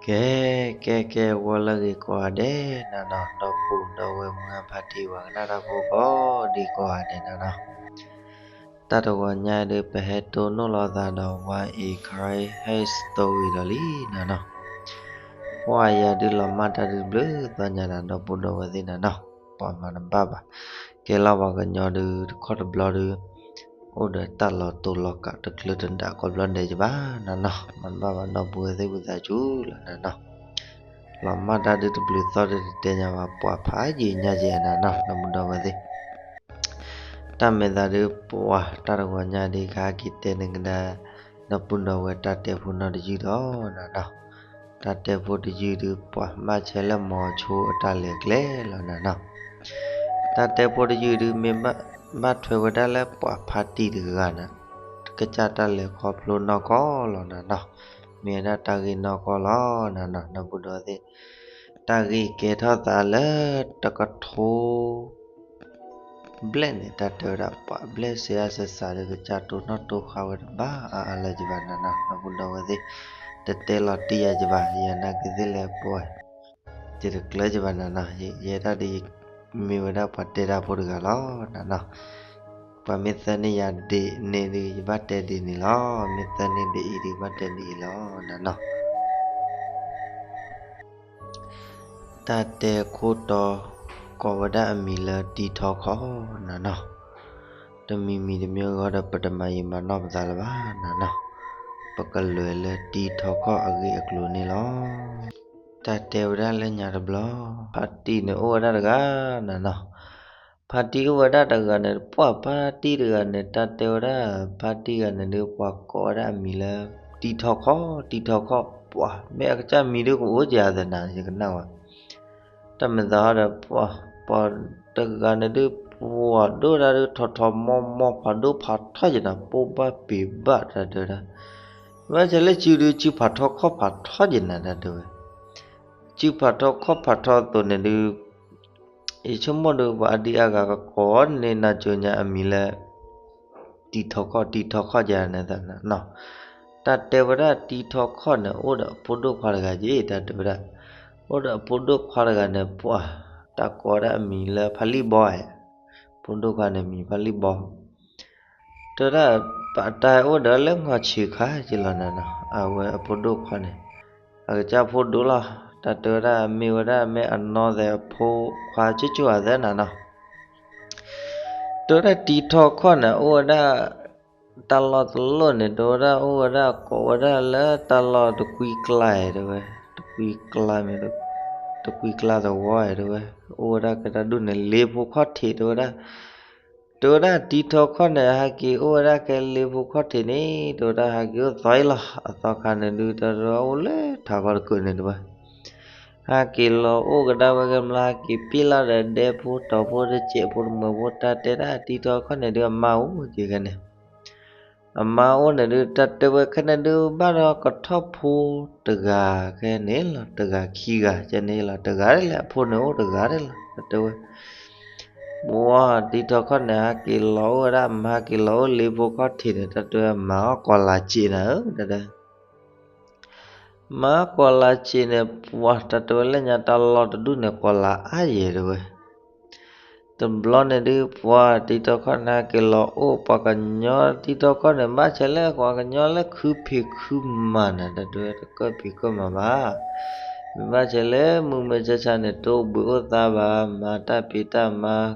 ကဲ ကဲ ကဲ ဂီၤလၢအဂ့ၤကိးဂၤဒဲးနၤနီၤ, ဒီပုၢ်ဒီဝဲၢ်မုၢ်ဂၢ်ဖါတံၢ် ပှၤကနၣ်တၢ်ဖိကိးဒံကိးဂၤဒဲးနၤနီၤ, တၢ်တဂီၤညါဒုး ပဟဲတိၢ်နီၣ်လိာ်သးဒီး ဝါအံၤ ခရံဟဲစတိဂံၤဒီးလံနၤနီၤ, ပှၤယၤဒုးလီၤမၢ်တၢ်ဒုးတဘျုးသီညါဒီး ဒီပုၢ်ဒီဝဲၢ်သ့ၣ်နၤနီၤ, ပှၤမၤတဘၣ်ဘၣ်, ကဲလီၤပှၤကညီဒုး တခီတဘျီဒုး အိၣ်ဒီးတၢ်လီၤတိၢ်လီၤကးတချုးတဒၣ်ကိးဘျီဒဲးယဘၣ်နၤနီၤ, မၤတဘၣ်ဘၣ် ဒီပုၢ်ဝဲၢ်သ့ၣ်ဝံသးစူၤလီၤနၤနီၤ, လီၤမၢ်တၢ်ဒုးတဘျုးသီဒုးတတဲညါဘၣ် ပှၤဖးယံာ်ညါယဲနၤနီၤ ဒီပုၢ်ဒီဝဲၢ်သ့ၣ်, တၢ်မဲာ်သးဒုး ပှၤတၢ်တဂီၤညါဒုး ကဟဲက့ၤတဲန့ၢ်ကဒါ ဒီပုၢ်ဒီဝဲၢ်တၢ်တဲဖိနီတယုၢ်ဒီးနၤနီၤ, တၢ်တဲဖိတယုၢ်ဒုး ပှၤဘၣ်ဆဲးလၢမိၤဆိအတၢ်လဲၤကျဲလီၤနၤနီၤ, တၢ်တဲဖိတယုၢ်ဒုး မ့ၢ်ဘၣ်ထွဲဝဲဒၣ်လၢပှၤဖါတံၢ်တဂၤန့ၣ် ကစၢ်တၢ်လဲၤခီဖျိနီၢ်ကီၢ်လီၤနၤနီၤ, မ့ၢ်ဝဲဒၣ်တၢ်ဂ့ၢ်နီၢ်ကီၢ်လီၤနၤနီၤ ဒီပုၢ်ဒီဝဲၢ်သ့ၣ်, တၢ်ဂ့ၢ်ကဲထီၣ်သးလၢတကထိ ဘျဲၣ်န့ၣ် တၢ်တဲဝဲဒၣ် ပှၤဘျဲၣ်စ့အါစစးဒီး ကစၢ်တိၢ်နီၣ်တိၢ်ဃါဝဲတဘၣ်အါအါလၢၤယဘၣ်နၤနီၤ ဒီပုၢ်ဒီဝဲၢ်သ့ၣ်, တတဲလီၤတံၢ်ယၤယဘၣ် ယနာ်က့သ့ၣ်လဲၣ်ပှၤ ယတကျၢၤယဘၣ်နၤနီၤ, ယဲဒၣ်ဒ် မ့ၢ်ဝဲဒၣ်ပှၤတဲတၢ်ဖိတဂၤလီၤနၤနီၤ, ပှၤမ့ၢ်သၢန့ၢ်ယၤဒ်န့ၣ်ဒုး ယဘၣ်တဲဒ်န့ၣ်လီၤ, မ့ၢ်သၢန့ၢ်ဒ်အံၤဒုး ဘၣ်တဲဒ်အံၤလီၤနၤနီၤ တၢ်တဲခိၣ်တီ ကိးဝဲဒၣ်အမံၤလၢတံထီခီၣ်နၤနီၤ, တမံၤမံၤတမံၤဂီၢ်ဒီး ပတမၤယံာ်မၤနီၢ်ပသးလၢၤဘၣ်နၤနီၤ, ပကလဲၤလၢတံထီခီၣ်အဂ့ၢ်အကျိၤန့ၣ်လီၤ. တၢ်တဲဝဲဒၣ်လၢညါတဘျီ ဖါတံၢ်န့ၣ်အိၣ်ဝဲဒၣ်တဂၤနၤနီၤ, ဖါတံၢ်အိၣ်ဝဲဒၣ်တဂၤန့ၣ် ပှၤဖါတံၢ်တဂၤန့ၣ် တၢ်တဲဝဲဒၣ် ဖါတံၢ်ဂၤန့ၣ်ဒုး ပှၤကိးဝဲဒၣ်အမံၤလၢ တံထီခီၣ် တံထီခီၣ် ပှၤမ့ၢ်အကစၢ်မံၤဒုးကအိၣ်ကယၤသနာ် ယကနၣ်ဝဲ တၢ်မဲာ်သးဟီဒီး ပှၤတဂၤန့ၣ်ဒုး ပှၤဒိၣ်ဒၣ်ဒုး ထီၣ်ထီၣ်မီမီ ဖးဒိၣ်ဖးထီယဲနၤ ပိၢ်ဘၣ်ပ့ၤဘၣ်တၢ်တဲဝဲဒၣ်, ဘၣ်ဆၣ်လၢစုဒုး စုဖးထီခီၣ်ဖးထီယဲနၤ တၢ်တဲဝဲ, စုဖးထီခီၣ်ဖးထီအသိးန့ၣ်ဒုး ယဆိကမိၣ်ဒုး ပှၤအဒံအါဂၤကကိးန့ၢ်နၤကၠိညါအမံၤလၢ တံထီခီၣ် တံထီခီၣ်ယဲနၤ တၢ်တဲဝဲဒၣ်တံထီခီၣ်န့ၣ် အိၣ်ဒီးအဖိဒိၣ်ခွါတဂၤက့ တၢ်တဲဝဲဒၣ်, အိၣ်ဒီးအဖိဒိၣ်ခွါတဂၤန့ၣ် ပှၤတၢ်ကိးဝဲဒၣ်အမံၤလၢဖါလံၣ်ဘီဧါ, ဖိဒိၣ်ခွါန့ၣ်မံၤဖါလံၣ်ဘီ တဲဝဲဒၣ် ပတၢ်အိၣ်ဒီးလၢနီၢ်ဆံးခါက့လီၤနၤနီၤ အဝဲအဖိဒိၣ်ခွါန့ၣ်, အကစၢ်ဖိဒိၣ်လီၤ, တၢ်တဲဝဲဒၣ် မ့ၢ်ဝဲဒၣ်မ့ၢ်အနီၢ်သဲးအဖိခွါကၠိကၠိအသဲနၤနီၤ, တဲဝဲဒၣ်တံထီခီၣ်န့ၣ် အိၣ်ဝဲဒၣ် တၢ်လီၢ်တလီၢ်န့ၣ် တဲဝဲဒၣ်အိၣ်ဝဲဒၣ် ကိးဝဲဒၣ်လၢတၢ်လီၢ်တကွံကျါအံၤ တဲဝဲ, တကွံကျါမ့ၢ် တကွံကျါသဝီအံၤ တဲဝဲ, အိၣ်ဝဲဒၣ်ကဲတၢ်ဒူၣ်န့ၣ် လ့ဖိခီၣ်ထံး တဲဝဲဒၣ်, တဲဝဲဒၣ်တံထီခီၣ်န့ၣ် ဟဲက့ၤအိၣ်ဝဲဒၣ်ကဲလ့ဖိခီၣ်ထံးန့ၣ် တဲဝဲဒၣ် ဟဲက့ၤအိၣ်သီအံၤလီၤ, အသီခါန့ၣ်ဒုး တၢ်တဲဝဲဒၣ်အိၣ်လၢထးခီတကုာ်န့ၣ် တဲဝဲ ဟဲက့ၤလီၤအိၣ်ကဒါဝဲကမျၢၢ် ဟဲက့ၤပ့ၢ်လီၤဒီးဒဲဖိတီၤဖိတစဲးဖိတမှဲၤဖိ တၢ်တဲဒၣ်တံထီခီၣ်န့ၣ်ဒုး အမါအိၣ်က့ၤခဲန့ၣ်, အမါအိၣ်န့ၣ်ဒုး တၢ်တဲဝဲခဲန့ၣ်ဒုး ဘၣ်ဒီးကထီၣ်ဖိတဂၤခဲန့ၣ်လီၤ, တဂၤခံဂၤကန့ၣ်လီၤ, တဂၤဒ်လဲၣ် အဖိန့ၣ်အိၣ်တဂၤဒ်လဲၣ် တၢ်တဲဝဲ ပှၤတံထီခီၣ်န့ၣ် ဟဲက့ၤလီၤအိၣ်ဝဲဒၣ် မါဟဲက့ၤလီၤအိၣ်လ့ဖိခီၣ်ထံးန့ၣ် တၢ်တဲဝဲ မၤအီၣ်ကီၤလၤစ့းနၤဧၢ တၢ်တဲ မၤအီၣ်ကီၤလၤစ့းန့ၣ် ပှၤတၢ်တဲဝဲလၢညါ တၢ်လီၢ်တဒူၣ်န့ၣ် ကီၤလၤအါယဲၢ် တဲဝဲ, တဘျီန့ၣ်ဒုး ပှၤတံထီခီၣ်န့ၣ် ဟဲက့ၤလီၤအိၣ် ပှၤကညီတံထီခီၣ်န့ၣ် ဘၣ်ဆဲးလၢပှၤကညီလၢခုဖံးခုမၤနၤ တၢ်တဲဝဲ တကၢၢ်ဖံးကၢၢ်မၤဘၣ်, မ့ၢ်ဘၣ်ဆဲးလၢမုၢ်မုၢ်ဆါဆါန့ၣ် တအိၣ်ဘှံးအိၣ်သါဘၣ် မၤတၢ်ဖံးတၢ်မၤ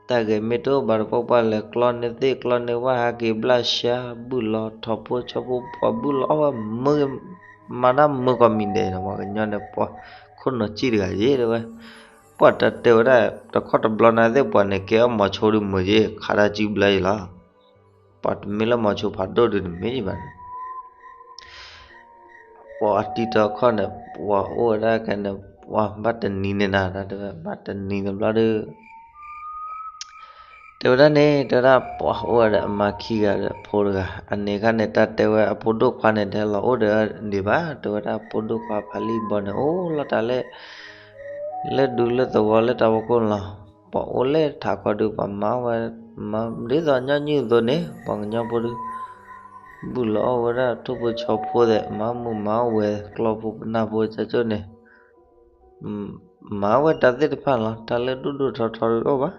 တၢ်ဂဲၤမ့ၢ်တအိၣ်ဘၣ်တပှၢ်ပှၢ် လဲၤကျီန့ၢ်သ့ၣ်ကျီန့ၢ်ဝၣ် ဟဲက့ၤဘျၣ်ဆှါ ဘုၣ်လီၤထီၣ်ဖိဆီဖိ ပှၤဘုၣ်လီၤအီၣ်ဝဲ မၤတၢ်မုာ်ကီးမံၤဒဲးနီၤ ပှၤကညီန့ၣ် ပှၤခိၣ်နူာ်စံၣ်တဂၤယဲၢ် တဲဝဲ, ပှၤတၢ်တဲဝဲဒၣ် တခီတဘျီန့ၣ်သ့ၣ် ပှၤန့ၣ် ကဲအီၣ်မီၤဆိဒုးမုာ်ယဲၢ် ခးတၢ်စုဘျၢယဲၢ်လီၤ, ပှၤတမ့ၢ်လၢမီၤဆိဖးဒိၣ်ဒုးတမ့ၢ်ယဲၢ်ဘၣ်န့ၣ် ပှၤတံထီခီၣ်န့ၣ် ပှၤအိၣ်ဝဲဒၣ်ခဲန့ၣ် ပှၤဘၣ်တနံၤန့ၣ်နၤ တၢ်တဲဝဲ ဘၣ်တနံၤတဘျီဒုး တဲဝဲဒၣ်န့ၣ် တဲဝဲဒၣ်ပှၤအိၣ်ဝဲဒၣ်အမါခံဂၤဒီးဖိတဂၤ အန့ၣ်အခါန့ၣ် တၢ်တဲဝဲအဖိဒိၣ်ခွါန့ၣ် တဟဲလီၤအိၣ်ဒီးဒံးဘၣ် တဲဝဲဒၣ်ဖိဒိၣ်ခွါဖးလံၣ်ဘီန့ၣ် အိၣ်လီၤတၢ်လၢ လၢဒူလၢသဝီလၢတၢ်ဖီခိၣ်န့ၣ်လီၤ, ပှၤအိၣ်လၢထးခီဒုး ပှၤမၤဝဲ မၤဒ်သိးညီနုၢ်အသိးန့ၣ် ပှၤကညီဖိဒုး ဘူၣ်လီၤအီၣ်ဝဲဒၣ်ထိၣ်ဖိဆီဖိသ့ၣ် မၤမူးမၤဝဲၤ ကျီၢ်ဖိပနၢ်ဖိကၠိန့ၣ် မၤဝဲတၢ်သ့ၣ်တဖၣ်လီၤ. တၢ်လၢဒိၣ်ဒိၣ်ထီထီဒုးတအိၣ်ဘၣ်.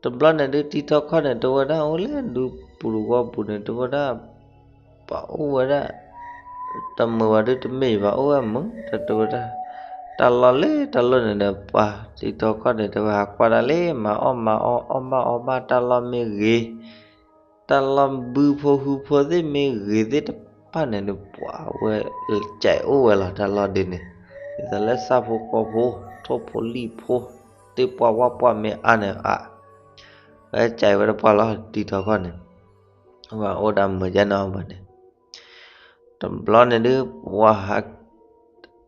တဘျီန့ၣ်ဒုး တံၤထီၣ်ခီၣ်န့ၣ် တဝဲဒၣ်အိၣ်လၢဒူပူၤတဝီပူၤန့ၣ် တဝဲဒၣ် ပှၤအိၣ်ဝဲဒၣ် တမုာ်ဘၣ်ဒုးတမ့ၢ်ဘၣ် အိၣ်ဝဲမုာ် တၢ်တဝဲဒၣ် တၢ်လီၢ်လၢတၢ်လီၢ်န့ၣ်ဒီး ပှၤတံၤထီၣ်ခီၣ်န့ၣ် တဝဲဟးကွၢ်ဒၣ်လၢ မၤအီၣ်မၤအီအီၣ်ဘၣ်အီဘၣ် တၢ်လီၢ်မ့ၢ်ဂ့ၤ တၢ်လီၢ်ဘုဖိဟုဖိသ့ၣ်မ့ၢ်ဂ့ၤသ့ၣ်တဖၣ်န့ၣ်ဒီး ပှၤဝဲ ကဲးအိၣ်ဝဲလီၤ တၢ်လီၢ်ဒ်န့ၣ် ဒ်သိးလၢဆၣ်ဖိကီၢ်ဖိ ထိၣ်ဖိလံၣ်ဖိ သ့ၣ်ပှၢ်ဝၣ်ပှၢ်မ့ၢ်အါန့ၣ်အါ ဝဲကဲးဝဲတပှၢ်လီၤ တံၤထီၣ်ခီၣ်န့ၣ် ဝဲအိၣ်ဒၣ်မုာ်ကဲနီၤဘၣ်န့ၣ် တဘျီန့ၣ်ဒုး ပှၤ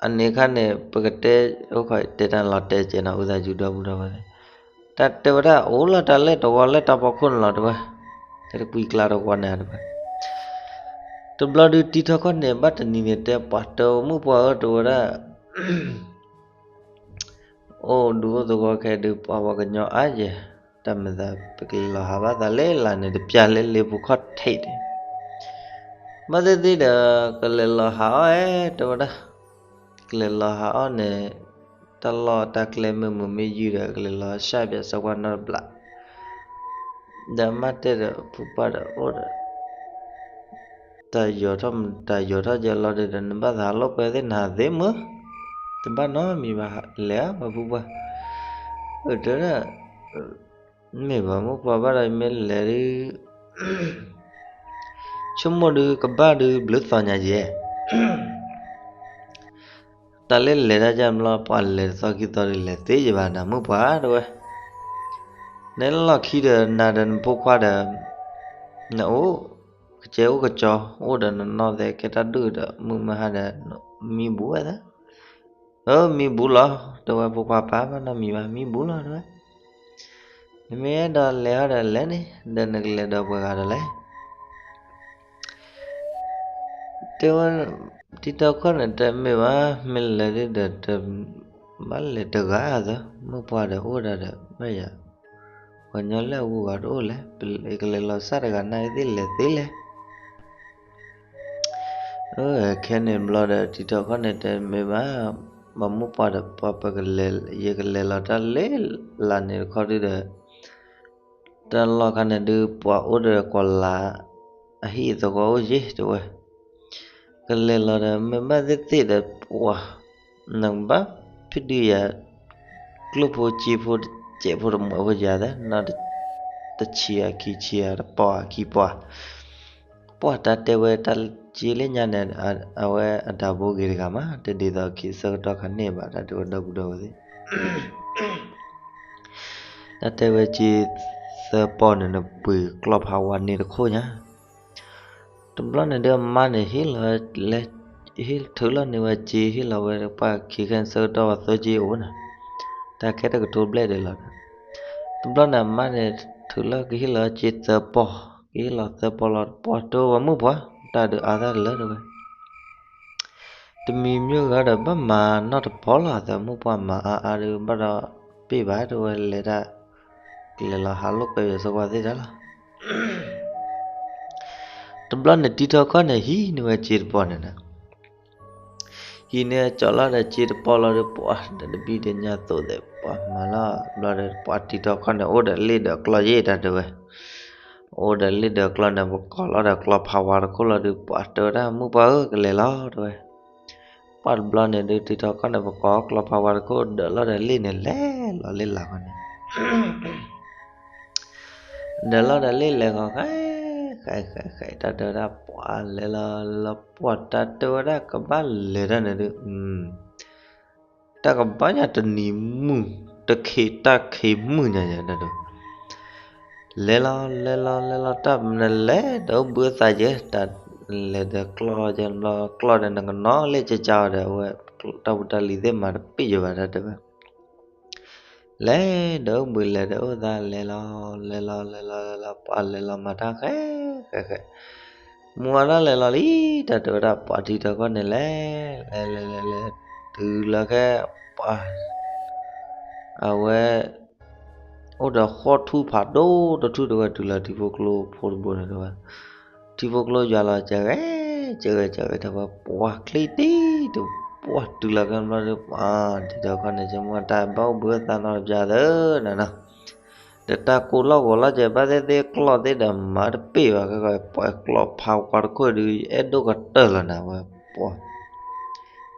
အန့ၣ်အခါန့ၣ် ပကတဲ အိၣ်ခိးတဲတၢ်လီၤတဲာ်ကဲနီၤ အုၣ်သးစူၤဒီပုၢ်ဒီဝဲၢ် တၢ်တဲဝဲဒၣ်အိၣ်လီၤတၢ်လၢတဝီလၢတၢ်ဖီခိၣ်န့ၣ်လီၤတဝဲ တၢ်တကွံကျါတဝီန့ၣ်တဝဲ တဘျီဒုးတံၤထီၣ်ခီၣ်န့ၣ် ဘၣ်တနံၤန့ၣ်တဲပှၤတမုၣ်ပှၢ်ဧၢ တဝဲဒၣ် အိၣ်ဒူအိၣ်သဝီခဲဒုး ပှၤဝဲကညီအါယဲၢ် တၢ်မၤသး ပကလဲၤလီၤဟးဘၣ်သးလၢလာ်န့ၣ် တပျၢ်လၢလ့ပူၤခီၣ်ထံးန့ၣ် ဘၣ်သ့ၣ်သ့ၣ်ဒီး ကလဲၤလီၤဟးအီၣ်အဲ တဝဲဒၣ် ကလဲၤလီၤဟးအီၣ်န့ၣ် တၢ်လီၢ်တၢ်ကျဲမ့ၢ်မုာ်မ့ၢ်ယုၢ်ဒီး ကလဲၤလီၤဆှၣ်ပၠးစီၤပှၢ်နီတဘျီ ဒီးမါတဲဒီး ဖုပှၢ်ဒီးအိၣ်ဒီး တၢ်ယီၤထီၣ် တၢ်ယီၤထီၣ်ကဲလီၤဒီး နဘၣ်သးဟးလိာ်ကွဲသ့ၣ်နဟးသ့မုၢ် တဘၣ်နီတမံၤဘၣ် လဲၤဧါ ပှၤဖုပှၢ် အၢ တဲဒၣ် မ့ၢ်ဘၣ်မုၣ်ပှၢ်ဘၣ်ဒီး ယမ့ၢ်လဲၤဒုး ဆိကမိၣ်ဒုးကဘၣ်ဒုးဘျုးသီညါယဲၢ် တၢ်လၢလဲၤတၢ်ယၢ်ဘျီ ပှၤလဲၤတသီခံသီဒုး လဲၤသ့ယဘၣ်နၤမုၣ်ပှၢ်တဝဲ နလီၢ်ခံဒီးနၤဒီးနဖိခွါဒီး နအိၣ် ကစဲအိၣ်ကစီၤ အိၣ်ဒီးနနီၢ်သဲး ကဲတၢ်ဒုၣ်ဒီး မုၢ်မဟါဒီး မံဘူးဝဲသၢ အၢ မံဘူးလီၤ တဝဲဖိခွါပၢ်ဘၣ်နီတမံၤဘၣ် မံဘူးလီၤတဝဲ နမ့ၢ်အဲၣ်ဒိးလဲၤဟီဒီးလဲၤန့ၣ် ဒီးနကလဲၤဒီးပှဲၤဂၤဒီးလဲၣ် တဲဝဲ တံၤထီၣ်ခီၣ်န့ၣ်တဲမ့ၢ်ဘၣ် မ့ၢ်လဲၤဒ်ဒီး ဘၣ်လဲၤတဂၤသၢ မုၣ်ပှၢ်ဒီးအိၣ်ဒၣ်ဒီး မ့ၢ်ယၤ ပှၤကညီလၢအဂုၤအဂၤတအိၣ်လဲၣ် ပကလဲၤလီၤဆၣ်တဂၤနာ်က့သ့ၣ်လဲၤသ့လဲၣ် အၢ ခဲန့ၣ်ဘျီဒီး တံၤထီၣ်ခီၣ်န့ၣ်တဲမ့ၢ်ဘၣ် ဘၣ်မုၣ်ပှၢ်ဒီးပှၤပကလဲၤ ယကလဲၤလီၤတၢ်လၢလာ်န့ၣ်တခီဒုဒီး တၢ်လီၢ်ခါန့ၣ်ဒုး ပှၤအိၣ်ဒီးကွၢ်လၢ် အဟံၣ်အသဝီအိၣ်ယ့ၢ်တဝဲ ကလဲၤလီၤဒီး မ့ၢ်ဘၣ်သ့ၣ်သ့ၣ်ဒီးပှၤ နကဘၣ်ဖံးဒုးယၤ ကျိၣ်ဖိစ့ဖိတစဲးဖိတမှဲးဖိယၤသၢ နီၢ်တဆံးအခံဆံး တပီၢ်အခံပီၢ် ပှၤတၢ်တဲဝဲတၢ်စ့လၢညါန့ၣ် အဝဲအတၢ်ဘိဂ့ၤတဂၤမး တဒ်သိးခံဆၢကတီၢ်ခါန့ၣ်ဘၣ် တၢ်တဲဝဲဒီပုၢ်ဒီဝဲၢ်သ့ၣ် တၢ်တဲဝဲစ့သၢပီၢ်န့ၣ် နပှ့ၤကျီၢ်ဖးဝါန့ၣ်တခိၣ်ညါ တဘျီန့ၣ်ဒီးအမါန့ၣ် ဟ့ၣ်လီၤ လဲၤ ဟ့ၣ်ထုးလီၤန့ၢ်ဝဲစ့ ဟ့ၣ်လီၤဝဲပှၤခံခဲဆၢကတီၢ်ဝဲသၢစ့အိၣ်န့ၣ် တၢ်ခဲတကထိဘျဲၣ်ဒၣ်လီၤဒီး တဘျီန့ၣ်အမါန့ၣ် ထုးလီၤကဟ့ၣ်လီၤစ့သၢပီၢ် ကဟ့ၣ်လီၤသၢပီၢ်လီၤတပီၢ် တဲဝဲမုၣ်ပှၢ် တၢ်ဒုးအါသၢ်တလၢတဝဲ တမံၤမ့ၢ်ဂၤဒီးဘၣ်မၤနီတပီၢ်လီၤ သးမုၣ်ပှၢ်မၤအါအါဒီး ဘၣ်ဒီးပ့ၢ်ဘၣ်တဝဲ လဲၤတၢ် ကလဲၤလီၤဟးလိာ်ကွဲယစီၤပၤသ့ၣ်တၢ်လီၤ တဘျီန့ၣ်တံၤထီၣ်ခီၣ်န့ၣ် ဟံးန့ၢ်ဝဲစ့တပီၢ်န့ၣ်နီၤ ဟံးန့ၢ်ကၠီလီၤဒီးစ့တပီၢ်လီၤဒီး ပှၤဒီးတဘံၣ်တညၣ်သိးသဲး ပှၤမၤလီၤ ဘျီဒီးပှၤတံၤထီၣ်ခီၣ်န့ၣ် အိၣ်ဒီးလ့ၣ်ဒီးကျီၢ်ယ့ၢ်တၢ်တဲဝဲ အိၣ်ဒီးလ့ၣ်ဒီးကျီၢ်န့ၣ် ပကိးလီၤဒီးကျီၢ်ဖးဝါတခိၣ်လီၤဒီး ပှၤတဲဝဲဒၣ် မုၣ်ပှၢ်ဧၢ ကလဲၤလီၤတဝဲ ပှၤတဘျီန့ၣ်ဒုး တံၤထီၣ်ခီၣ်န့ၣ် ပကိးကျီၢ်ဖးဝါတခိၣ် ဒၢးလီၤဒီးလ့ၣ်န့ၣ် လဲၤလီၤလၢလာ်ခီန့ၣ် ဒၢးလီၤဒီးလ့ၣ်လဲၤဂီၤဃဲ ဃဲ ဃဲ ဃဲ တၢ်တဲဝဲဒၣ် ပှၤလဲၤလီၤလီၤ ပှၤတၢ်တဲဝဲဒၣ် ကဘၣ်လဲၤတၢ်န့ၣ်ဒုး တၢ်ကဘၣ်ညါတနံၤမုၢ် တခ့တၢ်ခ့မုၢ်ညါယၤတၢ်တဲဝဲ လဲၤလီၤ လဲၤလီၤ လဲၤလီၤ တၢ်မနုၤလဲၤဒီးအိၣ်ဘှံးအသးယဲ တၢ်လဲၤဒီးကျီၢ်ယဲ ဘျီကျီၢ်ဒီး နကနီၤလ့ၣ်ကကဒီး အဝဲ တၢ်ဖိတၢ်လံၤသ့ၣ်မၤတပ့ၢ်ယဘၣ်တၢ်တဲဝဲ လဲၤဒီးအိၣ်ဘှံးလဲၤဒီးအိၣ်သး လဲၤလီၤ လဲၤလီၤ လဲၤလီၤ လဲၤလီၤ ပှၤလဲၤလီၤမၤတၢ်ဃဲ ဃဲ ဃဲ မုၢ်ဝါထီၣ်လဲၤလီၤလံ တၢ်တဲဝဲဒၣ် ပှၤတံၤထီၣ်ခီၣ်န့ၣ်လဲၤ လဲၤ လဲၤ လဲၤ လဲၤ တုၤလၢခဲ ပှၤ အဝဲ အိၣ်ဒီးဃီၣ်ထူၣ်ဖးဒိၣ်တထူၣ်တဲဝဲ တုၤလၢထံဖိကျိဖိတဘိန့ၣ်တဲဝဲ ထံဖိကျိယွၤလီၤ ကဂဲၤကဂဲၤကဂဲၤ ထီၣ်ဝဲပှၤချ့တံၢ်တပှၢ်တုၤလီၤကဲဘျီဒီး ပှၤတံၤထီၣ်ခီၣ်န့ၣ် ဆိကမိၣ်တၢ်ဘၣ်အိၣ်ဘှံးအိၣ်သါနီတပျၢ်သၢနၤ, ဒီးတၢ်ကိၢ်လီၢ်ဂီၤလီၢ်ကဲ ဘၣ်သ့ၣ်သ့ၣ်ကျီၢ်သ့ၣ်ဒီးမၤတပ့ၢ်ဘၣ် ခဲကီးပှၤကျီၢ်ဖးဝါတခိၣ်ဒုး အဲၣ်ဒိၣ်ကတၢၢ်လီၤနၤဝဲပှၤ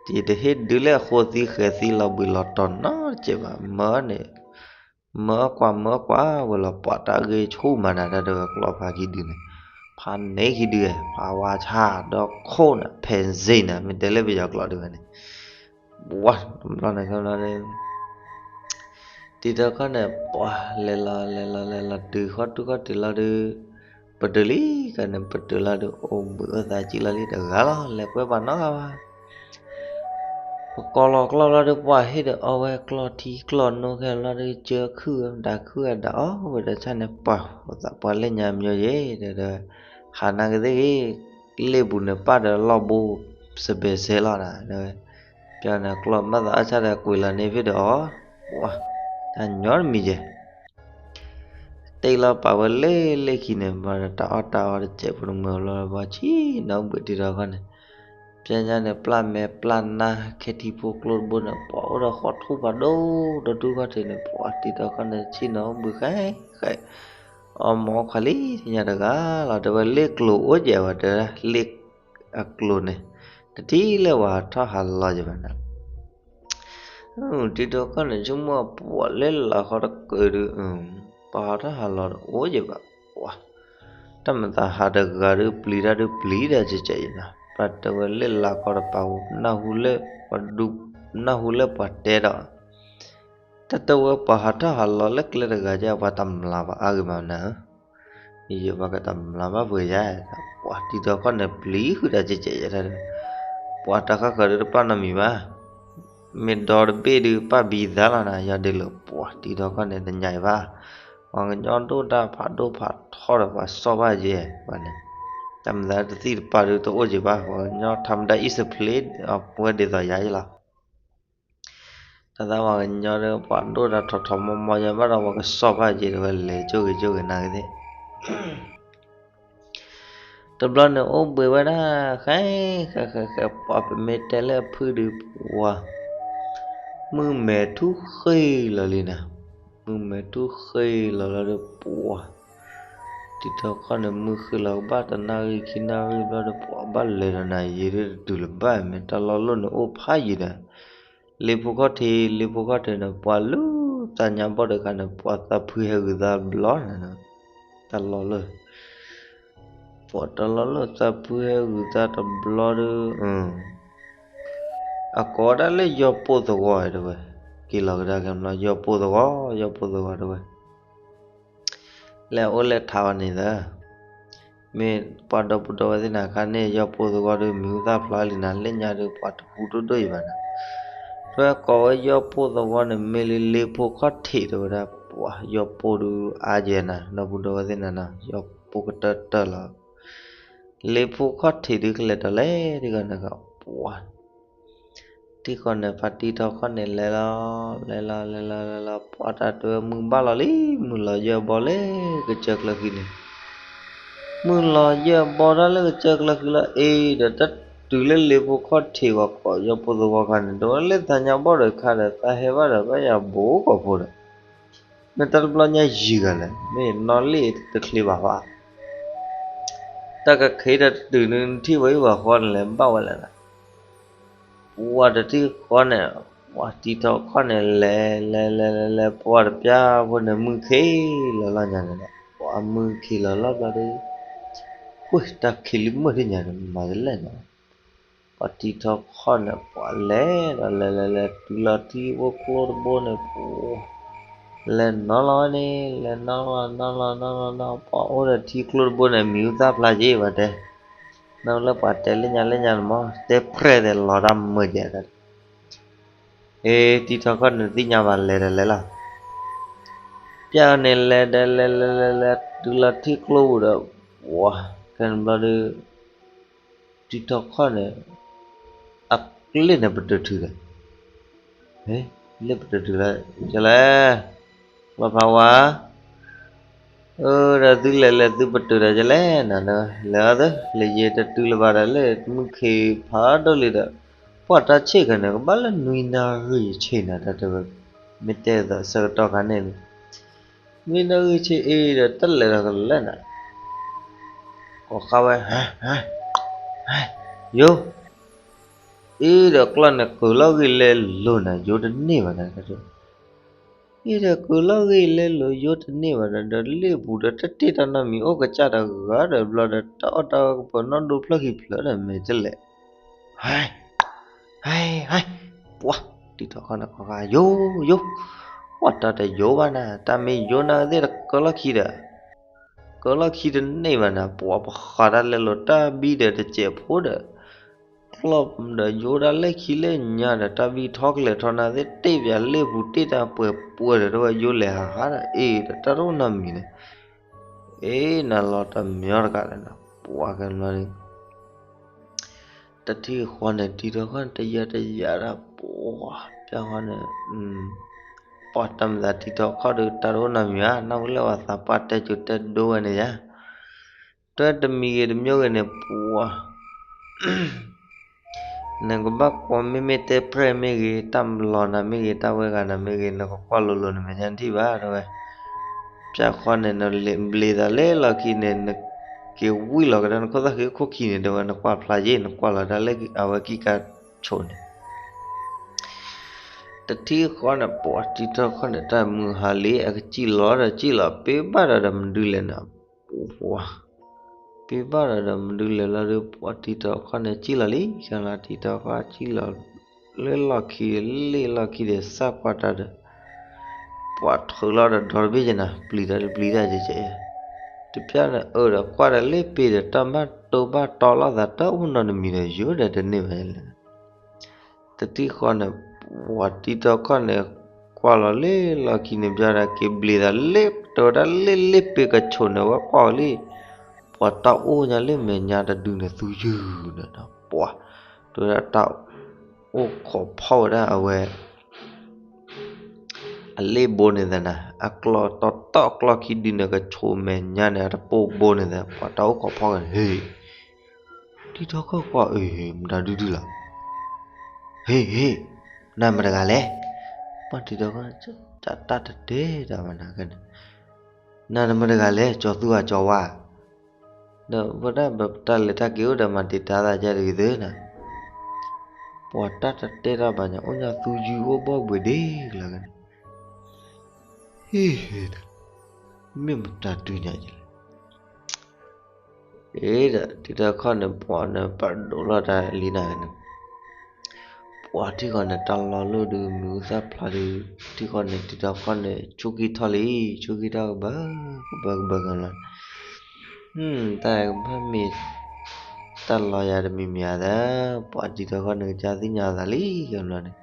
တံၤတဟ့ၣ်ဒုးလၢအဃိသံဃဲၤသံလီၤဘှံးလီၤတီၤနီတစဲးဘၣ် မၢန့ၣ် မၢကွၢ်မၢကွၢ်ဝဲလီၤ ပှၤတၢ်ဂ့ၢ်ဆူၣ်မးနၤ တၢ်တဲဝဲကျီၢ်ဖးခံဒုန့ၣ် ဖးန့ၢ်ခံဒု ဖးဝါဆၣ်ဒီခိၣ်နၤ ဖဲစ့နၤ မ့ၢ်တဲလၢပယီၤကျိာ်ဒုဝဲန့ၣ် ပှၤတဘျီန့ၣ် တံၤထီၣ်ခီၣ်န့ၣ် ပှၤလဲၤလီၤလဲၤလီၤလဲၤလီၤတုၤဃီၣ်တူၢ်ခီၣ်ထံးလီၤဒုး ပတုာ်လံ ကန့ၣ်ပတုာ်လီၤဒုး အိၣ်ဘှံးအိၣ်သါကံၣ်လီၤလံတဂၤလီၤ လဲၤကွဲပှၤနီတဂၤဘၣ် ပကိးလီၤကျီၢ်လီၤဒုး ပှၤဟ့ၣ်ဒီးအီဝဲကျီၢ်ထံကျီၢ်နိခဲလီၤဒုး ကၢခုၣ်ဝဲဒၣ်ခုၣ်ဝဲဒၣ်အီၣ်ဝဲဒီးဆၣ်န့ၣ် ပှၤအိၣ်သးပှၤလၢညါမၠိယဲၢ်ဒီး ဟးနၤကသ့ၣ်ဂ့ၤ လ့ၣ်ပူၤန့ၣ်ပာ်ဒီးလီၢ်ဘိ စပဲးစဲလီၤနၤ ပျီန့ၣ်ကျီၢ်မၤသးအါဆၣ်ဒီးကွံာ်လီၤန့ၣ်ဖဲဒီးအီၤ ပှၤ တၢ်ညီတမံၤယဲၢ် တ့ၢ်လီၤပာ်ဝဲလၢလ့ၣ်ခံန့ၣ် ဘၣ်ဒီးတၢ်အီၣ်တၢ်အီတစဲးဖိတမုာ်လီၤ ပှၤဆံၣ်နီၤအိၣ်ဘှံးတံၤထီၣ်ခီၣ်န့ၣ် ပျီညါန့ၣ်ပျၢ်မဲာ်ပျၢ်နါ ခဲထံဖိကျိတဘိန့ၣ် ပှၤအိၣ်ဒီးဃီထူၣ်ဖးဒိၣ်ဒီးထူၣ်ခီၣ်ထံးန့ၣ် ပှၤတံၤထီၣ်ခီၣ်န့ၣ် ဆံၣ်နီၤအိၣ်ဘှံးဃဲဃဲ အီၣ်မ့ၤခွါလံ တညါတဂၤလီၤ တဲဝဲလ့ၣ်ကျိၤအိၣ်ယဲၢ်ဝဲတဲ လ့ၣ်အကျိၤန့ၣ် တထံၣ်လၢပှၤဟးထီၣ်ဟးလီၤယဲၢ်ဘၣ်နၤ တံၤထီၣ်ခီၣ်န့ၣ် ဆိကမိၣ်ပှၤလၢလၢ်ခီတကၢၢ်ဒုး ပှၤဟးထီၣ်ဟးလီၤအိၣ်ယဲၢ်ဘၣ် ပှၤ တၢ်မၤသးဟးတဂၤဒုးပျံၤတၢ်ဒုးပျံၤတၢ်ကဲကဲအံၤနၤ ပှၤတဲဝဲလၢလၢ်ခီတပၤ နၢ်ဟူလၢပှၤတဲဒီး တၢ်တဲဝဲပှၤဟးထီၣ်ဟးလီၤလၢကျဲတဂၤကဲ ပှၤတမျးပှၤအါဂ့ၤမးနၤဧၢ ယပှၤကတမျးဘၣ်ပှဲၤယါ ပှၤတံၤထီၣ်ခီၣ်န့ၣ်ပျံၤဃုာ်တၢ်ကဲကဲအံၤ ပှၤတၢ်ဃၣ်ဃၢၤဒုးတပာ်နီတမံၤဘၣ် မ့ၢ်ဒီတဘ့ၣ်ဒုးပာ်ဘံသါလီၤနၤ ယီၤဒ့လိာ် ပှၤတံၤထီၣ်ခီၣ်န့ၣ်တညါအံၤဘၣ် ပှၤကညီဒိၣ်တၢ်ဖးဒိၣ်ဖးထီဒီးပှၤစီၣ်ဘၣ်ယဲၢ် ပှၤန့ၣ် တၢ်မၤသးတသံၣ်တပၤဒုးတအိၣ်က့ၤဘၣ် ပှၤကညီထါမတၤအံၣ်စဖျ့ အဝဲဒ်သိးယါယလီၤ တၢ်သးပှၤကညီဒီး ပှၤဒိၣ်တၢ်ထီၣ်ထီၣ်မီမီယါဘၣ်ဒီး ပှၤကစီၣ်ဘၣ်က့ၤဒီးဝဲလဲၤကၠိဂ့ၤကၠိဂ့ၤနၤကသ့ၣ် တဘျီန့ၣ်အိၣ်ဘှံးဝဲဒၣ် ဃဲ ဃဲ ဃဲ ဃဲ ပှၤပမ့ၢ်တဲလၢအဖုဒုးပှၤ မုၢ်မဲာ်ထူၣ်ဃ့လီၤလံနၤ မုၢ်မဲာ်ထူၣ်ဃ့လီၤလီၤဒီးပှၤ တံၤထီၣ်ခီၣ်န့ၣ် မုၢ်ဃ့လီၤကဘၣ်တနၣ်ရံၣ်ခံနၣ်ရံၣ်ဘျီဒီး ပှၤဘၣ်လဲၤဒီးနၤယံၤဒုးတတုၤလၢၤဘၣ် မ့ၢ်တၢ်လီၢ်လိၣ်န့ၣ်အိၣ်ဖးယံၤဒီး လ့ဖိခီၣ်ထံး လ့ဖိခီၣ်ထံးန့ၣ် ပှၤလူၤသးညါဘီၣ်တခါန့ၣ် ပှၤသးဖုဟဲဂုာ်သးဘျီန့ၣ် တၢ်လီၢ်လၢ ပှၤတၢ်လီၢ်လၢသးဖုဟဲဂုာ်သးတဘျီဒီး အကိးဝဲဒၣ်လၢယီၤပိၢ်သဝီတဲဝဲ က့ၤလီၤကဒါက့ၤဘျီ ယီၤပိၢ်သဝီ ယီၤပိၢ်သဝီတဲဝဲ လဲၤအိၣ်လဲၤထးအီၤန့ၣ်သၢ မ့ၢ်ပှၤဒီပုၢ်ဒီဝဲၢ်သ့ၣ်နၤခါန့ၣ် ယီၤပိၢ်သဝီဒီး မံၤဟူသၣ်ဖျါလံနၤ လၢညါဒီး ပှၤတပူၤဒိၣ်ဒိၣ်အံၤဘၣ်နၤ တဲဝဲကိးဝဲယီၤပိၢ်သဝီန့ၣ် မ့ၢ်လၢလ့ဖိခီၣ်ထံးတဲဝဲဒၣ် ပှၤယီၤပိၢ်ဒုးအါယဲၢ်နၤ ဒီပုၢ်ဒီဝဲၢ်သ့ၣ်နၤနီၤ ယီၤပိၢ်ကတၢၢ်တၢၢ်လီၤ လ့ဖိခီၣ်ထံးဒုးကလဲၤဒီးလဲၤ ထံဃီန့ၣ် ပှၤ ထံဃီန့ၣ် ပှၤတံၤထီၣ်ခီၣ်န့ၣ်လဲၤလီၤ လဲၤလီၤ လဲၤလီၤ လဲၤလီၤ ပှၤတၢ်တဲဝဲမုၢ်ဘၣ်လီၤလံ မုၢ်လီၤယၢၢ်ဘီလၢကစၢၢ်ကျၢၢ်ဃံန့ၣ် မုၢ်လီၤယၢၢ်ဘီတၢ်လၢကစၢၢ်ကျၢၢ်ဃံလီၤ အ့ ဒီးတၢ်တုၤလၢလ့ဖိခီၣ်ထံး ပှၤကိးယီၤပိၢ်သဝီခါန့ၣ် တဲဝဲလၢသးညါဘီၣ်ဒီးခါဒီး သးဟဲဘၣ်ဒီးဘၣ်ယၤဘိးကိာ်ဖိဒီး မ့ၢ်တၢ်တဘျီညါယံာ်ဂၤလဲၣ် မ့ၢ်နီၣ်လ့ၣ်တချ့ဘၣ်ဘၣ် တၢ်ကခ့တၢ်တတုၤန့ၣ် နထံၣ်ဝဲအံၤပှၤဃီန့ၣ်လဲၤဘၣ်ဝဲလဲၣ်နၤ ပှၤတထံၣ်ဃီန့ၣ် ပှၤတံၤထီၣ်ခီၣ်န့ၣ်လဲၤ လဲၤ လဲၤ လဲၤ လဲၤ ပှၤတပျၢ်ဖိန့ၣ် မုၢ်ခံးလီၤလီၤညါန့ၣ်လီၤ ပှၤမုၢ်ခံးလီၤလီၤဘျီဒီး ဃိတၢ်ခံးလံမုၢ်ထံၣ်ညါန့ၣ် မၤတလဲၣ်န့ၣ် ပှၤတံၤထီၣ်ခီၣ်န့ၣ် ပှၤလဲၤဒီးလဲၤ လဲၤ လဲၤ တုၤလီၤထံဖိကျိတဘိန့ၣ် ပှၤ လဲၤနီၤလီၤဝဲန့ၣ် လဲၤနီၤလီၤ နီၤလီၤ နီၤလီၤ နီၤ ပှၤအိၣ်ဒီးထံကျိတဘိန့ၣ် မံၤဟူသၣ်ဖျါက့ၤ ပှၤတဲ နီၢ်လၢပှၤတဲလၢညါလၢညါန့ၣ်မး တဲဖြဲၣ်သဲးလီၤတၢ်မုာ်ကဲး အ့ တံၤထီၣ်ခီၣ်န့ၣ်သ့ၣ်ညါဘၣ်လဲၤဒီးလဲၤလီၤ ပျၢ်န့ၣ်လဲၤဒီးလဲၤ လဲၤ လဲၤ လဲၤ တုၤလီၤထံကျိပူၤဒီး ပှၤ ခဲန့ၣ်ဘျီဒီး တံၤထီၣ်ခီၣ်န့ၣ် အကျ့ၣ်န့ၣ်ပတုာ်ထုးဒီး လၢပတုာ်ထုးလၢ ကလဲၣ် လီၤဖးဝါ အၢ ဒီးသုလဲၤလဲၤသုပတုာ်ဒီးယလဲၣ်နၤ, လဲၤအီၤသၢ လၢယဲတတုၤလၢၤဘၣ်ဒီးလၢမုၢ်ခ့ဖးဒိၣ်လံဒီး ပှၢ်တၢ်ဆ့ၣ်ကန့ၣ် ကဘၣ်လၢနွံနၣ်ရံၣ်ဆ့ၣ်နၤ တၢ်တဲဝဲ, မ့ၢ်တဲသိးဆၢကတီၢ်ခါန့ၣ်န့ၣ် နွံနၣ်ရံၣ်ဆ့ၣ်အံၤဒီးတၢ်လဲၤဒီးကလဲၣ်နၤ ကိးဃါဝဲ ယိ အံၤဒီးကျီၢ်န့ၣ် ကုာ်လီၤဂ့ၤလဲၤလိၤနၤ ယိတန့ၢ်ဘၣ်နၤ, အံၤဒီးကုာ်လီၤဂ့ၤလဲၤလိၤ ယိတန့ၢ်ဘၣ်နၤ ဒီးလ့ၣ်ပူၤဒီးတတ့ၢ်တၢ်နီတမံၤ အိၣ်ကစၢ်တဂၤဒီးဘျီဒီး တၢ်အီၣ်တၢ်အီကပၤနီၣ်ဒိဖျၢၣ်ခံဖျၢၣ်ဒီးမ့ၢ်တလဲၣ် ဟဲ ဟဲ ဟဲ ပှၤ တံၤထီၣ်ခီၣ်န့ၣ် ကိးဃါ ယိ ယိ ပှၤတၢ်တယိဘၣ်နၤ တၢ်မ့ၢ်ယိနၤသ့ၣ်တကၢလီၢ်ခံဒီး ကၢလီၢ်ခံတန့ၢ်ဘၣ်နၤ ပှၤပဃးတၢ်လဲၤလိၤတၢ်ဘံၣ်ဒီးတစဲးဖိဒီး ကျီၢ်ဒီးယိဒၣ်လဲၣ်ခံလဲၣ်ညါဒီး တၢ်ဘံၣ်ထီၣ်ကလဲၤထီၣ်နၤသ့ၣ်တ့ၢ်ပၠးလ့ၣ်ပူၤတ့ၢ်တၢ်ပှဲၤပှဲၤဒီး တဝဲယိလဲၤဟးဟးဒီး အ့ၣ်ဒီးတၢ်တအိၣ်နီတမံၤန့ၣ် အ့ၣ် နၤလီၤတမညီတဂၤဒီးနၤ ပှၤကညီန့ၣ် တထံၣ်ဃီန့ၣ် တံၤထီၣ်ခီၣ်န့ၣ် တယၤတယၤဒၣ် ပှၤ ပၠၣ်ဃီန့ၣ် ပှၤတၢ်မၤသးတံၤထီၣ်ခီၣ်ဒီး တၢ်တအိၣ်နီတမံၤဧါ နၢ်ဟူလၢပှၤသးပှၢ်တဲစိၤတဲဒိဝဲန့ၣ်ယါ တၢ်တမံၤဂ့ၤတမံၤဂ့ၤန့ၣ် ပှၤ နကဘၣ်ကွၢ်မ့မ့ၢ်တဲပြဲၢ်မ့ၢ်ဂ့ၤ တၢ်လီၤနၤမ့ၢ်ဂ့ၤ တၢ်ဝဲဂၤနၤမ့ၢ်ဂ့ၤ နကကွၢ်လိၤလိၤန့ၣ် မဲာ်ညါနထံၣ်ဘၣ် တဲဝဲ, ပၠၣ်ဃီန့ၣ် နဘျံးသးလၢလီၢ်ခံန့ၣ် နက့ၤဝံၣ်လီၤကဒါ နခိၣ်သၣ်ဃံခိၣ်ခံန့ၣ် တဲဝဲ နကွၢ်ဖျါယ့ၣ် နကွၢ်လီၤတၢ်လၢအဝဲကံၢ်ကါဆိးန့ၣ် တထံၣ်ဃီန့ၣ် ပှၤတံၤထီၣ်ခီၣ်န့ၣ် တၢ်မုၢ်ဟါလံ အကစံၣ်လီၤဒီးစံၣ်လီၤ ပ့ၤဘၣ်ဒီးဒီးမဒုလဲၣ်န့ၣ် ပှၤ ပ့ၤဘၣ်ဒီးဒီးမဒုလဲၣ်လီၤဒီး ပှၤတံၤထီၣ်ခီၣ်န့ၣ် စံၣ်လီၤလံ ကလီၤတံၤထီၣ်ခီၣ်စံၣ်လီၤ လၢလီၢ်ခံ လ့ၣ်လီၢ်ခံဒီး စၢ်ကွၢ်တၢ်ဒီး ပှၤထုးလီၤဒီးဒီတဘ့ၣ်ကနၤ ပျံၤတၢ်တပျံၤတၢ်ကဲကဲ တပျၢ်န့ၣ်အၢဒီးကွၢ်ဒီးလ့ၣ်ပ့ၤဒီး တၢ်ဘၣ်တိၢ်ဘၣ်တီလီၤသး တၢ်အိၣ်နီတမံၤဒီး ယိဒီးတန့ၢ်ဘၣ်လဲၣ် တထံၣ်ဃီန့ၣ် ပှၤတံၤထီၣ်ခီၣ်န့ၣ် ကွၢ်လီၤလၢလီၢ်ခံန့ၣ် ပၠၣ်ဒီးက့ၤဘျံးသးလၢ တဲဝဲဒၣ်လၢလ့ၣ်ပ့ၤကဆိးန့ၣ် ဝဲကွၢ်ဝဲလံ ပှၤတၢ်အိၣ်ညါလၢမဲာ်ညါတဒုန့ၣ်သူယုၢ်ဒီး ပှၤ တဲဝဲဒၣ်တၢ်အိၣ်ခိးဖီၣ်ဝဲဒၣ်အဝဲ အလ့ၣ်ဘိန့ၣ်သနာ် အကျီၢ်တီတီၢ်ကျီၢ်ခံဒုန့ၣ် ကဆိးမဲာ်ညါန့ၣ် အတပိာ်ဘိန့ၣ်သ ပှၤတၢ်အိၣ်ခိးဖီၣ်ဝဲ ဟ့ၣ် တံၤထီၣ်ခီၣ်ကွၢ် အ့ၣ် မတၤဒုဒုလီၤ ဟ့ၣ် ဟ့ၣ် နၤမတဂၤလဲၣ် ပှၤတံၤထီၣ်ခီၣ် တၢ်တတဲတၢ်မနၤကဲန့ၣ် နၤနမတဂၤလဲၣ် ကၠီၤသူဧါ ကၠီၤဝါ ဒီးဝဲဒၣ်ပတၢ်လဲၤတၢ်က့ၤအိၣ်ဒီး မၤတံာ်တာ်သးကဲတဂ့ၤသ့နၤ ပှၤတၢ်တတဲတၢ်ဘၣ်ညါ အိၣ်ညါသူယုၢ်အိၣ်ဘီၣ်ဘှံးဒ့လီၤကဲန့ၣ် ဟ့ၣ် ဟ့ၣ် မ့ၢ်မတၤဒုညါလဲၣ် အ့ဒီး တံၤထီၣ်ခီၣ်န့ၣ် ပှၤန့ၣ် ပာ်ဒိၣ်လီၤတၢ်လံနၤန့ၣ် ပှၤထံၣ်ဃီန့ၣ် တၢ်လီၤလိၣ်ဒုး မံၤဟူသၣ်ဖျါဒုး ထံၣ်ဃီန့ၣ် တံၤထီၣ်ခီၣ်န့ၣ် ဆူၣ်ကံၢ်ထီၣ်လံ ဆူၣ်ကံၢ်ထီၣ်ကဘၢ ကဘၢကဘၢကလီၤ တၢ်ကဘၣ်မ့ၢ် တၢ်လီၤယၤတမံၤမံၤဧါသၢ ပှၤတံၤထီၣ်ခီၣ်န့ၣ် ကစၢ်သ့ၣ်ညါအသးလံ ကဘျီန့ၣ်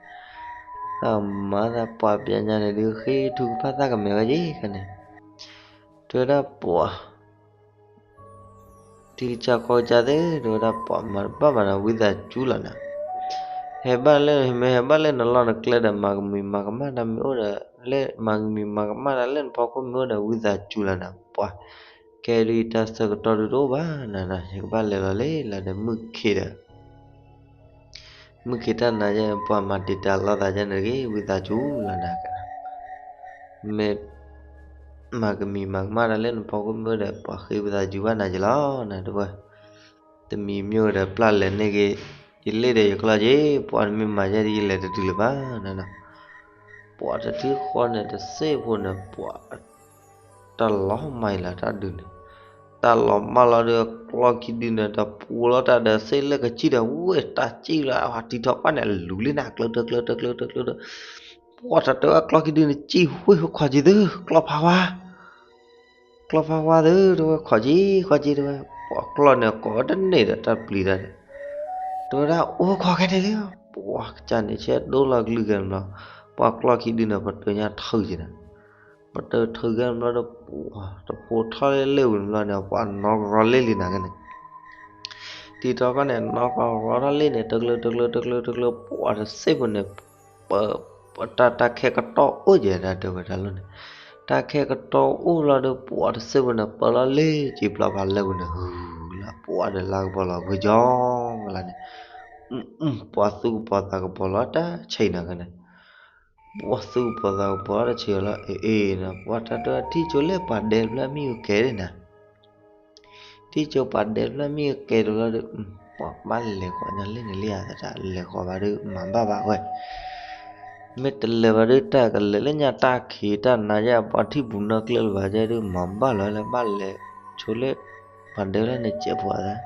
အမၤသးပှၤပျဲညါန့ၣ်ဒုး ဃ့ထုကဖၣ်သၣ်ကမဲာ်ဝဲက့ၤခါန့ၣ် တဲဝဲဒၣ်ပှၤ ထံကစၢ်ကီၢ်ကစၢ်သ့ၣ် တဲဝဲဒၣ်ပှၤမၤတဘၣ်ဘၣ်နၤ ဝံသးစူၤလီၤနၤ ဟဲဘၣ်လၢ မ့ၢ်ဟဲဘၣ်လၢနလီၢ်နကျဲဒီး မၤကမံၤမၤကမၣ်တၢ်မ့ၢ်အိၣ်ဒီး လၢမၤကမံၤမၤကမၣ်တၢ်လၢနဖီခိၣ်မ့ၢ်အိၣ်ဒီး ဝံသးစူၤလီၤနၤ ပှၤ ခဲဒုးတၢ်ဆၢကတီၢ်ဒုးတအိၣ်ဘၣ်နၤနၤ ယကဘၣ်လဲၤလီၤလံလၢဒီးမုၢ်ခ့ဒီး မုၢ်ခ့တၢ်နၤယဲ ပှၤမၤတံာ်တာ်လီၤသးယဲန့ၣ်တဂ့ၤ ဝံသးစူၤလီၤနၤ မ့ၢ် မၤကမံၤမၤကမၣ်တၢ်လၢနဖီခိၣ်မ့ၢ်အိၣ်ဒီး ပှၤဃ့ဝံသးစူၤဘၣ်နၤက့ၤလီၤနၤ တဲဝဲ တမံၤမ့ၢ်အိၣ်ဒီးပျၢ်လဲၤန့ၢ်က့ၤ ယလ့ၣ်ဒီးယကျီၢ်က့ၤ ပှၤတမ့ၢ်မၤယဲဒီး ယလဲၤတတုၤလၢၤဘၣ်နၤနၤ ပှၤတထံၣ်ဃီန့ၣ် တစ့ၢ်ဖိန့ၣ် ပှၤ တၢ်လီၤမၢ်လီၤတၢ်ဒုးန့ၣ် တၢ်လီၤမၢ်လီၤဒီး ကျီၢ်ခံဒုးန့ၣ် တပူၤလီၤတၢ်ဒီး စ့ၢ်လၢကစံၣ်ဒီး ဝဲတၢ်စံၣ်လၢအဝဲတံၤထီၣ်ခီၣ်န့ၣ် အလူၤလံနၤ ကျၢၤတၢၢ်ကျၢၤတၢၢ်ကျၢၤတၢၢ်ကျၢၤတၢၢ် ပှၤတၢ်တဲဝဲကျီၢ်ခံဒုးန့ၣ် စံၣ်ဝ့ၢ်ခိၣ်ခီၣ်က့ၤသု ကျီၢ်ဖးဝါ ကျီၢ်ဖးဝါသု တဲဝဲခီၣ်က့ၤ ခီၣ်က့ၤတဲဝဲ ပှၤကျီၢ်န့ၣ်ကိးတန့ၢ်ဒီးတၢ်ပျံၤတၢ်န့ၣ် တဲဝဲဒၣ်အိၣ်ခီၣ်ခဲန့ၣ်လံ ပှၤကစၢ်န့ၣ်ဆဲးဒိလီၤကလုၢ်ကဲန့ၣ်ဘျီ ပှၤကျီၢ်ခံဒုးန့ၣ် ပတၢၢ်ညါထုးက့ၤနၤ ပတၢၢ်ထုးကဲန့ၣ်ဘျီဒီး ပှၤတဖိထီၣ်လၢလ့ၣ်ဝံၤန့ၣ်ဘျီန့ၣ် ပှၤနီၢ်ကရီလ့ၣ်လံနၤကဲန့ၣ် တံၤထီၣ်ခီၣ်န့ၣ် နီၢ်ကရီထီၣ်လ့ၣ်န့ၣ် တကျၢၤတကျၢၤတကျၢၤတကျၢၤ ပှၤတစ့ၢ်ဖိန့ၣ် ပတၢ်တၢ်ခဲကတီၢ်အိၣ်ကဲဒၣ်တဲဝဲတၢ်လီၢ်န့ၣ် တၢ်ခဲကတီၢ်အိၣ်လီၤဒီး ပှၤတစဲးပူၤန့ၣ် ပၢလီၤလၢက့ၤပျီဖးလၢပူၤန့ၣ် ဟုလၢပှၤဒီးလါကပီၤလီၤ ဝ့ၢ်ကၠီကလါန့ၣ်, ပှၤသူကပီၤသးကပီၤလီၤတၢ်ဆံးနီၤခဲန့ၣ်, ပှၤသူကပီၤသးကပီၤတၢ်ဆံးလီၤ အ့ၣ်အ့ၣ်နီၤ ပှၤတၢ်ဒိထံၣ်ကၠိလၢပှၤဒဲဖျၢၣ်မ့ၢ်အကဲဒၣ်နၤ ထံၣ်ကၠိပှၤဒဲဖျၢၣ်မ့ၢ်အကဲဒၣ်လီၤဒီး ပှၤဘၣ်လဲၤဃီညါလၢန့ၣ်လံဧါ တၢ်လဲၤဃီဘၣ်ဒီး မၤဘၣ်ဘၣ်ဝဲ, မ့ၢ်တလဲၤဘၣ်ဒီး တၢ်ကလဲၤလၢညါတၢ်ခံးတၢ်နါယါ ပှၤထံၣ်ပူၤနီၢ်ကျၢၢ်လၢၤဘၣ်ယဲဒီး မၤဘၣ်လီၤလၢဘၣ်လဲၤဆိလၢ ပှၤဒဲဖျၢၣ်န့ၣ်စဲးပူၤသး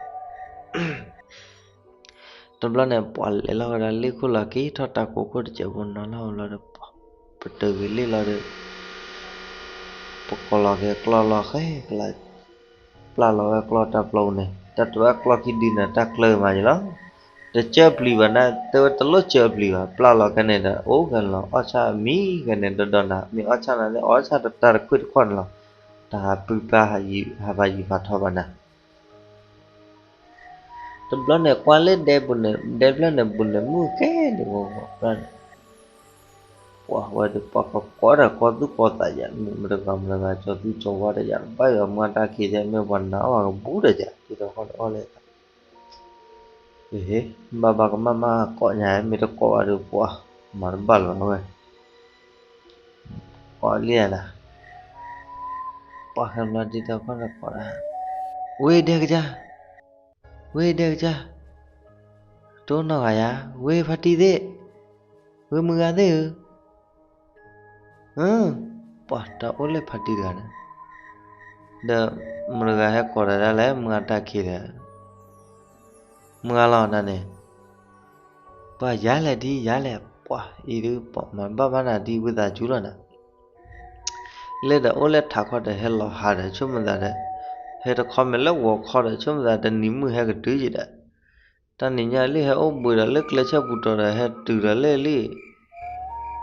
တဘျီန့ၣ် ပှၤလဲၤလီၤကဒီးလ့ၣ်ခိၣ်လီၤက့ၤထီၣ်တၢ်ကိးခိၣ်တစဲးဖိနီၤလီၤလီၤဒီး ပှၤပတုာ်က့ၤလ့ၣ်လီၤဒီး ပကိးလီၤက့ၤကျီၢ်လီၤဃဲကလါ, ပျၢ်လီၤဝဲကျီၢ်တၢ်ပျီပူၤန့ၣ် တၢ်တဝဲကျီၢ်ခံဒုနၤ တၢ်ကျၢၤမးယလီၤ, တစၢပျံၤဘၣ်နၤ တဲဝဲတလိၣ်စၢပျံၤဘၣ် ပျၢ်လီၤခဲန့ၣ်ဒီး အိၣ်ခဲန့ၣ်လီၤ အီၣ်ဆၣ်မံခဲန့ၣ် ဒီဒီနၤ မ့ၢ်အီၣ်ဆၣ်နၤသ့ၣ် အီၣ်ဆၣ်တတၢ်တခွံၣ်တခီၣ်န့ၣ်လီၤ, တၢ်ဟးပုၢ်ပၢ်ဟးဖးယံၤဖးထီဘၣ်နၤ တဘျီန့ၣ် ကွၢ်လၢဒဲပူၤန့ၣ် ဒဲဖျၢၣ်န့ၣ်ပူၤန့ၣ် မုၢ်ကဲန့ၣ် ပှၤန့ၣ်, ပှၤဝဲဒီးပှၤကကိးတၢ်ကီသူၣ်ကီသးယၤ မတဂၤမတဂၤ ကၠီၤသူကၠီၤဝါတယၤ ဘၣ်ယွၤမူအတၢ်ခံးယဲ မ့ၢ်ပှၤနာ်အီၣ်ဂၤကဘူၣ်တယၤ ဒ်သိးဃီန့ၣ်အီၣ်လၢ ဘၣ်ဘၣ်ကမၣ်မၣ်ကိးညါ မ့ၢ်တကိးဘၣ်ဒီးပှၤ မၤတဘၣ်လၢၤဘၣ်ဝဲ ကိးလံဧါနၤ, ပှၤဟဲဘျီဒ်သိးဃီန့ၣ်ကိးဒၣ်, ဝ့ၢ်ဒဲကစၢ်, ဝ့ၢ်ဒဲကစၢ်, တိၢ်နီၢ်ဂၤယၤ, ဝ့ၢ်ဖါတံၢ်သ့ၣ်, ဝ့ၢ်မုၢ်ဂၤသ့ၣ်ဧၢ, ပှၤတၢ်အိၣ်လၢဖါတံၢ်တဂၤန့ၣ်, ဒီးမတဂၤဟဲကိးတၢ်ဒၣ်လဲာ် မုၢ်ဂၤတၢ်ခံးဒီး မုၢ်ဂၤလီၤနၤန့ၣ်, ပှၤယၤလဲၣ်ဒ်ယၤလဲၣ် ပှၤအံၤဒုး ပှၤမၤဘၣ်ဘၣ်နၤဒ်ဝံသးစူၤလီၤနၤ, လၢဒီးအိၣ်လၢထးခီဒီးဟဲလီၤဟးဒီး ဆိကမိၣ်သးဒီး ဟဲတခီမ့ၢ်လၢဂီၤခီဒီး ဆိကမိၣ်သးတနံၤမုၢ်ဟဲကတုၤယံၤဒီး တၢ်နံၤညါလံဟဲအိၣ်ဘှံးဒီးလၢကျဲဆၢပူၤတီၤဒီး ဟဲတုၤဒီးလၢလံ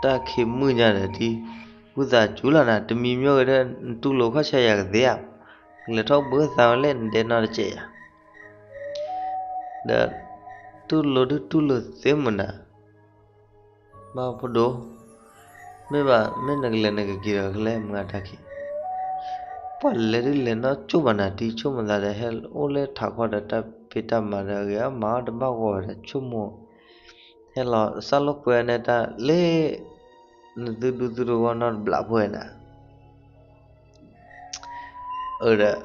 တၢ်ခံးမုၢ်ညါဒီးဒ် ဝံသးစူၤလီၤနၤ တမံၤမံၤဂ့ၤဒီး နတူၢ်လိာ်ခီၣ်ဆၢယၤကသ့ဧါ, ကလဲၤထီၣ်ဘှံးသးဝဲလၢနဒဲနီၢ်တစဲးယၤ, ဒီး တူၢ်လိာ်ဒုးတူၢ်လိာ်သ့မုၢ်နၤ ဘၣ်ဖိဒိၣ်, မ့ၢ်ဘၣ် မ့ၢ်နကလဲၤနကက့ၤဒီးကလဲၤမုၢ်ဂၤတၢ်ခံး, ပှၤလဲၤဒုးလဲၤနီၢ်ကၠိၣ်ဘၣ်နၤ ဒ်ဆိကမိၣ်သးဒီး ဟဲအိၣ်လၢထးခီဒီးတၢ်ဖံးတၢ်မၤဒီးအဂ့ၤ အမၤအီၣ်တဘၣ်ဂီၢ်ဝဲဒီးဆိကမိၣ်, ဟဲလီၤစၢ်လိာ်ကွဲန့ၢ်တၢ်လၢ နသုဒူသုတဝီနီတဘျီဖိဝဲနၤ အၢဒီး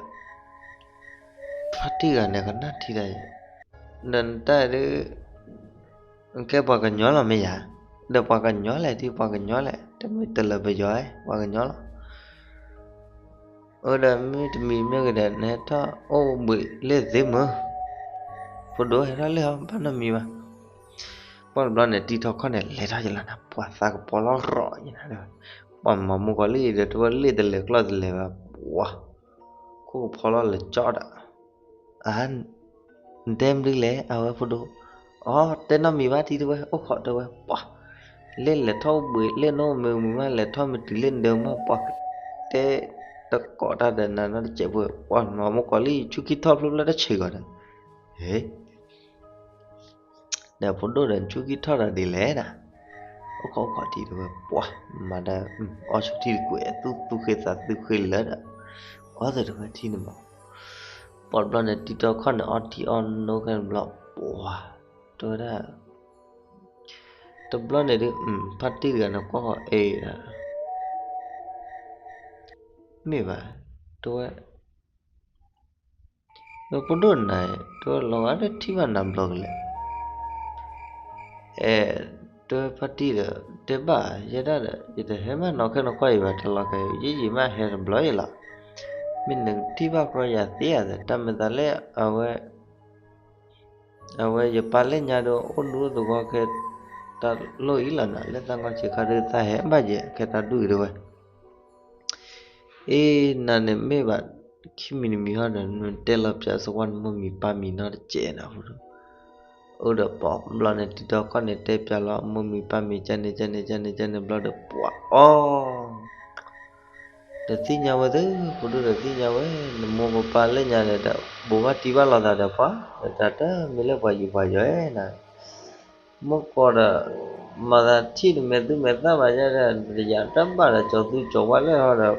ဖါတံၢ်ဂၤန့ၣ်ကနၣ်ထံတၢ်အံၤ, ဒီးနတၢ်အံၤဒုး ကဲပှၤကညီလီၤမ့ၢ်ယၤ, ဒီးပှၤကညီလဲၣ် ဒ်ပှၤကညီလဲၣ် တမ့ၢ်တလၢပယီၤ ပှၤကညီလီၤ, အၢဒီးမ့တမံၤမ့ၢ်ဂ့ၤဒီး နဟဲထီၣ်အိၣ်ဘှံးလၢသ့မုၢ်, ဖိဒိၣ်ဟဲထီၣ်လၢဟီ ဘၣ်နီတမံၤဘၣ် ပှၤတဘျီန့ၣ် တံၤထီၣ်ခီၣ်န့ၣ် လဲၤထီၣ်ယလီၤနၤ ပှၤသးကပီၤလီၤရီၤယနၤဒီး, ပှၤမၤမူကီၤလံဒီး တဝဲလ့ၣ်တလဲၤကျီၢ်တလဲၤဘၣ် ပှၤ ခိၣ်ကဖီလီၤလဲၤကၠီဒီး, အါ, နတဲမနုၤလဲၣ် အဝဲဖိဒိၣ်, အီ တဲနီတမံၤဘၣ် တံၤတဝဲ အိၣ်ခိးတဝဲ ပှၤ လ့ၣ်လဲၤထီၣ်အိၣ်ဘှံး လ့ၣ်နအိၣ်မ့ၢ်မုာ်မး လဲၤထီၣ်မ့ၢ်တုၤလ့ၣ်နဒၢမး ပှၤကတဲတကိးတၢ်ဒီးနၤနီတစဲးဖိ ပှၤမၤမူကီၤလံ ဆူခံထီၣ်ဖျိဖျိတၢ်ဆံးဂီၤဒီး, ဟ့ ဒီးဖိဒိၣ်ဒီး နဆူခံထီၣ်ဒီးဒ်လဲၣ်နၤ, အိၣ်ခိးအိၣ်ခိးထံတဝဲ ပှၤ မၤဒီး အီၣ်ဆူထံတကွဲး သူၣ်သူဃ့သးသူဃ့လၢာ်ဒီး, အီသးတဝဲထံန့ၣ်မး, ပှၤတဘျီန့ၣ် တံၤထီၣ်ခီၣ်န့ၣ် အီထံအီနိခဲတဘျီ, ပှၤ တဝဲဒၣ်, တဘျီန့ၣ်ဒုး ဖါတံၢ်တဂၤန့ၣ် ကွၢ်ဃီၤအဲၣ်ဒၣ် မ့ၢ်ဘၣ်, တဝဲ ဒီးဖိဒိၣ်နၤ တဝဲလီၤဂာ်ဒီးထံၣ်ဘၣ်နၤဘျီကလဲာ်, အဲၣ်, တဝဲဖါတံၢ်ဒီး တဲဘၣ်ယဲဒၣ်ဒီး ယတဟဲမးနီၢ်ခဲနီၢ်ခီအံၤဘၣ် တလီၤက့ၤ ယံာ်ယံာ်မးဟဲတဘျီအံၤလီၤ, မ့ၢ်နကထံၣ်ဘၣ်ကြီယၤသ့ဧါဒီး တၢ်မ့ၢ်သးလၢအဝဲ အဝဲယပၢ်လၢညါဒီး အိၣ်ဒူအိၣ်သဝီခဲ တၢ်လိၣ်အံၤလီၤနၤ လၢသးငီဆံးခါဒီး သးဟဲဘၣ်ယဲ ခဲတၢ်ဒူၣ်အံၤတဝဲ အ့ နၤန့ၣ်မ့ၢ်ဘၣ် ခံမံၤတမံၤဟီဒီး နတဲလီၤပၠးစဝါနမိၢ်မံၤပၢ်မံၤနီတစဲးနၤ ဖိဒိၣ်, အိၣ်ဒီးပှၤဘျီန့ၣ် တံၤထီၣ်ခီၣ်န့ၣ် တဲပၠးလီၤမိၢ်မံၤပၢ်မံၤ ကန့ၣ်ကန့ၣ်ကန့ၣ်ကန့ၣ်ဘျီဒီး ပှၤအီ ဒီးသ့ၣ်ညါဝဲသ့ ဖိဒိၣ်ဒီးသ့ၣ်ညါဝဲ နမိၢ်ပပၢ်လၢညါဒီး ဘိးဘၣ်တံၢ်ဘၣ်လိာ်သးဒီးပှၤ ဒီးတၢ်တမ့ၢ်လၢပှၤယူၤပှၤယီၤနၤ မ့ၢ်ကီးဒီး မၤသးထံၣ်တမဲာ်သူမဲာ်သၣ်ဘၣ်ယဲဒီး တယၤတၢ်ဘၣ်ဒီး ကၠီၤသူကၠီၤဝါလဲၣ်ဟီဒီး က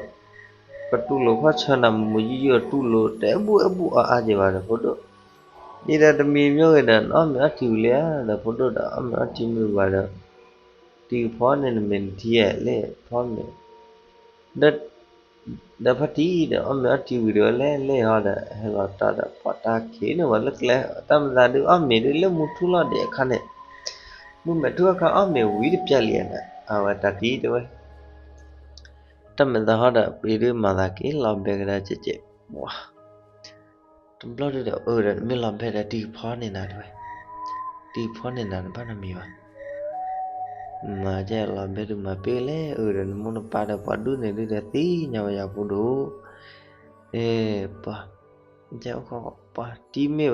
တူၢ်လိာ်ခီၣ်ဆၢနၤ မုၢ်မုၢ်ယုၢ်ယုၢ် တူၢ်လိာ်တအဲၣ်ဘူၣ်အဲၣ်ဘူၣ်အါအါက့ၤဘၣ်ဒီး ဖိဒိၣ် ဒ်ဒီးတမံၤမ့ၢ်ဂ့ၤဒီး နအီၣ်မ့ၤအီထံဝံၤလံဧါဒီး ဖိဒိၣ်ဒီး အီၣ်မ့ၤအီထံမ့ၢ်ဝံၤဒီး တံၤကဖီန့ၣ် နမဲာ်နထံဧါလဲၣ် ဖီမ့ၤ ဒီးဖါတံၢ်ဒီး အီၣ်မ့ၤအီထံဝံၤဒီး လဲၤလဲၤဟီဒီး ဟဲလီၤတၢ်ဒီး ပှၤတၢ်ခံးန့ၢ်ဝဲလၢကျဲ တၢ်မၤသးဒုးအီၣ်မ့ၤဒုး လၢမူထူၣ်လီၤဒဲးအခါန့ၣ် မုၢ်မဲာ်ထူၣ်အခါ အီၣ်မ့ၤဝံၤတပျၢ်လံဧါန့ၣ် အဝဲတၢ်တံၢ်တဲဝဲ တၢ်မဲာ်သးဟီဒီး ပှၤဒုးမၤသးက့ၤလီၤဘဲကဒါကဲကဲ ပှၤ တဘျီဒုးဒီး အၢဒီး မ့ၢ်လီၤဘဲဒီး တံၤကဖီန့ၣ်နၤတဲဝဲ တံၤကဖီန့ၣ်နၤ နဘၣ်နီတမံၤဘၣ် မၤကဲလီၤဘဲဒုး မၤပ့ၤလဲၣ် အၢဒီး နမိၢ်နပၢ်ဒီး ပှၤဒူၣ်န့ၣ်ဒုးဒီး သ့ၣ်ညါဝဲယၤဖိဒိၣ် အဲ ပှၤ ကဲအိၣ်ခီ ပှၤတံၤမ့ၢ်ဘၣ်ဒီး မ့ၢ်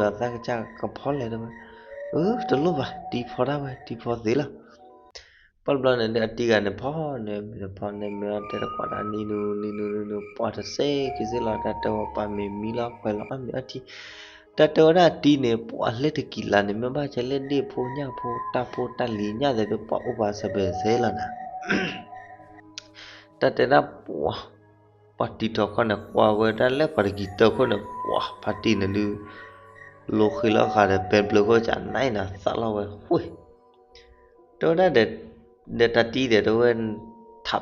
ဘၣ်သးကစၢ်ကဖီလဲၣ်တဲဝဲ အၢ တလိၣ်ဘၣ် တံၤဖီဒၣ်ဝဲ တံၤဖီသ့လီၤ ပှၤတဘျီန့ၣ်ဒီး အတံၤဂၤန့ၣ်ဖီန့ၣ် မ့ၢ်တဖီန့ၣ် မ့ၢ်အီၤတဲတကွၢ်တၢ်နံၤနူနံၤနူနံၤနူ ပှၤတစဲးက့ၤစ့လီၤ တၢ်တဲဝဲ ပှၤမ့ၢ်မံလီၤခွဲးလီၤ အီၣ်မ့ၤအီထံ တၢ်တဲဝဲဒၣ်အတံၤန့ၣ် ပှၤလၢတကံၢ်လါန့ၣ် မ့ၢ်ဘၣ်ဆဲးလၢဒ့ၣ်ဖိညၣ်ဖိ တၢ်ဖိတၢ်လံၤညၣ်သဲးဒီး ပှၤအိၣ်ပှၤစဲးပၢၤစဲးလီၤနၤ တၢ်တဲဒၣ်ပှၤ ပှၤတံၤထီၣ်ခီန့ၣ် ကွၢ်ဝဲဒၣ်လၢပှၤတကံၢ်တၢၢ်ခိၣ်န့ၣ် ပှၤဖါတံၢ်န့ၣ်ဒုး လိဃ့လီၤဃာ်ဒီး ပဲဘျုးခိၣ်ကနၣ်အံၤနၤ သးလီဝဲဃ့ၢ် တဲဝဲဒၣ်ဒီး ဒီးတၢ်တံၢ်ဒီး တဲဝဲ ထး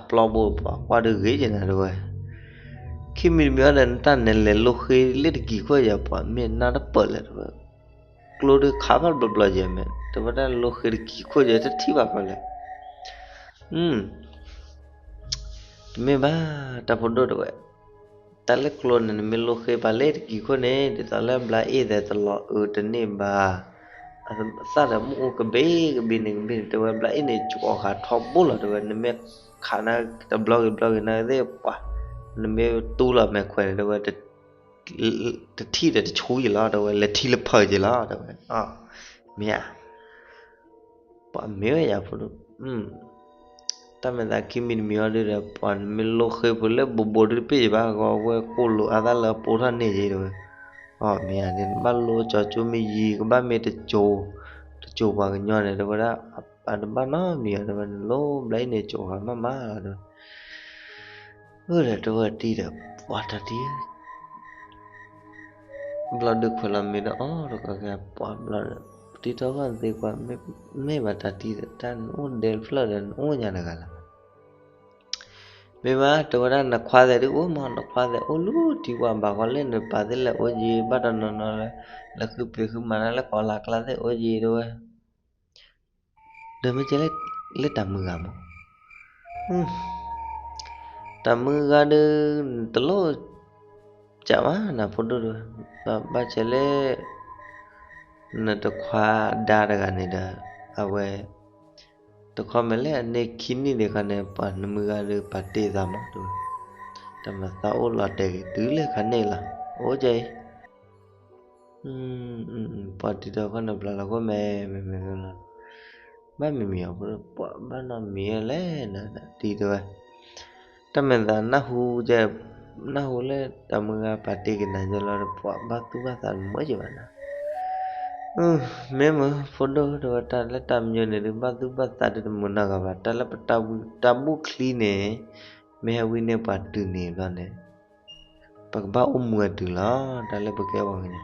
ပျီဘိပှၤကွၢ်ဒုးဂ့ၤက့ၤနၤတဲဝဲ ခံမံၤတမံၤအံၤဒီး နတၢ်နဲလဲၤလိဃ့လၢတကံၢ်ခိၣ်ယၤ ပှၤမ့ၢ်နၢ်တပၢၢ်လဲၣ်တဲဝဲ ကျိဒုးခးဘၣ်ဘျီဘျီယဲၢ်မ့ၢ် တဲဝဲဒၣ်လိဃ့တကံၢ်ခိၣ်ယဲၢ် တထံၣ်ဘၣ်ကီလဲၣ် တမ့ၢ်ဘၣ် တၢ်ဖိဒိၣ်တဲဝဲ တၢ်လၢကျိန့ၣ် နမ့ၢ်လိဃ့ပာ်လၢတကံၢ်ခိၣ်န့ၣ် ဒ်သိးလၢဘျါအ့ၣ်သဲးတလီၤအုးတန့ၢ်ဘၣ် အသၣ်ဒီးမ့ၣ်အူကဘ့ၣ်ကဘ့ၣ်န့ၣ်ကဘ့ၣ်န့ၣ် တဲဝဲဘျါအ့ၣ်န့ၣ် ကၠီၤဃာ်ထီဘိလီၤတဲဝဲ နမ့ၢ်ခးနၤတဘျီဂ့ၤဘျီဂ့ၤနၤသ့ၣ်ပှၤ နမ့ၢ်တူလီၤမဲာ်ခွဲးန့ၣ်တဲဝဲ တထံၣ်ဒီးတဆူယ့ၤလီၤတဲဝဲ လဲၤထံလၢဖၢက့ၤလီၤတဲဝဲ မ့ၢ်ဧါ ပှၤမ့ၢ်ဝဲယၤဖိဒိၣ် တၢ်မဲာ်သးခံမံၤတမံၤအံၤဒုးဒီး ပှၤနမ့ၢ်လိဃ့ဖိလၢဘိးဘိးဒုးတပ့ၢ်ယဘၣ်ဂီၤဝဲကိၣ်လိာ်အါသၣ်လၢအပိာ်ထီၣ်န့ၢ်ယ့ၤတဲဝဲ အမ့ၢ်ဧါန့ၣ် နဘၣ်လိကၠီၤကၠိမ့ၢ်ယံၤ ကဘၣ်မ့ၢ်တကၠိၤ တကၠိၤပှၤကညီန့ၣ် တဲဝဲဒၣ် အတဘၣ်နီတမံၤအီၤ တဲဝဲ နလိဘျါအ့ၣ်န့ၣ်ကၠီၤဃာ်မးမးလီၤတဲဝဲ အၢဒီးတဲဝဲတံၤဒီး ပှၤတၢ်တံၤ ဘျီဒုးခွဲးလီၤမ့ၤဒီးအီၣ်တကီၢ်ကဲ ပှၤဘျီဒီး တံၤထီၣ်ခီၣ်သ့ကွၢ် မ့ၢ်ဘၣ်တၢ်တံၤဒီး တၢ်နအိၣ်ဒဲဖျၢၣ်ဒီး နအိၣ်ညါတဂၤလီၤ မ့ၢ်ဘၣ် တဲဝဲဒၣ် နခွါသဲးဒုးအိၣ်မး နခွါသဲးအိၣ်လၢထံပှၢ်ဘၣ်ဃီလၢနပၢ်သ့ၣ်လဲၤအိၣ်ယံၤ ဘၣ်တနီၤနီၤလၢ လဲၤဃုဖံးဃုမၤတၢ်လၢကီၢ်လၢ်ကျါသ့ၣ်အိၣ်ယံၤတဲဝဲ ဒီးမ့ၢ်ကဲလၢတၢ်မုၢ်ဂၤမး တၢ်မုၢ်ဂၤဒုး တလိၣ် ကးဘၣ်နၤဖိဒိၣ်တဲဝဲ ဘၣ်ဆဲးလၢ နတခွါဒါတဂၤန့ၣ်ဒီး အဝဲ တခီမ့ၢ်လၢအန့ၢ်ခံနံၣ်ဒံးခါန့ၣ် ပှၤနမုၢ်ဂၤဒုးပာ်တ့ၢ်သးမးတဲဝဲ တၢ်မၤသးအိၣ်လီၤတဲာ်ဂ့ၤတုၤလၢခါန့ၣ်လီၤ အိၣ်ကဲအံၤ ပှၤတံၤထီၣ်ခီၣ်န့ၣ် ပျၢ်လီၤခိၣ်မဲာ်မဲာ်မဲာ်မဲာ်လီၤ ဘၣ်မံၤမံၤအီၤဖိဒိၣ် ပှၤဘၣ်နီတမံၤလဲၣ် နတံၤတဲဝဲ တၢ်မဲာ်သးနၢ်ဟူ နၢ်ဟူလၢတၢ်မုၢ်ဂၤပာ်တ့ၢ်က့ၤနၤယဲလီၤဒီး ပှၤဘၣ်သူၣ်ဘၣ်သးတမုာ်က့ၤဘၣ်နၤ မ့ၢ်မုာ်ဖိဒိၣ်တဲဝဲ တၢ်လၢတၢ်မညိန့ၣ်ဒုး ဘၣ်သူၣ်ဘၣ်သးဒုးတမုာ်နီတဂၤဘၣ် တၢ်လၢပတၢ်ဘူၣ်တၢ်ဘူၣ်ချံန့ၣ် မ့ၢ်ဟဲဝံန့ၢ်ပှၤတုၤန့ၣ်ဘျီန့ၣ် ပကဘၣ်အိၣ်မူအတုၤလီၤ တၢ်လၢပကဲပှၤကညီ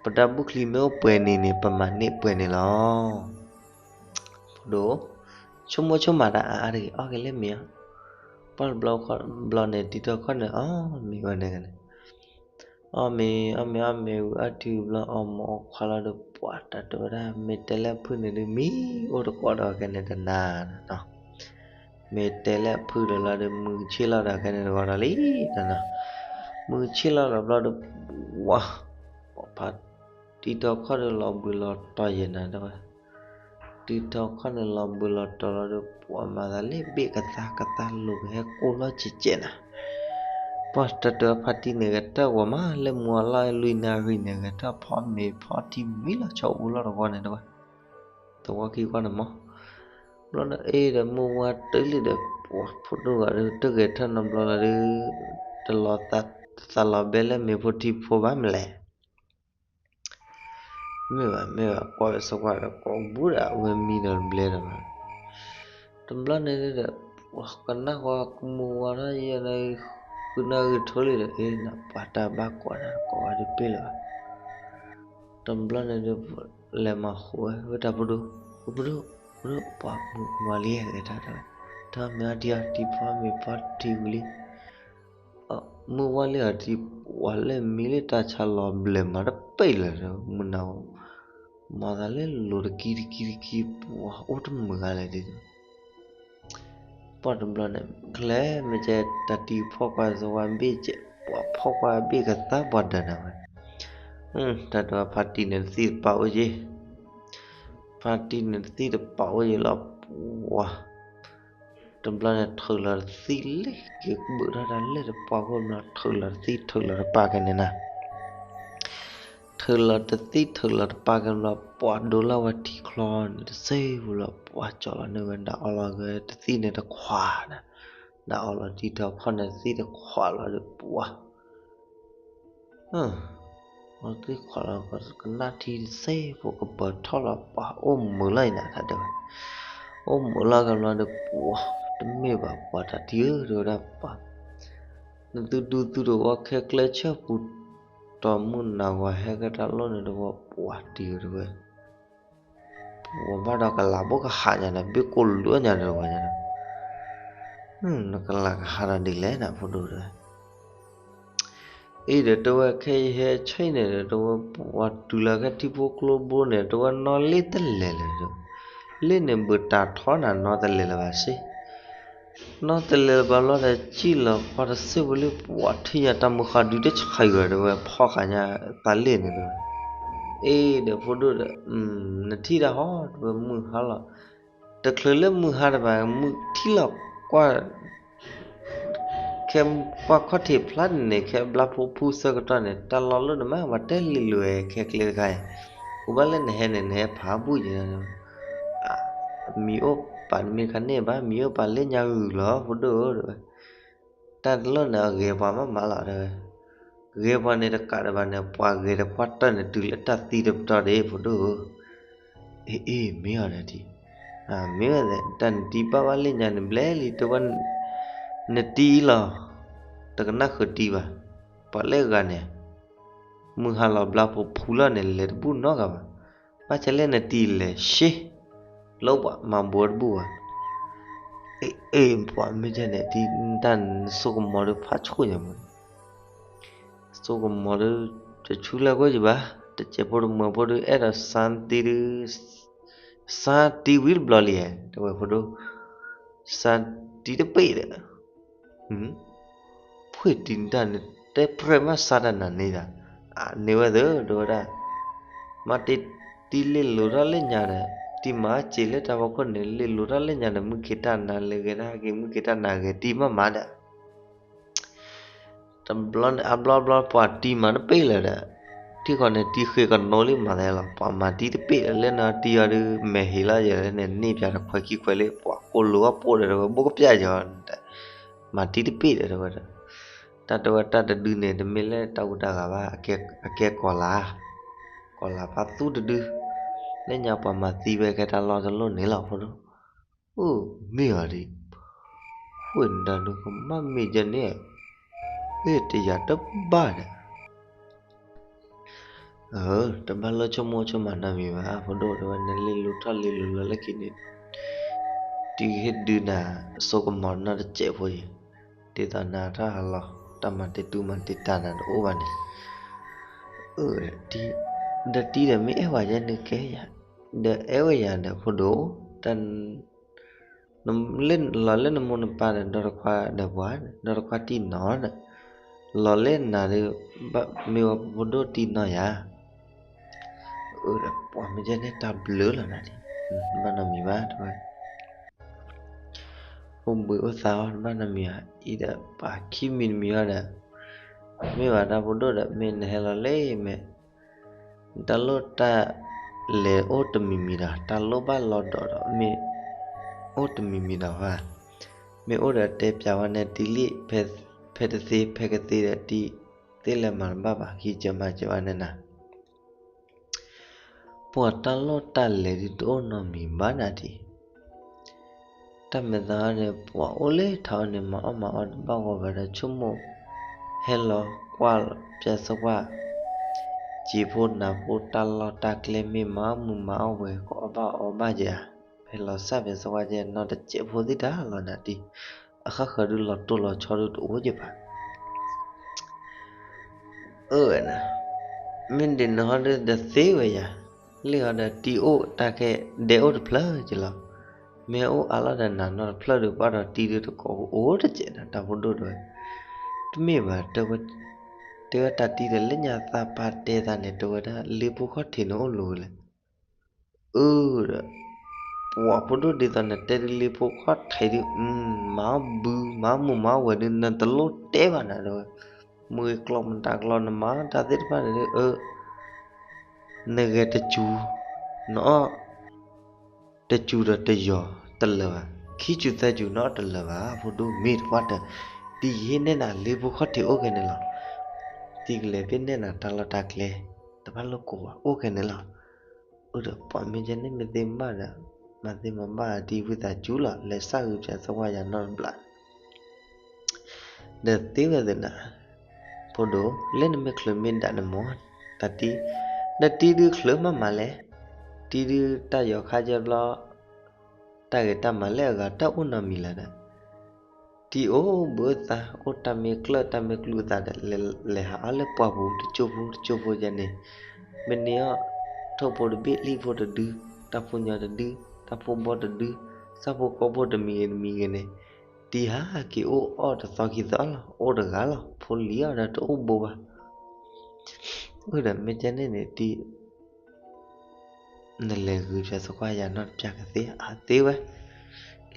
ပတၢ်ဘူၣ်ချံမ့ၢ်အိၣ်ပှဲၤန့ၣ်န့ၣ် ပမၤန့ၢ်ပှဲၤန့ၣ်လီၤ ဖိဒိၣ် ဆိကမိၣ်ဆိကမးတၢ်အါအါတဂ့ၤ အီၣ်က့ၤလၢမ့ၤအီၤ ပှၤတဘျီခီဘျီန့ၣ် တံၤထီၣ်ခီၣ်န့ၣ် အီၣ်မ့ၤဝဲန့ၣ်ဂ့ၤန့ၣ် အီၣ်မ့ၤ အီၣ်မ့ၤ အီၣ်မ့ၤဝံၤ အီၣ်ထံဘျီ အီၣ်မ့ၤအီၣ်ခွါလီၤဒီး ပှၤတၢ်တဲဝဲဒၣ် မ့ၢ်တဲလၢအဖုၣ်န့ၣ်ဒုး မံအိၣ်တကိးဒီးကဲန့ၣ်တနၤနီၤ မ့ၢ်တဲလၢအဖုၣ်ဒီးလီၤဒီး မုၢ်ဆ့ၣ်လီၤဒီးကဲန့ၣ်တဂီၤဒီးလံနီၤ မုၢ်ဆ့ၣ်လီၤဒီးဘျီဒီး ပှၤ ပှၤဖး တံၤထီၣ်ခီၣ်ဒီးလီၤဘှံးလီၤတီၤယဲၢ်နၤတဲဝဲ တံၤထီၣ်ခီၣ်န့ၣ်လီၤဘှံးလီၤတီၤလီၤဒီး ပှၤမၤသးလၢဘ့ၣ်ကသါကသါလိၤကဟဲကိၣ်လီၤကဲကဲနၤ ပှၤတၢ်တၢ်ဖါတံၢ်န့ၣ် ကတၢၢ်ဂီၤမး လၢမုၢ်အလီၢ်လွံၢ်နၣ်ရံၣ်န့ၣ် ကထီၣ်ဖီမ့ၤဖီထံမံလီၤဆီအူလီၤတဂီၤန့ၣ်တဲဝဲ သဝီခံကွၢ်န့ၣ်မး ဘျီဒီးအ့ၣ်ဒီးမုၢ်ဝါတုၤလံဒီး ပှၤဖိဒိၣ်ဂၤဒီး တဂဲၤထၢၣ်နီတဘျီလီၤဒီး တလီၤသးလီၤဘဲလၢမ့ၤဖိထံဖိဘၣ်မလဲၣ် မ့ၢ်ဘၣ် မ့ၢ်ဘၣ် ကွၢ်ဝဲဆိကွၢ်ဒီး ကိးဘူးဒီး အဝဲမံဒီးတဘျဲဒီးဘၣ်. တဘျီန့ၣ်ဒီး ကနၣ်ဃီကမူဝါထီၣ်ယဲၢ် ဃုနၢ်ဂ့ၤထိလံဒီး အ့ နပှၤတၢ်ဘၣ်ကိးနၤ ကိးဝဲတပ့ၢ်လၢၤဘၣ်. တဘျီန့ၣ်ဒီး လဲၤမၤဃိးဝဲ ဝဲတၢ်ဖိဒိၣ်, ဖိဒိၣ်, ဖိဒိၣ်, ပှၤမုၢ်ဝါလံဧါ ဂဲၤတၢ်တဲဝဲ, တၢ်မ့ၢ်အီၤတံၢ်အီၤ တံၢ်ဖီမ့ၤဖီတံၢ်ဝံၤလံ မုၢ်ဝါလံအီၤတံၢ် ပှၤလၢမံလၢတၢ်ဆါလီၤဘျဲၣ်မးတပ့ၢ်လၢၤဒီး မုၢ်နၤ မၤသးလၢလိၤတကံတကံတကံ ပှၤအိၣ်တမုာ်ဂၤလဲၣ်ဒ်သိး ပှၤတဘျီန့ၣ် ကျဲမ့ၢ်ကဲတၢ်တံၢ်ဖီၣ်ကွၢ်သဝါဘ့ၣ်ကဲ ပှၤဖီၣ်ကွၢ်ဘ့ၣ်ကသါပှၤဒၢးနၤဝဲ, တၢ်တဝဲဖါတံၢ်န့ၣ်တသံၣ်တပာ်အိၣ်က့ၤ, ဖါတံၢ်န့ၣ်တသံၣ်တပာ်အိၣ်က့ၤလီၤ ပှၤ တဘျီန့ၣ် ထုးလီၤတသံၣ်လၢက့ၤဘုးထီၣ်တၢ်လၢတပှၢ်ခိၣ်ဘျီ ထုးလီၤတသံၣ်ထုးလီၤတပာ်ကဲန့ၣ်နၤ ထုးလီၤတသံၣ်ထုးလီၤတပာ်ကဲဘျီ ပှၤဒိလၢဝဲထံချီန့ၣ် တစ့ဘူးလီၤ ပှၤကၠီလီၤန့ၢ်ဝဲ ဒၣ်အီလီၤက့ၤတသံၣ်န့ၣ်တခွးနၤ, ဒၣ်အီလီၤတံၢ်ထီၣ်ခီၣ်န့ၣ်တသံၣ်တခွးလီၤဒီးပှၤ အီလီၤတံၢ်ခွးလီၤ ကနၣ်ထံတစ့ဘူးကပၢၤထီၣ်လီၤ ပှၤအိၣ်မုာ်လီၤအံၤနၤ တၢ်တဲဝဲ, အိၣ်မုာ်လီၤကဲဘျီဒီးပှၤ တမ့ၢ်ဘၣ်ပှၤတၢ်တံၢ်ဧၢ တဲဝဲဒၣ်ပှၤ နသုဒူသုတဝီခဲကျဲဆၢပူၤ တီၢ်မုၢ်နၤဂီၤဟဲကတၢ်လိၣ်န့ၣ်တဝီ ပှၤတံၢ်ဧၢ တဲဝဲ, ပှၤဘၣ်ဒီးကလးဘိကဟးညါဒီး ဘ့ၣ်ကိၢ်လွံၢ်ညါဒီးတဝီညါဒီး, နကလးကဟးဒီးဒ်လဲၣ်နၤ ဖိဒိၣ်တဲဝဲ အ့ဒီးတဲဝဲခဲအံၤဟဲဆဲအံၤန့ၣ်ဒီး တဲဝဲပှၤတုၤလၢခဲထံဖိကျိဘိန့ၣ် တဲဝဲနီၣ်လ့ၣ်တလဲၤလၢၤဒီး, လ့ၣ်န့ၣ်ဘုးတၢ်ထီနၤနီၣ်တလဲၤလၢၤဘၣ်စ့, နီၣ်တလဲၤလၢၤဘၣ်လီၤဒီး စံၣ်လီၤဃီတစ့ဘူးလၢပှၤထံၣ်ညါတၢ်မုၢ်ဃၢ်ဒုးတဆံးဂၤတဲဝဲဖီၣ်ဃာ်ညါသးလ့ၣ်န့ၣ်တဲဝဲ, အ့ဒီးဖိဒိၣ်ဒီး နထံၣ်ဒၣ်ဟီ တဲဝဲမုၢ်ဟါလီၤ, တချုးလၢမုၢ်ဟါတဘၣ် မုၢ်ထံလီၤကွၢ် ခဲပှၢ်ခီၣ်ထံးဖျါန့ၣ် ခဲဘျါဖိဖူဆၢကတီၢ်န့ၣ် တၢ်လီၢ်လၢနမ့ၢ်ဘၣ်တဲလံာ်လွဲခဲကျဲတခါအံၤ, အိၣ်ဘၣ်လၢနဟဲန့ၣ် နဟဲဖးဘူၣ်ယဲၢ်, မံၤအိၣ်ပာ်တမံၤတခါန့ၣ်ဘၣ် မံၤအိၣ်ပာ်လၢညါဂုၤလီၤ ဖိဒိၣ်ဧၢ တဲဝဲ, တၢ်တလီၢ်န့ၣ် အဂဲၤပှၤမးမးလီၤတဲဝဲ, ဂဲၤပှၤန့ၣ်တကးဒံးဘၣ်န့ၣ် ပှၤဂဲၤတပှၢ်တၢၢ်န့ၣ်တုၤလၢတၢ်သံတပတီၢ်ဒံး ဖိဒိၣ်ဧၢ အ့ အ့ မ့ၢ်အီၤဒီးတံၢ်, မ့ၢ်ဝဲ တၢ်နတံၢ်ဘၣ်ဘၣ်လၢညါန့ၣ်ဘျဲလံ တဲဝဲ, နတံၢ်အံၤလီၤ, တကနၣ်ဃုာ်တံၢ်ဘၣ်, ပှၤလၢအဂၤန့ၣ်, မုၢ်ဟါလီၤဘျါဖိဖူလီၤန့ၣ် လဲၤတဘူၣ်နီတဂၤဘၣ်, ဘၣ်ဆၣ်လၢနတံၢ်လဲၤရှဲ, လၢပှၤမၤဘိတဘူၣ်ဘၣ်, အ့ အ့ ပှၤမ့ၢ်ဒ်န့ၣ် တံၢ်တၢ်နဆိကမိၣ်ဒီးဖးဆိၣ်ညါမး ဆိကမိၣ်ဒီး တဆူလဲၣ်ကွၢ်ယဘၣ်, တစဲးဖိတမၢဖိဒီး အဲၣ်ဒိးစၢ်တံၢ်ဒီး, စၢ်တံၢ်ဝံၤတဘျီလံ, တဲဝဲဖိဒိၣ်, စၢ်တံၢ်တပ့ၢ်ဒီး, ဖှ့ၣ်တံၢ်တၢ်န့ၣ် တဲပြဲၢ်မးစၢ်တၢ်နၤန့ၣ်ဒီး, န့ၢ်ဝဲသၢ တဲဝဲဒၣ်, မ့ၢ်တံၢ်လ့ၢ်လိၤထီၣ်လၢညါဒီး, တံၢ်မၤစ့ၤလၢတၢ်ဖီခိၣ်န့ၣ် လ့ၢ်လိၤထီၣ်လၢညါဒီး မုၢ်ခ့တၢ်နၤလၢဂဲၤဒၣ်က့ၤ မုၢ်ခ့တၢ်နၤဂဲၤတံၢ်မးမးဒီး တဘျီန့ၣ် အဘျီဘျီပှၤတံၢ်မၤတပ့ၢ်လၢၤဒီး, ထံၣ်ဃီန့ၣ် တံၢ်ဃ့ကနိလံမၤသးလီၤ, ပှၤမၤတံၢ်တပ့ၢ်ဒီး လၢနတံၢ်အီၤဒီး မဲာ်ဟ့ၣ်လီၤယဲၢ်လၢန့ၣ် န့ၢ်ပၠးတခွဲးခံခွဲးလံ, ပှၤကိၢ်လိာ်အီၣ်ပိၢ်ဒီး တဝဲဘိကပျၢ်ယီၤ, မၤတံၢ်တပ့ၢ်ဒီး တဝဲဒီး, တၢ်တဝဲတၢ်တဒုန့ၣ် တမ့ၢ်လၢတၢ်အူတၢ်ဂၤဘၣ်, အကဲကီၤလၤ, ကီၤလၤဖးသူတဒု, လၢညါပှၤမၤသံဝဲကဲတၢ်လီၢ်တလီၢ်န့ၣ်လီၤ ဖိဒိၣ် အိၣ်မ့ၢ်အီၤဒံး, ဃိၣ်နတၢ်ဒုကမၣ်မ့ၢ်ယဲန့ၣ်, မ့ၢ်တယာ်တဘၣ်ဒီး, တဘၣ်လၢဆိကမိၣ်ဆိကမးနီတမံၤဘၣ်, ဖိဒိၣ်တဲဝဲ နလ့ၢ်လိၤထီၣ်လ့ၢ်လိၤလီၤလၢခံန့ၣ်, တံၢ်ဟ့ၣ်ဒုနၤ ဆိကမိၣ်နီတစဲးဖိအံၤ, ဒ်သိးနၤထီၣ်ဟးလီၤ တၢ်မၤတ့ၢ်တူၢ်မၤတ့ၢ်တၢ်နၤတအိၣ်ဘၣ်န့ၣ်, ဒီးတံၢ်ဒီးမ့ၢ်အဲၣ်ဝဲယဲန့ၣ်ကဲယၤ, ဒီးအဲၣ်ဝဲယၤဒီးဖိဒိၣ်, တၢ် လီၤလၢနမိၢ်နပၢ်ဒီး ဒီတခွါဒီးပှၤ, ဒီတခွါတံၢ်နီၢ်ဒီး, လီၤလၢနၤဒီး, မ့ၢ်ဝဲဖိဒိၣ်တံၢ်နီၢ်ယၤ, အၢ ဒီးပှၤမ့ၢ်ယဲန့ၣ်တၢ်ဘျုးလီၤနၤဒံး, တဘၣ်နီတမံၤဘၣ် တဝဲ အိၣ်ဘှံးအိၣ်သါအီၤ တဘၣ်နီတမံၤဘၣ်, အံၤဒီးပှၤခံမံၤတမံၤအီၤဒီး, မ့ၢ်ဘၣ်တၢ်ဖိဒိၣ်ဒီး မ့ၢ်နဟဲလီၤလၢမဲာ် တၢ်လိၣ်တၢ်လဲၤအိၣ်တမံၤမံၤဒီး တၢ်လိၣ်ဘၣ်လီၤဒီးဒီး မ့ၢ်အိၣ်တမံၤမံၤဒီးဘၣ်, မ့ၢ်အိၣ်ဒီးတဲပျးဝဲန့ၣ် တံၢ်လံ, ဖဲတသ့ဖဲကသ့ဒီးတံၢ်, သ့လဲၤမၤတဘၣ်ဘၣ် ခံကမၤစၢၤဝဲန့ၣ်နၤ ပှၤတၢ်လီၢ်တၢ်လဲၤဒုးတအိၣ်နီတမံၤဘၣ်နၤဒံး. တၢ်မဲာ်သးန့ၣ် ပှၤအိၣ်လၢထးအီၤန့ၣ် မၤအီၣ်မၤအီတဘၣ်ဂီၢ်ဘၣ်ဒီး ဆိကမိၣ် ဟဲလီၤကွၢ်ပၠးသပှၢ် စံာ်ဖိနၤဖိတၢ်လီၢ်တၢ်ကျဲ မ့ၢ်မၤမုာ်မၤအီၣ်ဝဲ ကအီၣ်ဘၣ်အီဘၣ်ဧါ. ဟဲလီၤစၢ်ပၠးသပှၢ်ကဲ နီတစဲးဖိသ့ၣ်တၢ်လီၤနၤဒံး. အဃၣ်ဃၢၤဒုးလီၤတိၢ်လီၤဆီဒုးတအိၣ်ကဲဘၣ်. အၢဝဲနၤ, မ့ၢ်ဒ်န့ၣ်ဟီဒုးဒီးသ့ဝဲယၤ, လ့ၣ်ဟီဒီးတံၤအိၣ်တၢ်ခဲ ဒဲအိၣ်တဖျၢၣ်က့လီၤ. မ့ၢ်ဟဲအိၣ်အါလီၤဒီးနၤနီတဖျၢၣ်ဒုး ဘၣ်ဒီးတံၤဒုးတကိးအိၣ်တစဲးဒီး တၢ်ဖိဒိၣ်တဲဝဲ, တမ့ၢ်ဘၣ်, တဲဝဲတၢ်တံၤဒီး လၢညါသးပာ်တဲသးန့ၣ် တဲဝဲဒၣ် လ့ဖိခီၣ်ထံးန့ၣ်အိၣ်လိၤဝဲလဲၣ်. အၢဒီး ပှၤဖိဒိၣ်ဒ်သိးနတဲဒုး လ့ဖိခီၣ်ထံးဒုး မၤအီၣ်ဘု မၤအီၣ်မုာ်မၤအီၣ်ဝဲဒုး နတလိၣ်တဲဘၣ်နၤတဲဝဲ, မ့ၢ်ကျီၢ်မတၤကျီၢ် နမၤတၢ်သ့ၣ်တဖၣ်န့ၣ်ဒုး အၢ နဂဲၤတစူၤ နအီၣ်တစူၤဒီးတယီၤတလၢာ်ဘၣ်, ခံစူၤသၢစူၤနအီၣ်တလၢာ်ဘၣ်, ဖိဒိၣ်မ့ၢ်တပှၢ်တၢၢ်, တံၤယဟ့ၣ်နဲၣ်နၤလ့ဖိခီၣ်ထံးအိၣ်ခဲန့ၣ်လီၤ. တံၤကလဲၤဘ့ၣ်နဲၣ်နၤတၢ်လီၢ်တၢ်ကျဲ တဘၣ်လိာ်ကိးဘၣ် အိၣ်ခဲန့ၣ်လီၤ. အၢဒီးပှၤမ့ၢ်ကဲန့ၣ်မ့ၢ်သ့မးဒီး မၤသ့မၤဘၣ်တံၤဝံသးစူၤလီၤ လဲၤစၢ်ဂုာ်ပၠးသဝီယၤနီတဘျီ ဒီးသ့ဝဲသ့ၣ်နၤ, ဖိဒိၣ် လၢနမ့ၢ်ချုးမ့ၢ်ဒၣ်နမီၤ, တၢ်တံၤ, ဒီးတံၤဒုးချုးမးမးလဲၣ်, တံၤဒုးတၢ်ယီၤခါကဲဘျီ တၢ်ဂ့ၤတၢ်မၤလၢအဂၤတၢ်အိၣ်နီတမံၤလၢၤဒီး, တံၤအိၣ်ဘှံးသး အိၣ်တၢ်မ့ၢ်ကျၢၢ်တၢ်မ့ၢ်ကျူသးဒီး လဲၤဟးအါလၢပှၢ်ပူၤတကၠိဖိတကၠိဖိယဲန့ၣ်, မ့ၢ်န့ၢ်အီၣ် ထိၣ်ဖိတဘ့ၣ် လံၣ်ဖိတဒု, တၢ်ဖိညီတဒု, တၢ်ဖိဘီတဒု, စၢ်ဖိကီၢ်ဖိတမံၤဂ့ၤတမံၤဂ့ၤန့ၣ်, တံၤဟးက့ၤအိၣ်အီၣ်တသီခံသီလီၤ အိၣ်တဂၤလီၤ ဖိလံၤအီၤဒီးတအိၣ်ဘိဘၣ်. အၢဒီးမ့ၢ်ကဲန့ၣ်န့ၣ် တံၤ နလဲၤဂုာ်ပၠးသကွၢ်ယၤနီတပျၢ်ကသ့ အသ့ဝဲ,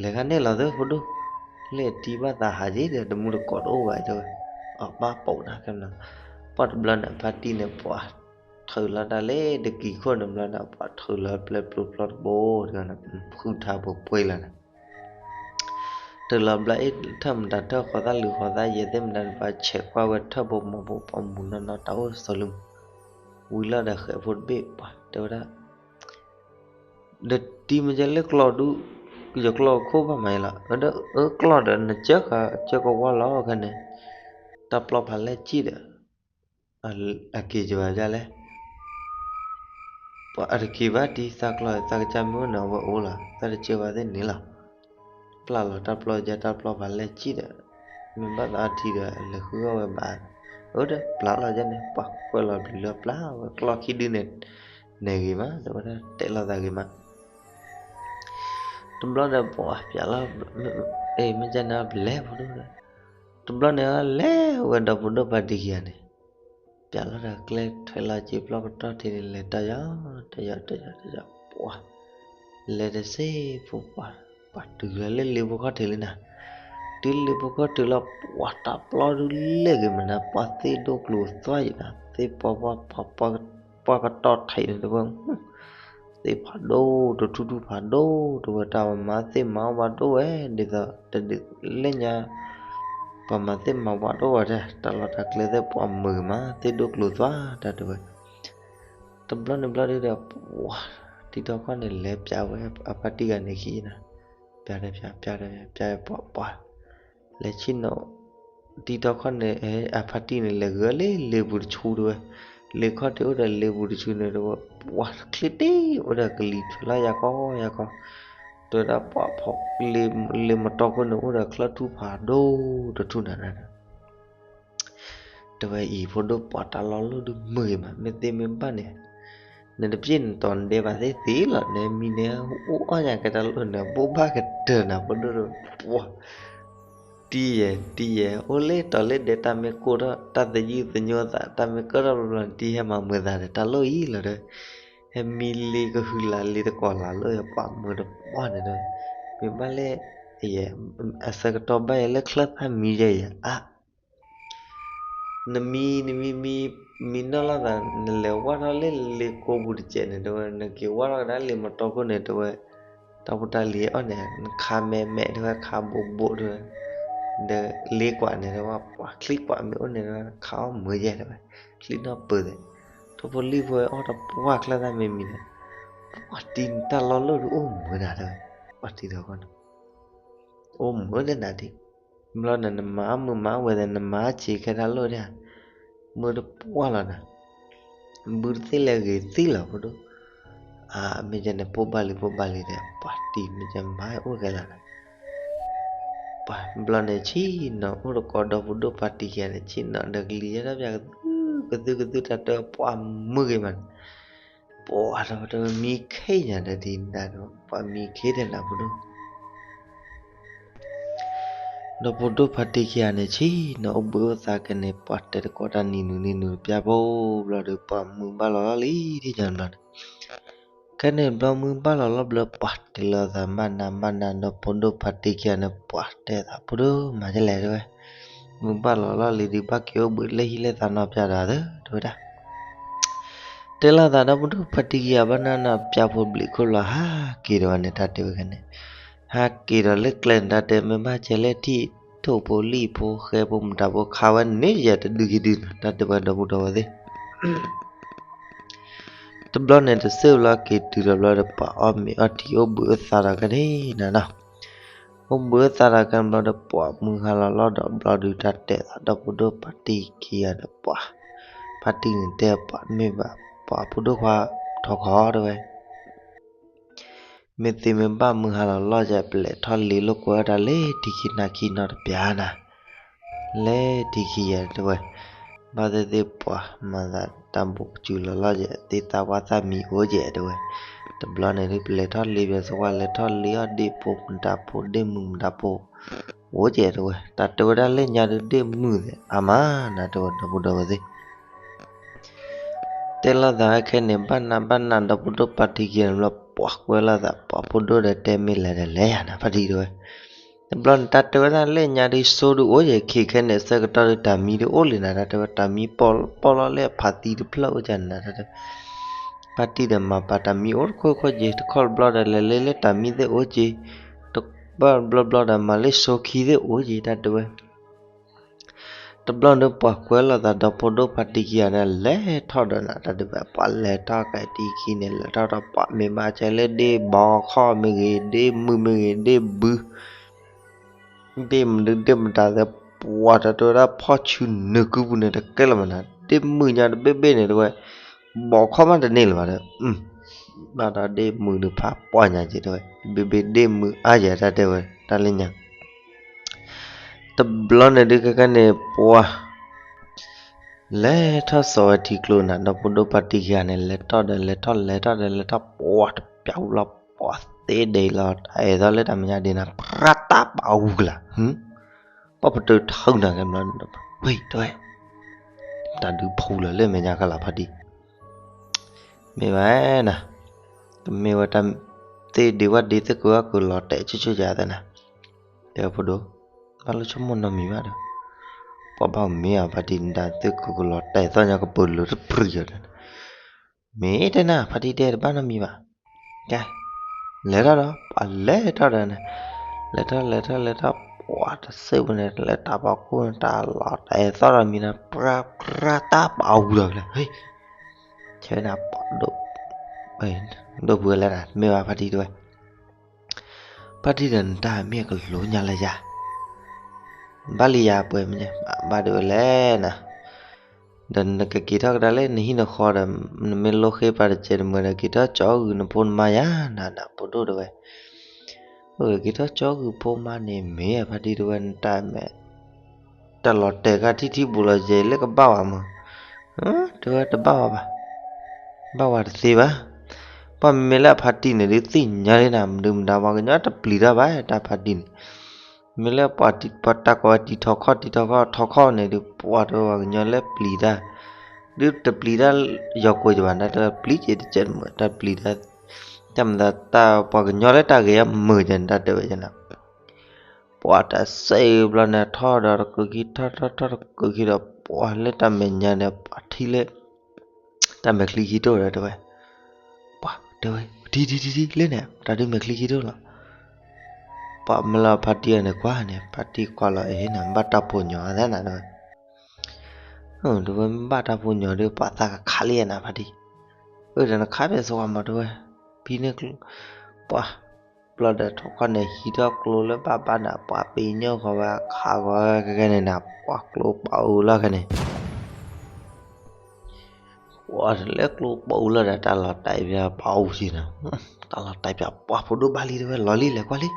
လဲၤခါန့ၣ်လီၤသၢဖိဒိၣ်, လၢတံၤဘၣ်သးဟးက့ၤဒီး တမူတကိးတအိၣ်ဘၣ်တဲဝဲ, အဘၣ်ပိာ်တၢ်ခဲလၢာ်, ပှၢ်တဘျီန့ၣ် အဖါတံၢ်န့ၣ် ပှၤထုးလီၤတၢ်လၢတကံၤခိၣ်န့ၣ်ဘျီန့ၣ် ပှၤထုးလီၤပျဲပျိဖျီတဘိ ဃုထါပှဲၤပှဲၤလီၤန့ၣ် ထုးလီၤဘျီအ့ၣ် ထၢၣ်မတၤထၢၣ်ဃီသၣ်လံၤဃီသၣ်ယဲၢ်သ့ၣ်မတၤန့ၣ် ပှၤဆဲးကွၢ်ဝဲထၢၣ်ဖိမီၤဖိပှၤမူးနီၢ်နီၢ်တၢ်အိၣ်စီၤလၢမူး, ဝံၤလီၤဒီးဃဲးဖိတဘ့ၣ်ပှၤတဲဝဲဒၣ် ဒီးတံၤမ့ၢ်ကဲလၢကျီၢ်ဒုး, ယကျီၢ်ခိၣ်ဘၣ်မးလီၤ, အၢ ကျီၢ်ဒီးနကၢဃာ်ကၢကဝီလီၤခဲန့ၣ်, တၢ်ပျီဖးလဲၢ်ကံၣ်ဒီး, အက့ၤကဘၣ်ဒ်လဲၣ်, ပှၤအတက့ၤဘၣ်တံၤ သးကျီၢ်သးကစၢ်မ့ၢ်အိၣ်န့ၣ် အဝဲအိၣ်လီၤ သးတကၢဘၣ်သ့ၣ်န့ၣ်လီၤ, ပျၢ်လီၤတၢ်ပျီယဲၢ်တၢ်ပျီဖးလဲၢ်ကံၣ်ဒီး, မ့ၢ်ဘၣ်သးအထံဒီး လဲၤဃုအီၣ်ဝဲဘၣ်, အၢ ဒီးပျၢ်လီၤယဲၢ်န့ၣ် ပှၤကွဲးလီၤဘျုးလၢပျၢ်ဝဲကျီၢ်ခံဒုန့ၣ်, နဲၣ်ဂ့ၤမး တဲဝဲဒၣ်တဲလီၤသးဂ့ၤမး တဘျီဒီးပှၤပျၢ်လီၤ, မ့ၢ်ကဲန့ၣ်ပလဲၤဖိဒိၣ်ဒီး, တဘျီန့ၣ် လဲၤဝဲဒီးဖိဒိၣ်ပှၤတံၤခံဂၤန့ၣ်, ပျၢ်လီၤဒီးကျဲထွဲလီၤစ့ပျီကတီၢ်ထံးန့ၣ် လဲၤတၢ်ယီၤ တၢ်ယီၤ တၢ်ယီၤ တၢ်ယီၤ ပှၤ လဲၤတစ့ဖိပှၤ, ပှၤတုၤလၢလ့ဖိခီၣ်ထံးလံနၤ, တုၤလ့ဖိခီၣ်ထံးလီၤ ပှၤတၢ်ပျီဒုးလဲၢ်ဂ့ၤမးနၤ ပှၤသ့ၣ်ဒိၣ်ကျိၤသွါယံၤနၤ သ့ၣ်ပှၤပှၤပှၤပှၤကတီၢ်ထံးန့ၣ်တဝဲ သ့ၣ်ဖးဒိၣ်တထူၣ်ထူၣ်ဖးဒိၣ်တဝဲ တၢ်မၤသ့ၣ်မၤဝဲဒိၣ်ဝဲ ဒ်သိးတဒ်လဲၣ်ညါ, ပှၤမၤသ့ၣ်မၤဝဲဒိၣ်ဝဲဒၣ် တၢ်လီၢ်တၢ်ကျဲသ့ၣ်ပှၤမုာ်မး သ့ၣ်ဒိၣ်ကျိၤသွါတၢ်တဝဲ, တဘျီန့ၣ်ဘျီဒုဒီး ပှၤ တံၤထီခီၣ်န့ၣ် လဲၤပျၢ်ဝဲအဖါတံၢ်ဂၤန့ၣ်ခံနၤ, ပျၢ်တပျၢ် ပျၢ်တပျၢ် ပျၢ်ပှၤပှၤ လဲၤဆ့ၣ်နီၤ တံၤထီခီၣ်န့ၣ် အဖါတံၢ်န့ၣ် လဲၤဂၢၢ်လၢလ့ပူၤတဆူတဝဲ, လ့ခီၣ်ထံးအိၣ်ဒီးလ့ပူၤတဆူန့ၣ်တဝဲ, ပှၤချ့တ့ၢ်အိၣ်ဒီးကလံၤထွဲလီၤယၤကီယၤကီ, တဲဝဲဒၣ်ပှၤဖီၣ် လ့မတီခိၣ်န့ၣ် အိၣ်ဒီးချၢထူၣ်ဖးဒိၣ်တထူၣ်နၤနၤ တဲဝဲအံၤ ဖိဒိၣ်ပှၤတၢ်လီၢ်လီၢ်ဒုးမုာ်ဂ့ၤမး မ့ၢ်သ့မ့ၢ်ဘၣ်န့ၣ်, နတပျ့ၢ်နတီၤနဒဲးဘၣ်သ့ၣ်သ့ၣ်လီၤ နမံၤန့ၣ် အိၣ်အီၣ်ညါကဲတၢ်လီၢ်န့ၣ် ဘိၣ်ဘၣ်ကတၢၢ်နၤ ဖိဒိၣ်ဒီး ပှၤ တံၤယဲၢ် တံၤယဲၢ် အိၣ်လၢတီၤလၢဒဲး တၢ်မ့ၢ်ကိၢ်ထီၣ် တၢ်သယုၢ်သညိသး တၢ်မ့ၢ်ကၢၢ်ထီၣ်ဘျီဘျီ တံၤဟဲမၤမုာ်သးဒီး တၢ်လီၢ်အံၤလီၤဒီး ဟဲမံလ့ကဟုလးလ့တကွီၢ်လးလၢယပှၤမုာ်တပှၢ်န့ၣ်ဒီး မ့ၢ်ဘၣ်လၢ အဆၢကတီၢ်ဘၣ်ယဲလၢချၢၣ်သၣ်မံယဲယဲအါ နမံ နမံ မံ မံနီၢ်လီၤသး နလဲၤဝၢ်ထီၣ်လၢလ့ကိပူၤတစဲးန့ၣ် တဲဝဲ နက့ၤဝၢ်ထီၣ်ကဒါလ့မတီခိၣ်န့ၣ် တဲဝဲ တၢ်ဖိတၢ်လံၤအီၣ်န့ၣ် နခါမဲာ်မဲာ် တဲဝဲ ခါဘိးဘိး တဲဝဲ ဒီးလ့ကွၢ်န့ၣ် တဲဝဲ ပှၤချံကွၢ်မ့ၢ်အိၣ်န့ၣ် တဲဝဲ ခါအီၣ်မုာ်ယဲ တဲဝဲ ချံနီၢ်ပၢၢ်သ့ၣ် ထိၣ်ဖိလံၣ်ဖိအီၣ်တပှၢ်ချၢၣ်သၣ်မံမံန့ၣ် ပှၤတံၤန့ၣ်တၢ်လီၢ်လၢဒုးအိၣ်မုာ်နၤတဲဝဲ, ပှၤတံၤဒီးကီၢ်န့ၣ်, အိၣ်မုာ်လၢနၤဒံး, ဘျီန့ၣ်နမၤအမုာ်မၤဝဲဒီး နမၤဆံးခဲတၢ်လိၣ်ဒၣ်, မုာ်တပှၢ်လီၤနၤ, ဘုတသ့လဲၤဂ့ၤသံလီၤဖိဒိၣ်, အမ့ၢ်ကန့ၣ် ပိၢ်ဘၣ်လံ ပိၢ်ဘၣ်လံဒီး ပှၤတံၤမ့ၢ်ကမၤအိၣ်ခဲလၢာ်နၤ ပှၤဘျီန့ၣ်ဆ့ၣ်နီၤအိၣ်တကိးဒီပုၢ်ဒိၣ်ပှၤတံၤခံဂၤန့ၣ် ဆ့ၣ်နီၤဒီးကလံၤယဲၢ်ထီၣ်ပၠးကသူကသူကသူတၢ်တဲပှၤမုာ်ဂ့ၤမးန့ၣ်, ပှၤဒီးပှၤတမံခ့ညါဒီးဒ်နၤဒီး ပှၤမံခ့ဒီးနၤဖိဒိၣ် ဒီပုၢ်ဒိၣ်ပှၤတံၤခံဂၤန့ၣ် ဆ့ၣ်နီၤအိၣ်ဘှံးအိၣ်သါကန့ၣ် ပှၤတဲတကိးတၢ်နံၤနုၤနံၤနုၤတပျၢ်ဖိဘျီဒီး ပှၤမုာ်ဘၣ်လီၤလီၤလံ ဒ်ညါဘျီန့ၣ် ခဲန့ၣ်ဘျီမုၢ်ဘၣ်လီၤလီၤဘျီ ပှၤတဲလီၤသးဘၣ်နးဘၣ်နး ဒီပုၢ်ဒိၣ်ပှၤတံၤခံဂၤန့ၣ် ပှၤတဲသးဖိဒိၣ်မၤဒ်လဲၣ်တဲဝဲ, မုၢ်ဘၣ်လီၤလီၤလံဒီး ဘၣ်က့ၤအိၣ်ဘှံးလၢဟံၣ်လၢသးနီတပျၢ်ဒီးသၢတဲဝဲဒၣ် တဲလီၤသးဒီပုၢ်ဒိၣ်ပှၤတံၤခံဂၤဘၣ်နးနးပၠးဖိဘျံးခိၣ်လီၤ ဟးက့ၤဒီးဝဲန့ၣ် တၢ်တဲဝဲခဲန့ၣ်, ဟးက့ၤဒီးလၢကျဲန့ၣ် တၢ်တဲမ့ၢ်ဘၣ်ကဲလၢထံၣ်ထိၣ်ဖိလံၣ်ဖိဃဲဖိမတၤဖိခးဝဲန့ၣ် ယတဒုးခံဒုးနၤ တၢ်တဲဝဲဒီပုၢ်ဒီဝဲၢ်သ့ၣ် တဘျီန့ၣ်တစ့ၢ်ဘျီက့ၤတုၤဒီးဘျီဒီး ပှၤအီၣ်မ့ၤအီထံ အိၣ်ဘှံးအိၣ်သါဒီးကန့ၣ်နၤနီၤ, အိၣ်ဘှံးအိၣ်သါဒီးကန့ၣ်ဘျီဒီး ပှၤမုၢ်ဟါလီၤလီၤဒီးဘျီဒုး တၢ်တဲသးဒီပုၢ်ဒိၣ်ပှၤတံၤခံဂၤဒီးပှၤ, ပှၤတံၤန့ၣ်တဲပှၤမ့ၢ်ဘၣ် ပှၤဖိဒိၣ်ခွါထီခီတဲဝဲ မ့ၢ်သ့မ့ၢ်ဘၣ်မုၢ်ဟါလီၤလီၤယဲ ပလဲၤထီၣ်လ့လိာ်ကွဲဝဲဒၣ်လၢထံခံနၤခံနီတပျၢ်နၤ, လၢထံခံယဲတဲဝဲ, ဘၣ်သ့ၣ်သ့ၣ်ပှၤမၤသးတၢ်ဘူးကစူၤလီၤလီၤယဲ သ့ၣ်သၣ်ဝၣ်သၣ်မံၤအိၣ်ယဲတဲဝဲ, တဘျီန့ၣ်ဒုး ပလဲၤထီၣ်လ့ပျဲစဝါ လဲၤထီၣ်လ့အီၣ်ဒ့ၣ်ဖိမတၤဖိ ဒ့ၣ်မုၢ်မတၤဖိ အိၣ်ယဲတဲဝဲ, တၢ်တဲဝဲဒၣ်လၢညါဒုး ဒ့ၣ်မုၢ်သ့ၣ်အါမးနၤတဲဝဲဒီပုၢ်ဒီဝဲၢ်သ့ၣ် တဲလီၤသးခဲန့ၣ် ဘၣ်နးဘၣ်နး ဒီပုၢ်ဒိၣ်ပှၤတံၤခံဂၤန့ၣ်ဘျီ ပှၤကွဲလီၤသး ပှၤဖိဒိၣ်ဒီးတဲမ့ၢ်လဲၤဒီးလဲၤယၤနၤ ဖါတံၢ်တဲဝဲ, တဘျီန့ၣ် တၢ်တဲဝဲဒၣ်လၢညါဒုး ဆိဒုးအိၣ်ယဲခံခဲန့ၣ် ဆၢကတီၢ်ဒုး တၢ်မံဒုးအိၣ်လံနၤ တၢ်တဲဝဲ တၢ်မံပီၣ်လီၤလၢအဖးသံတဖျၢၣ်အိၣ်ကန့ၣ်နၤ တၢ်တဲ ဖါတံၢ်ဒီးမၤပာ်တၢ်မံအိၣ်တခိၣ်ခိၣ်က့ၤ တခီတဘျီဒီး လဲၤလၢလၢတၢ်မံသ့ၣ်အိၣ်က့ၤ, တဘျီဘျီဒီး မၤလၢဆိခံသ့ၣ်အိၣ်က့ၤ တၢ်တဲဝဲ တဘျီန့ၣ် ပှၤကွဲလီၤသး ဒီပုၢ်ဒိၣ်ပှၤတံၤခံဂၤန့ၣ် လဲၤထီၣ်ဒီးနၤ တၢ်တဲဝဲ ပှၤလဲၤထီၣ်ကဲတံၤခံန့ၣ် လဲၤထီၣ်ဒီး ပှၤမ့ၢ်ဘၣ်ကဲလၢဒ့ၣ်ဘီခီၣ်မ့ၢ်ဂ့ၤ ဒ့ၣ်မုၢ်မ့ၢ်ဂ့ၤ ဒ့ၣ်ဘု ဒ့ၣ်မနုၤဒ့ၣ်မတၤသ့ၣ် ပှၤတၢ်တဲဝဲဒၣ် ဖီၣ်ဆူနကုပူၤန့ၣ် တကဲလၢၤမးနၤ ဒ့ၣ်မုၢ်ညါတဘ့ၣ်ဘ့ၣ်န့ၣ်တဲဝဲ ဘီခီၣ်မးတန့ၢ်လၢၤဘၣ်ဒီး ဘၣ်ဒီးဒ့ၣ်မုၢ်ဒုးဖးပှၢ်ညါက့ၤတဲဝဲ ဘ့ၣ်ဘ့ၣ်ဒ့ၣ်မုၢ်အါယဲ တၢ်တဲဝဲ တၢ်လၢညါ တဘျီန့ၣ်ဒုး ခဲကနံၣ်န့ၣ် ပှၤ လဲၤထီၣ်စိာ်ဝဲထံကျိနၤ ဒီပုၢ်ဒိၣ်ပှၤတံၤခံဂၤန့ၣ် လဲၤထီၣ်ဒီး လဲၤထီၣ် လဲၤထီၣ်ဒီး လဲၤထီၣ် ပှၤတပျၢ်ဘျီ ပှၤသ့ဒဲးလီၤ တၢ်အဲၣ်သီလၢတၢ်မဲာ်ညါဒ်နၤ ပြၢတၢ်ပာ်အူကလာ် ပှၤပတုာ်ထီၣ်နၤကဲဘျီ ဝဲတဲဝဲ တၢ်ဒုးဖူလီၤလၢမဲာ်ညါကလာ်ဖါတံၢ် မ့ၢ်ဘၣ်နၤ ကမ့ၢ်ဝဲတၢ်သ့ဒ့ဝဲဒ့သ့ၣ်ကုာ်ဝဲကုာ်လီၤတဲာ်ဆူၣ်ဆူၣ်ယၤသးနၤ တဲဖိဒိၣ် ဘၣ်လိာ်ဆိကမိၣ်နီတမံၤဘၣ်ဒီး ပှၤဘၣ်မ့ၢ်အဖါတံၢ်နတၢ်သ့ၣ်ကုာ်ကုာ်လီၤတဲာ်သီၣ်ညါကပၢၤလိာ်တပျံၤယၤဒီး မ့ၢ်တဲနၤ ဖါတံၢ်တဲတဘၣ်နီတမံၤဘၣ် ကဲ လဲၤထီၣ်ဒီး ပှၤလဲၤထီၣ်ဒီးန့ၣ် လဲၤထီၣ်လဲၤထီၣ်လဲၤထီၣ် ပှၤတစဲးပူၤန့ၣ် လၢတၢ်ဖီခိၣ်န့ၣ် တၢ်လီၤတဲာ်သီၣ်ဒီးမံၤနၤ ပြၢ ပြၢတၢ်ပာ်အူလီၤလၢ ဟဲ ဆဲနၤပှၤဒိၣ် ဒိၣ်ပှၤလဲၤနၤ မ့ၢ်ဘၣ်ဖါတံၢ်တဲဝဲ ဖါတံၢ်ဒီးနတၢ်မ့ၢ်ကလိညါလၢယၤ ဘၣ်လံယၤပှဲၤမ့ၢ် ဘၣ်ဒိဝဲလဲၣ်နၤ ဒီးနကက့ၤထီၣ်ကဒါလၢနဟံၣ်နဃီဒီး နမ့ၢ်လိဃ့ပာ်တစဲးတမုာ်ဒီး က့ၤထီၣ်ကၠီဂုာ်နဖိနမါယၤနၤ ဒီးဖိဒိၣ်တဲဝဲ အိၣ်က့ၤထီၣ်ကၠီဂုာ်ဖိမါန့ၣ် မ့ၢ်ဖါတံၢ်တဲဝဲ နတၢ်မ့ၢ် တၢ်လီၤတဲာ်ခါထံထံဘူးလီၤယဲၤလၢကဘၣ်ဝဲမး တဲဝဲတဘၣ်ဝဲဘၣ် ဘၣ်ဝဲတသ့ဘၣ် ပှၤမ့မ့ၢ်လၢအဖါတံၢ်န့ၣ်ဒုးသ့ၣ်ညါလံနၤ မဒုမတၤပှၤကညီတပျံၤတၢ်ဘၣ် တၢ်ဖါတံၢ်န့ၣ် မ့ၢ်လၢပှၤတၢ်ကိးဝဲတံၤထီခီၣ် တံၤထီခီၣ် ထီခီၣ်န့ၣ်ဒုး ပှၤတဲဝဲပှၤကညီလၢပျံၤတၢ် ဒုးတပျံၤတၢ် ယီၤကိးကဘၣ် နတပျံၤက့ၤတကဲးတမုာ် တၢ်ပျံၤတၢ် တၢ်မၤသးတၢ်ပှၤကညီလၢတၢ်ဂ့ၤအမုာ်ကန့ၣ် တၢ်တဲဝဲကန့ၣ် ပှၤတစဲးဘျီန့ၣ် ထီၣ်ဒီးတကုးခံ ထီၣ်ထီၣ်ထီၣ်တကုးခံဒီး ပှၤလၢတၢ်မဲာ်ညါန့ၣ် ပှၤထံၣ်လၢ တၢ်မဲာ်ချံခံဒိၣ်ဒီးတဲဝဲ ပှၤတဲဝဲ ထံထံထံထံလၢန့ၣ် တၢ်ဒုးမဲာ်ချံခံဒိၣ်လီၤ ပှၤမၢလီၤဖါတံၢ်အန့ၣ်ကွၢ်န့ၣ် ဖါတံၢ်ကွၢ်လီၤ အ့ နဘၣ်တၢ်ဖိညီအသးနၤတဲဝဲ တဲဝဲမ့ၢ်ဘၣ်တၢ်ဖိညီဒီး ပှၤသးကခးလံနၤဖါတံၢ် အၢ ဒီးနခးဖဲစဝါမးတဲဝဲ ဟံးန့ၢ်ကျိ, ပှၤ, ဘျီဒီးထီၣ်ခီၣ်န့ၣ် ဟံးထီၣ်ကျိလၢဘၣ်ဘၣ်နၤ ပှၤပ့ၤညီၣ်ဃီဝဲခးဂီၤခဲကဲန့ၣ်နၤ ပှၤကျိပာ်အူလီၤခဲန့ၣ် ပှၤတလဲၤကျိပာ်အူလီၤဒီး တၢ်လီၤတဲာ်ပၠးပာ်အူက့ၤနၤ, တၢ်လီၤတဲာ်ပၠး ပှၤဖိဒိၣ်ဘၣ်လံတဲဝဲ လီၤလံလဲၤကွၢ်လံ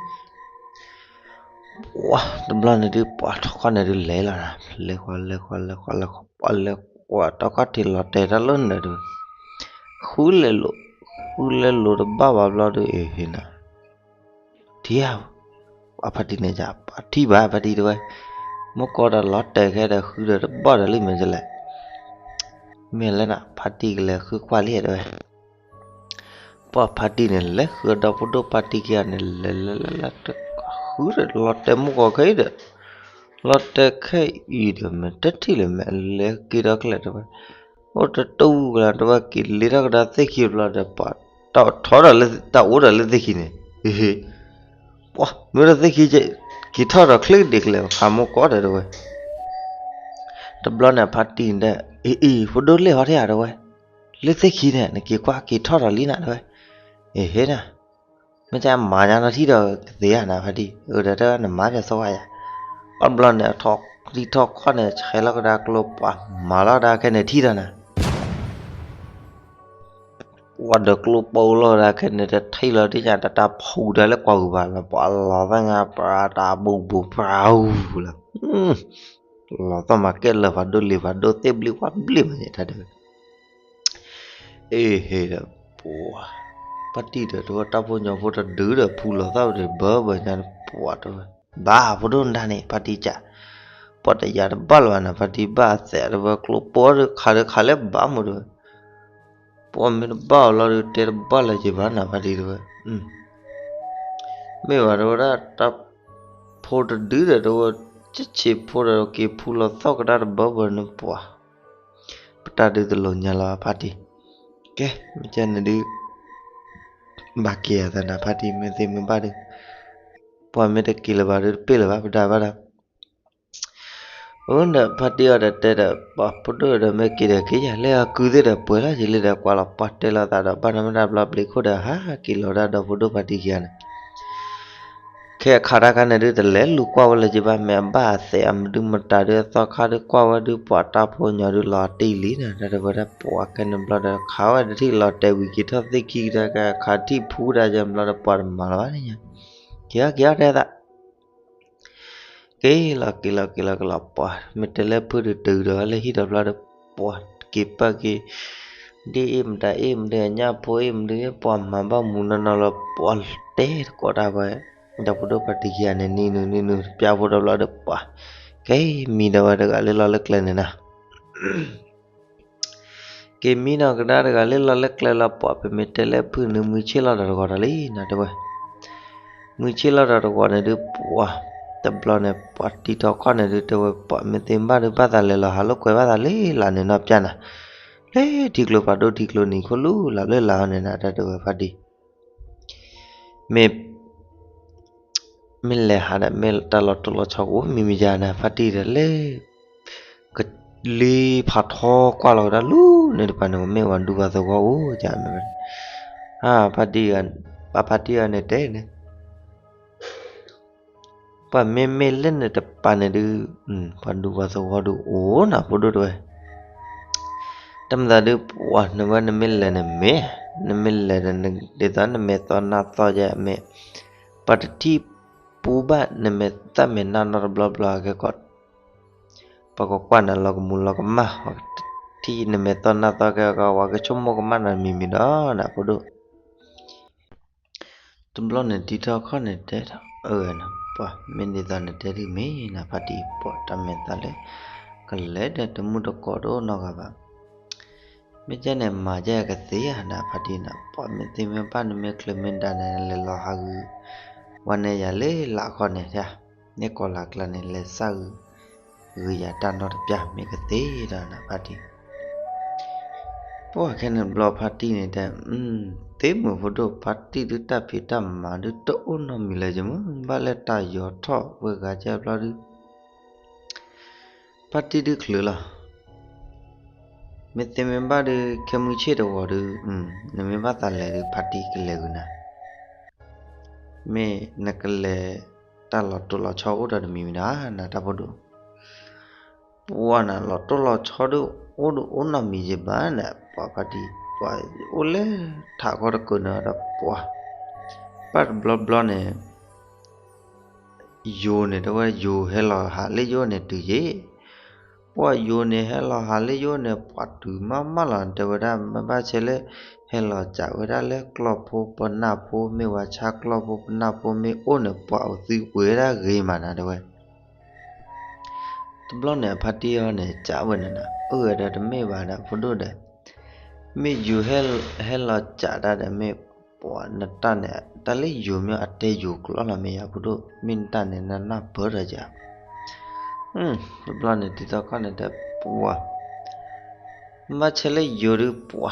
ပှၤတဘျီန့ၣ်ဒုး ပှၤထီၣ်ခီၣ်န့ၣ်ဒုးလဲၤလီၤနၤ, လဲၤဃီလဲၤဃီလဲၤဃီလဲၤဃီ ပှၤလဲၤကွၢ်တၢ်ခီၣ်ထံးလီၤတဲာ်တၢ်လီၤနၤဒုး, ဃုလဲၤလိာ်, ဃုလဲၤလိာ်တဘၣ်ဘၣ်ဘျီဒုး အ့ၣ်ဟ့နၤ ထံၣ်ဧါ, အဖါတံၢ်န့ၣ်ယၤ ပှၤထံၣ်ဘၣ်ဖါတံၢ်တဲဝဲ, မ့ၢ်ကီးဒီးလီၤတဲာ်ခဲဒီးဃုဒီးတဘၣ်ဒီးလံမ့ၢ်ကလဲၣ်, မ့ၢ်လၢနဖါတံၢ်ကလဲၤဃုကွၢ်လံတဲဝဲ ပှၤဖါတံၢ်န့ၣ် လဲၤဃုဒီဖိဒိၣ်ဖါတံၢ်ခံဂၤန့ၣ် လဲၤလဲၤလဲၤလဲၤ ဃုဒီးလီၤတဲာ်မုၢ်ကီၢ်ခဲအံၤဒီး, လီၤတဲာ်ခဲအံၤဒီး မ့ၢ်တထံၣ်လၢၤမ့ၢ်လဲၤက့ၤဒီးကျဲတဲဝဲ, အိၣ်တတူၢ်ကလၤတဲဝဲ က့ၤလ့ထီၣ်ကဒါသ့ၣ်ခံဘျီဒီး ပှၤထီၣ်ဒီးလၢတၢ်အိၣ်ဒီးလၢသ့ၣ်ခံန့ၣ်, ပှၤမ့ၢ်ဒီးသ့ၣ်ခံ က့ၤထီၣ်ဒီးချ့ဒံးကလဲာ် ခးမုၢ်ကီၢ်တဲဝဲ တဘျီန့ၣ်ဖါတံၢ်န့ၣ်တဲ အ့ၣ်အ့ၣ် ဖိဒိၣ်လ့ၣ်ဟီထံၣ်ဧါတဲဝဲ, လၢသ့ၣ်ခံန့ၣ် နက့ၤကွၢ်က့ၤထီၣ်ဒီးလံနၤတဲဝဲ, အ့ၣ်ဟ့နၤ, မ့ၢ်ကမၤညါနီၢ်ထံၣ်ဒီးကသ့ဧါနၤဖါတံၢ်, အၢဒီးတဲနမၤပၠးသဝဲယၤ, အဘျီန့ၣ် ထံထီၣ်ခီၣ်န့ၣ် ဆဲးလီၤကဒါကျိပှၤမၤလီၤကဒါခဲန့ၣ်ထံၣ်ဒီးနၤ ပှၤဒီးကျိပိလီၤဒၣ်ခဲန့ၣ် တထံၣ်လီၤဒ်ညါ တၢ်တၢ်ဖူးတၢ်လၢကွၢ်ဂုၤဘၣ်လီၤ ပှၤလီၤသၣ်ညါ ပှၤတၢ်ဘူးဘူး ပှၤအူလီၤ လီၤသီၣ်မၤကဲလၢာ် ပှၤဒိၣ်လံၤပှၤဒိၣ်သ့ၣ်ဘျုးပှၤဘျုးမးန့ၣ် တၢ်တဲဝဲ အ့ၣ်ဟ့ဒီး ပှၤ ဖါတံၢ်ဒီးတဝဲ တၢ်ဖိညီဖိတဒုဒီး ဖူလီၤသီၣ်ဒီး ဘၢဘၢညါန့ၣ် ပှၤတဲဝဲ ဘၣ်ဖိဒိၣ်နဒါန့ၣ် ဖါတံၢ်ကး ပှၤတယာ်တဘၣ်လၢၤဘၣ်နၤ ဖါတံၢ်ဘၣ်အသးတဲဝဲ ကျိပိဒီးခးဒီးခးလၢဘၣ်မးတဲဝဲ ပှၤမ့ၢ်တဘၣ်အီၤလီၤဒီး တဲတဘၣ်လၢၤက့ၤဘၣ်နၤ ဖါတံၢ်တဲဝဲ မ့ၢ်ဘၣ်တဲဝဲဒၣ် တၢ်ဖိတဒုဒီးတဲဝဲ ကဆံးဖိဒီးက့ၤဖူလီၤသီၣ်ကဒါတဘၢဘၢန့ၣ်ပှၤ ပတၢ်ဒုးတလိၤညါလီၤ ဖါတံၢ် ကဲ မ့ၢ်ကဲန့ၣ်ဒုး ဘၣ်က့ၤအသးနၤ ဖါတံၢ် မ့ၢ်သ့မ့ၢ်ဘၣ်ဒုး ပှၤမ့ၢ်တက့ၤလၢၤဘၣ်ဒုး တပ့ၢ်လၢၤဘၣ် ပတၢ်ဘၣ်ဒီး အိၣ်ဒီးဖါတံၢ်အီၤဒီးတဲဒီး ပှၤဖိဒိၣ်ဒီးမ့ၢ်က့ၤဒီးက့ၤယၤ လၢအကုသ့ၣ်ဒီးပှဲၤလီၤယံာ်လံဒီး ကွၢ်လီၤပှၤတဲလီၤသးဒီး ဘၣ်နမ့ၢ်တၢ်ဘျီဘျီခိၣ်ဒီး ဟးက့ၤလီၤဒၣ်ဒီးဖိဒိၣ်ဖါတံၢ်ခံဂၤန့ၣ် ခဲအခါတခါန့ၣ်ဒုး တလဲၤလူၤကွၢ်ဝဲလၢၤက့ၤဘၣ် မ့ၢ်အဘၣ်အသးအမဒုမတၤဒုး အသီခါဒုးကွၢ်ဝဲဒုး ပှၤတၢ်ဖိညီဒုးလီၤတံၢ်လံန့ၣ် တၢ်တဲဝဲဒၣ် ပှၤခဲန့ၣ်ဘျီဒီး ခးဝဲတထံၣ်လီၤတဲာ်ဝံၤက့ၤထီၣ်သ့ၣ်ခံကဒါ ခးထံၣ်ဖူဒၣ်ယဲၢ်ဘျီဒီး ပှၤတမၤလၢၤဘၣ်န့ၣ်ညါ က့ၤအီၤက့ၤအီၤတဲသး က့ၤလီၤက့ၤလီၤက့ၤလီၤက့ၤလီၤ ပှၤမ့ၢ်တဲလၢဖုၣ်ဒုးတုၤဒီးလၢဟံၣ်ဒီးဘျီဒီး ပှၤက့ၤပာ်က့ၤ ဒ်အ့ၣ်မတၤအ့ၣ်မဒုး အညၣ်ဖိအ့ၣ်မဒုး ပှၤမၤဘၣ်မူနီၢ်နီၢ်လီၤ ပှၤတဲတကိးတၢ်ဝဲ ဒီးဖိဒိၣ်ဖါတံၢ်ခံဂၤန့ၣ် နံၤနုၤနံၤနုၤတပျၢ်ဖိဒီးဘျီဒီး ပှၤက့ၤမံဒီးဝဲတဂၤလၢလီၢ်လၢကျဲန့ၣ်နၤ က့ၤမံနီၢ်ကဒါတဂၤလၢလီၢ်လၢကျဲလီၤ ပှၤပမ့ၢ်တဲလၢဖုၣ်န့ၣ် မုၢ်ဆ့ၣ်လီၤဒီးတဂီၤဒီးလံနၤတဲဝဲ မုၢ်ဆ့ၣ်လီၤဒီးတဂီၤန့ၣ်ဒုး ပှၤ တဘျီန့ၣ် ပှၤတံၤထီၣ်ခီၣ်န့ၣ်ဒုး တဲဝဲ ပှၤမ့ၢ်သ့ဘၣ်ဒုး ဘၣ်သးလဲၤလီၤဟးလိာ်ကွဲဘၣ်သးလၢလာ်န့ၣ်နီၢ်ပျၢ်နၤ လၢထံကျိဖးဒိၣ်ထံကျိနံၤခိၣ်လူလၢ်ဘျၢလၢ်အီၤန့ၣ်နၤ တၢ်တဲဝဲဖါတံၢ် မ့ၢ် မ့ၢ်လဲၤဟးဒီး မ့ၢ်တၢ်လီၤတိၢ်လီၤဆီအိၣ် မံၤမံၤယါနၤ ဖါတံၢ်ဒီးလၢ ကလံၤဖးထီကွၢ်လီၤကဒါလူၤန့ၣ်တပၤန့ၣ် မ့ၢ်ဝဲဒူပှၤသဝီအိၣ်ယါမ့ၢ်ဝဲ ဖါတံၢ် ပှၤဖါတံၢ်အီၤန့ၣ်တဲန့ၣ် ပှၤမ့မ့ၢ်လၢန့ၣ်တပၤန့ၣ်ဒုး ပှၤဒူပှၤသဝီဒုးအိၣ်နၤဖိဒိၣ်တဲဝဲ တမၤသးဒုး ပှၤနဝဲနမ့ၢ်လဲၤန့ၣ်မ့ၢ် နမ့ၢ်လဲၤဒီး ဒ်သိးနမဲာ်သီနါသီယဲမ့ၢ် ပှၤတထံၣ်ပူဘၣ်နမဲာ်သၣ်မဲာ်နါနီတဘျီဘျီအကဲကီး ပှၤကကွၢ်နၤလီၤကမူလီၤကမၣ် ပှၤထံၣ်နမဲာ်သီနါသီကဲကီး ပှၤကဆိကမိၣ်ကမၣ်နၤမံၤမံၤဒီးနဖိဒိၣ် တဘျီန့ၣ်တံၤထီၣ်ခီၣ်န့ၣ်တဲဒီး အၢ ပှၤမ့ၢ်ဒ်သိးနတဲဒ်မ့ၢ်နဖါတံၢ် ပှၤတၢ်မဲာ်သၣ်လၢ ကလဲၤဒီးတမုၢ်တကိးတအိၣ်နီတဂၤဘၣ် မ့ၢ်ကဲန့ၣ်မၤကဲကသ့ဧါနဖါတံၢ်နၤ ပှၤမ့ၢ်သ့မ့ၢ်ဘၣ်နမ့ၢ်ချုးမ့ၢ်ဒါန့ၣ် လဲၤလီၤဟးဂုာ် ဝဲန့ၣ်ယၤလၢလာ်ခီန့ၣ် မ့ၢ်ကီၤလၤကျါန့ၣ် လဲၤစၢ်ဂုာ် ဂုာ်ယၤတၢ်နီတပျၢ်မ့ၢ်ကသ့ဒီးနဖါတံၢ် ပှၤခဲန့ၣ်ဘျီဖါတံၢ်န့ၣ်တဲ သ့မုာ်ဖိဒိၣ်ဖါတံၢ်ဒုးတၢ်ဖံးတၢ်မၤဒုးတအိၣ်နီတမံၤလၢၤ ယမုၢ်ဘၣ်လၢတၢ်ယီၤထီၣ်ဝဲဂၤကဲဘျီဒုး ဖါတံၢ်ဒုးချုးလီၤ မ့ၢ်သ့မ့ၢ်ဘၣ်ဒုး ခဲမုၢ်ဆ့ၣ်တဝီၤဒုး နမ့ၢ်ဘၣ်သးလဲၤဒုး ဖါတံၢ်ကလဲၤဂုာ်နၤ, မ့ၢ်နကလဲၤတၢ်လီၤတိၢ်လီၤဆီအိၣ်ဒီးတမံၤမံၤနၤ နတၢ်ဖိဒိၣ်, ပှၤနၤလီၤတိၢ်လီၤဆီဒုး အိၣ်ဒုးအိၣ်နီတမံၤယဘၣ်နၤ ပှၤဖါတံၢ် ပှၤအိၣ်လၢထးခီတကုာ်န့ၣ်ဒီး ပှၤ ဘၣ်တဘျီဘျီန့ၣ် ယိၤန့ၣ် တဲဝဲ ယိၤဟဲလီၤဟးလၢယအိၣ်န့ၣ်တုၤယ့ၣ်, ပှၤယိၤန့ၣ် ဟဲလီၤဟးလၢယအိၣ်န့ၣ် ပှၤတုၤမးမးလီၤ တဲဝဲဒၣ် မ့ၢ်ဘၣ်ဆဲးလၢ ဟဲလီၤစးဝဲဒၣ်လၢကျီၢ်ဖိပနၢ်ဖိ မ့ၢ်ဝဲဆါကျီၢ်ဖိပနၢ်ဖိမ့ၢ်အိၣ်န့ၣ် ပှၤအိၣ်သုပှ့ၤဝဲဒၣ်ဂ့ၤမးနၤ တဲဝဲ. တဘျီန့ၣ် အဖါတံၢ်အီၤန့ၣ် စံးဝဲန့ၣ်နၤ အၢၣ်ဝဲဒီးတမ့ၢ်ဘၣ်ဒီး ဖိဒိၣ်ဒီး မ့ၢ်ယိၤဟဲလီၤစးတၢ်ဒီး မ့ၢ်ပှၤနတၢ်န့ၣ် တၢ်လၢယိၤမ့ၢ်အတဲယိၤကျိာ်လီၤ မ့ၢ်ယၤဖိဒိၣ် မ့ၢ်နတၢ်န့ၣ် နနၢ်ပၢၢ်ထီၣ်ယၤ. တဘျီန့ၣ် တံၤသီခီန့ၣ်တဲ ပှၤ မ့ၢ်ဘၣ်ဆဲးလၢယိၤဒုး ပှၤ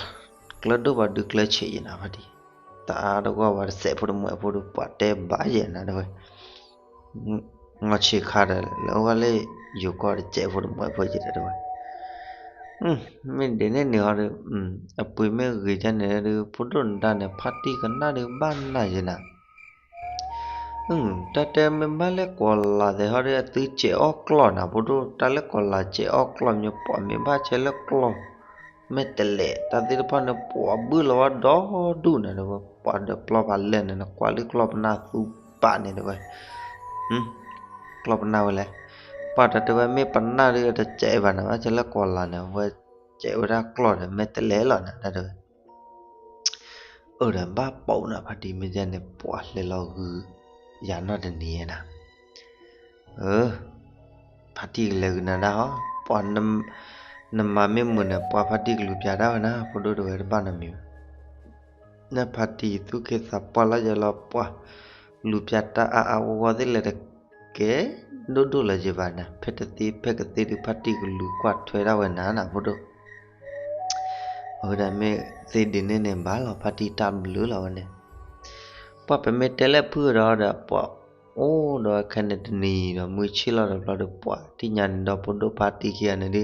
ကျၢၤဒိၣ်ဘၣ်ဒုးကျၢၤဆံးယဲနၤ ဖါတံၢ်, တၢ်အါတဂီၢ်ဘၣ် တစဲးဖိတမှဲးဖိဒုး ပှၤတဲဘၣ်ယဲနၤ တဲဝဲ ငီၢ်ဆံးခါဒီး လဲၤအိၣ်ဘၣ်လၢယိၤကီၢ် တစဲးဖိတမှဲးဖိယဲဒီး တဲဝဲ, မ့ၢ်ဒ်န့ၣ်န့ၣ်ဟီဒီး အပှ့ၤမ့ၢ်ဂ့ၤဒ်န့ၣ်ဒီး ဖိဒိၣ်နတၢ်န့ၣ် ဖါတံၢ်ကနၣ်ဒုးဘၣ်နၤယဲနၤ တၢ်တဲမ့ၢ်ဘၣ်လၢကီၤလၤသဲးဟီဒီး အသုစဲးအီၣ်ကျီၢ်နၤ ဖိဒိၣ် တၢ်လၢကီၤလၤစဲးအီၣ်ကျီၢ်မ့ၢ် ပှၤမ့ၢ်ဘၣ်ဆဲးလၢကျီၢ် မ့ၢ်တလဲး တၢ်သ့ၣ်တဖၣ်န့ၣ် ပှၤဘုၣ်လီၤဝဲဒီဒူၣ်နၤ တဲဝဲ ပှၤဒီးကျီၢ်ဖးလဲၢ်န့ၣ် နကွၢ်လၢကျီၢ်ပနၢ်သူပာ်န့ၣ် တဲဝဲ ကျီၢ်ပနၢ်ဝဲလဲၣ်, ပှၤတၢ်တဲဝဲ မ့ၢ်ပနၢ်ဒီးတစဲးဘၣ်နၤ ဘၣ်ဆဲးလၢကီၤလၤန့ၣ် ဝဲစဲးဝဲဒၣ်ကျီၢ်ဒီး မ့ၢ်တလဲးလီၤနၤ တၢ်တဲဝဲ အၢၣ်ဒီးဘၣ်ပိာ်နၤ ဖါတံၢ် မ့ၢ်ဒ်န့ၣ် ပှၤလဲၤလီၤဂုာ်ယၤနီတနံၤနၤ, ဖါတံၢ်ကလဲၤဂုာ်နၤဒၣ်ဟီ, ပှၤ နမၤမ့ၢ်မုာ်န့ၣ် ပှၤဖါတံၢ်ကလူၤပျးတၢ်ဝဲနၤ ဖိဒိၣ်တဲဝဲ တဘၣ်နီတမံၤဘၣ် နဖါတံၢ်သူၣ်က့သးပှၢ်လီၤယဲလီၤ ပှၤလူၤပျးတၢ်အါအါဂီၢ်ဂီၢ်သ့ၣ်လဲၤတကဲ ဒိၣ်ဒိၣ်လီၤယဲဘၣ်နၤ ဖဲတသ့ဖဲကသ့ဒုး ဖါတံၢ်ကလူၤကွၢ်ထွဲဒၣ်ဝဲနၤနၤ ဖိဒိၣ် အဝဲဒၣ်မ့ၢ်သ့ဒ်န့ၣ်န့ၣ် ဘၣ်လီၤ ဖါတံၢ်တၢ်ဘျုးလီၤဝဲန့ၣ်, ပှၤပမ့ၢ်တဲလၢဖုၣ်ဒီးဒီး ပှၤအိၣ်ဒီးခဲန့ၣ်တနံၤဒီး မုၢ်ဆ့ၣ်လီၤတဘျီဒီး ပှၤထံၣ်ညါန့ၣ်ဒီး ဖိဒိၣ်ဖါတံၢ်ခံဂၤန့ၣ်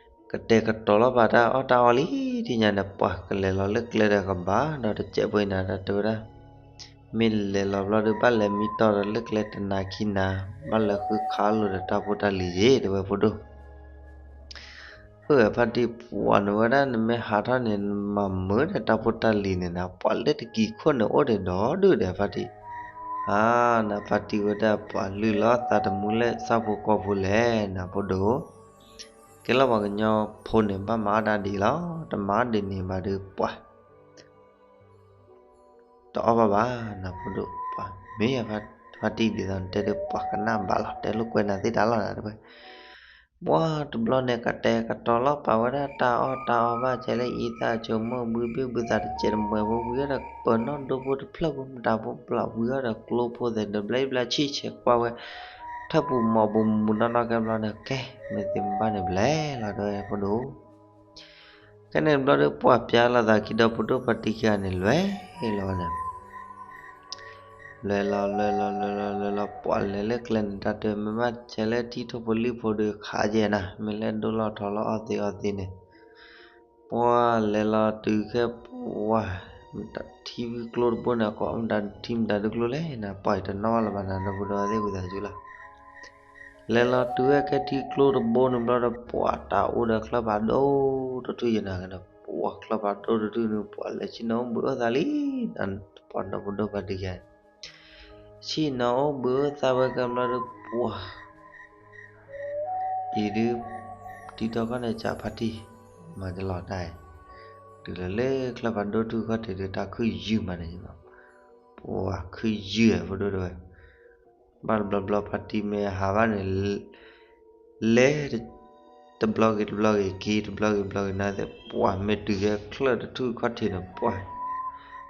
ဒုး ကတဲာ်ကတီၤလီၤပာ်တၢ်အီၣ်တၢ်အီလံ ထံၣ်ညါန့ၣ် ပှၤကလဲၤလီၤလၢကျဲဒီးကဘၣ် ဒီးတစဲးဖိအံၤနၤ ဒီးတဲဝဲဒၣ် မ့ၢ်လဲၤလီၤဘျီဒီး ဘၣ်လဲၤမံတီၢ်ဒီးလၢကျဲတနၤခံနၤ, ဘၣ်လဲၤဃုခးလိာ်ဒီးတၢ်ဖိတၢ်လံၤယ့ၣ် တဲဝဲ ဖိဒိၣ် အၢၣ် ဖါတံၢ် ပှၤနဝဲဒၣ် နမ့ၢ်ဟးထီၣ်န့ၣ် နမၤမုာ်ဒီးတၢ်ဖိတၢ်လံၤန့ၣ်နၤ ပှၤလၢတကံၤခိၣ်န့ၣ်အိၣ်ဒံးဒီဒူၣ်ဒီး ဖါတံၢ်, အါ နဖါတံၢ်ဝဲဒၣ် ပှၤလုၢ်လီၤသးတမူလၢဆၣ်ဖိကီၢ်ဖိလဲၣ် နဖိဒိၣ်, ကဲလၢပှၤကညီဖိန့ၣ် ဘၣ်မၤအီၣ်ဒၣ်ဒ်လီၤ, တမၤအီၣ်ဒ်န့ၣ်ဘၣ်ဒီး ပှၤ တအီၣ်ဘၣ်ဘၣ် နဖိဒိၣ်, ပှၤမ့ၢ်ယၤ ဖါတံၢ်ဒ်သိးနတဲဒီး ပှၤကနၣ်ဘၣ်လီၤ တဲလိာ်ကွဲနၤသ့တၢ်လီၤနၤ တဲဝဲ, ပှၤတဘျီန့ၣ် ကတဲာ်ကတီၤလီၤပာ်ဝဲဒၣ်တၢ်အီၣ်တၢ်အီဘၣ် ကဲလၢအံသၣ်ဆိမိၣ်ဘုဘ့ၣ်ဘုသးတစဲးတမှဲးဖိ ဝံၤအီၣ်ဒီးပၢၤနီၣ်ဒိဖိတဖျၢၣ်ဖိ မတၤဖိပျၢ် ဝံၤအီၣ်ဒီးကျိဖိသ့ၣ် ဒီးဘျဲဘျဲဆံၣ်ဆဲးကွၢ်ဝဲ ထၢၣ်ပူၤမီၤပူၤမူးနီၢ်နီၢ် ကဲဘျီန့ၣ် ကဲ မ့ၢ်သ့မ့ၢ်ဘၣ်န့ၣ် ဘျဲလီၤ တဲဝဲ ဖိဒိၣ် ကဲန့ၣ်ဘျီဒီး ပှၤပျၢ်လီၤသးခံဒီး ဖိဒိၣ်ဖါတံၢ်ခံဂၤန့ၣ် လဲၤလီၤဝဲန့ၣ်, လဲၤလီၤ လဲၤလီၤ လဲၤလီၤ လဲၤလီၤ ပှၤလဲၤလၢကျဲန့ၣ် တၢ်တဲမ့ၢ်ဘၣ်ဆဲးလၢထံထိၣ်ဖိလံၣ်ဖိဒီး ခးယဲနၤ မ့ၢ်လၢဒိၣ်လီၤထီလီၤအီၣ်သ့အီသ့န့ၣ်, ပှၤလဲၤလီၤတုၤခဲ ပှၤ ထံဝံၤကျိတဘိန့ၣ် ကိးမတၤထံမတၤဒုးကျိလဲၣ်နၤ ပှၤအံၤတနီၣ်ဘၣ်လၢၤဘၣ်နၤ ဒီပုၢ်ဒီဝဲၢ်သ့ၣ်ဝံသးစူၤလီၤ လဲၤလီၤတုၤဝဲခဲထံကျိတဘိန့ၣ်ဘျီဒီး ပှၤတၢ်အိၣ်ဒီးချၢၣ်ဖးဒိၣ်တထူၣ်ယဲနၤဒီး ပှၤချၢၣ်ဖးဒိၣ်တထူၣ်န့ၣ် ပှၤလဲၤဆ့ၣ်နီၤအိၣ်ဘှံးအိၣ်သးလံ, ပှၤဒီပုၢ်ဒီဝဲၢ်တဂၤ ဆ့ၣ်နီၤအိၣ်ဘှံးအိၣ်သးဝဲကဲဘျီဒီး ပှၤ အံၤဒုး တံၤသီခီန့ၣ် စးဖါတံၢ် မၤတလီၤတၢ်အံၤ, တုၤလီၤလၢချၢၣ်ဖးဒိၣ်ထူၣ်ခီၣ်ထံးဒီး တၢ်ခုၣ်ယုၢ်မးန့ၣ်လီၤ, ပှၤခုၣ်ယုၢ်ဖိဒိၣ်တဝဲ ဘၣ်တဘျီဘျီဖါတံၢ်မ့ၢ်ဟးဘၣ်န့ၣ် လဲၤ တဘျီဂ့ၤတဘျီဂ့ၤ က့ၤတဘျီဂ့ၤတဘျီဂ့ၤနၤသ့ၣ် ပှၤမ့ၢ်တုၤခဲချၢၣ်တထူၣ်ခီၣ်ထံးန့ၣ် ပှၤ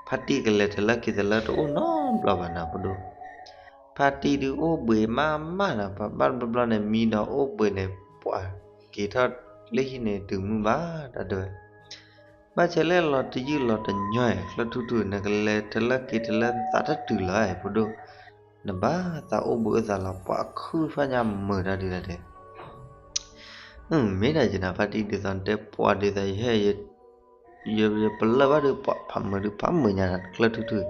ဖါတံၢ်ကလဲၤတလၢက့ၤတလၢတအိၣ်နီတဘျီဘၣ်နၤဖိဒိၣ်, ဖါတံၢ်ဒုးအိၣ်ဘှံးမးမးနၤ ပှၤဘၣ်တဘျီဘျီန့ၣ် မံဒီးအိၣ်ဘှံးန့ၣ် ပှၤက့ၤထီၣ်လၢဟံၣ်န့ၣ် တုၤမုၢ်ဘၣ်တၢ်တဲဝဲ ဘၣ်ဆဲးလၢလီၤတယုၢ်လီၤတညီ ချၢၣ်ထူၣ်ထူၣ် နကလဲၤတလၢက့ၤတလၢသးတတုၤလီၤ ဖိဒိၣ်, နဘၣ်သးအိၣ်ဘှံးအိၣ်သးလီၤ ပှၤခုၣ်ဖးညါမုာ်တၢ်ဒုးတၢ်တဲ မ့ၢ်ဒၣ်ယနၤ ဖါတံၢ် ဒ်သိးနတဲ ပှၤဒ်သိးယဟဲ ယပလၢၢ်ဘၣ်ဒုး ပှၤဖးမုာ်ဒုး ဖးမုာ်ညါ တကျၢၢ်ထူၣ်ထူၣ်အံ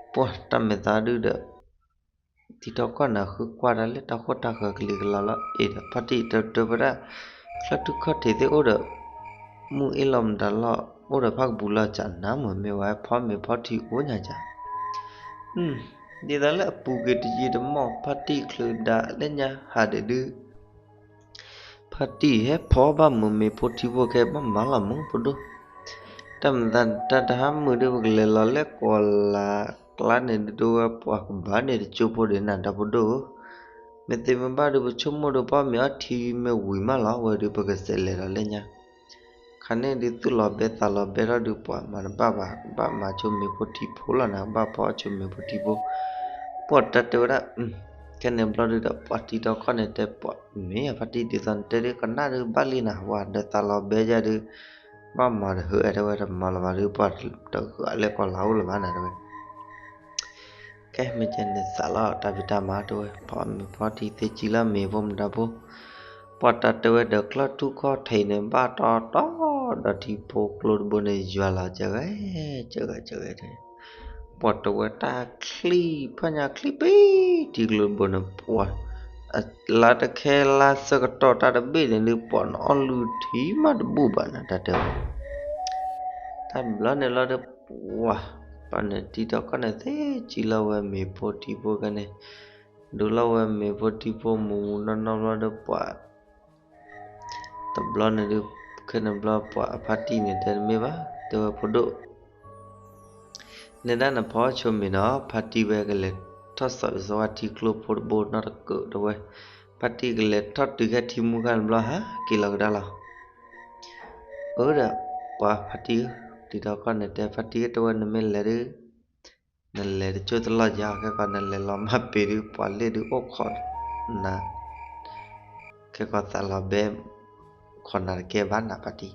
ၤ, ပှၤတၢ်မဲာ်သးဒုးဒီး တံၤတီကီၢ်န့ၣ် ဃုကွၢ်တၢ်လၢတၢ်ဃိတၢ်ဃၢၤကလံၤကလီလီၤ အ့ၣ်ဒီး ဖါတံၢ် တၢ်တဲဝဲဒၣ် ချၢၣ်ထူၣ်ခီၣ်ထံးသ့ၣ်အိၣ်ဒီး မုၢ်အ့ၣ်လိာ်မတၤလီၤ အိၣ်ဒီးဖးကပူၤလီၤ ကနၣ်မုာ် မ့ၢ်ဝဲဖီမ့ၤဖီထံအိၣ်ညါက ဒ်သိးလၢအပူၤကွံာ်တယံာ်တမီၢ် ဖါတံၢ်ချုးဒၣ်လၢညါဟးဒၣ်ဒုး ဖါတံၢ်ဟဲဖီဘၣ်မုာ်မ့ၤဖိထံဖိခဲ ဘၣ်မၤလီၤမုာ်ဖိဒိၣ်, တၢ်မၤသးတၢ်တဟါမုာ်ဒုး ပကလဲၤလီၤလၢကီၤလၤကျါန့ၣ်ဒုး တဝဲပှၤကဘၣ်န့ၣ်တကၠိဖိဒံးနၤ ဒီးဖိဒိၣ်ဧၢ, မ့ၢ်သ့မ့ၢ်ဘၣ်ဒုး ပဆိကမိၣ်ဒုး ပှၤမ့ၤအီထံမ့ၢ်ဝံၤမးလီၤ ဝဲဒုး ပကစးလဲၤလီၤလၢညါ ခါန့ၣ်ဒုး သူၣ်လီၤဘဲသးလီၤဘဲထီၣ်ဒုး ပှၤမၤတဘၣ်ဘၣ် ကဘၣ်မၤဆိမ့ၤဖိထံဖိလီၤနၤ ကဘၣ်ဖီဆိမ့ၤဖိထံဖိ, ပှၤတၢ်တဲဝဲဒၣ်, ခဲန့ၣ်ဘျီဒုးဒီး ပှၤတံၤတီကီၢ်န့ၣ်တဲပှၤ မ့ၢ်ဖါတံၢ် ဒ်သိးနတဲဒုး ကနၣ်ဒုး ဘၣ်လံနၤ ပှၤဒီးသးလီၤဘဲယါဒုး ဘၣ်မၤတဟၢအါ တဲဝဲ တမၤလၢၤဘၣ်ဒုး ပှၤတဂၤလၢကီၤလၤအိၣ်လၢၤဘၣ်နၤ တဲဝဲ ကဲမ့ၢ်ကဲန့ၣ် သးလီၤတၢ်ဖံးတၢ်မၤ တဲဝဲ ဖီမ့ၤဖီထံသ့ စံလီၤမ့ၤဖိမတၤဖိ, ပှၤတၢ်တဲဝဲဒီး ချၢၣ်ထူၣ်ခီၣ်ထံးန့ၣ် ဘၣ်တီတီဒီး ထံဖိကျိတဘိန့ၣ် ယွၤလီၤကဂဲၤ ကဂဲၤကဂဲၤ ပှၤတဝဲတၢ်ချံၣ်ဖၣ်ညါချံၣ်ပ့ၤ ထံကျိတဘိန့ၣ် ပှၤ လါတခဲလါဆၢကတီၢ်တၢ်တဘ့ၣ်န့ၣ်ဒုး ပှၤနအီၣ်လုၢ်ထံမးတဘူၣ်ဘၣ်နၤ တၢ်တဲဝဲ တၢ်ဘျီန့ၣ်လီၤဒီး ပှၤ ပှၤန့ၣ်တံၤတီကီၢ်န့ၣ်သ့ စံလီၤဝဲမ့ၤဖိထံဖိခဲန့ၣ်, ဒိးလီၤဝဲမ့ၤဖိထံဖိမူးမူးနီၢ်နီၢ်ဘျီဒီးပှၤ တဘျီန့ၣ်ဒုး ခဲန့ၣ်ဘျီပှၤအဖါတံၢ်န့ၣ်တဲတမ့ၢ်ဘၣ် တဲဝဲဖိဒိၣ် နဲဒၣ်နဖီဆိမ့ၤနီၤ ဖါတံၢ်ဝဲကလဲၤထီၣ်စီၤအုးစီၤဝါထံကျိဖိတဘိနီတကၢး တဲဝဲ, ဖါတံၢ်ကလဲၤထီၣ်တုၤခဲထံမူခါန့ၣ်ဘျီ ဟးက့ၤလီၤကဒါလီၤ. အၢဒီး ပှၤဖါတံၢ်ဧၢ, တံၤတီကီၢ်န့ၣ်တဲဖါတံၢ်ဧၢ တဲဝဲ နမ့ၢ်လဲၤဒုး နလဲၤတကၠိတလီၢ်ယါ ခဲကီးနလဲၤလီၤမၢ်ပ့ၤဒုး ပှၤလ့ၣ်ဒုးအိၣ်ခိးနၤ ခဲကီးသးလီၤဘဲ ခိးနၤတကဲဘၣ်နၤဖါတံၢ်,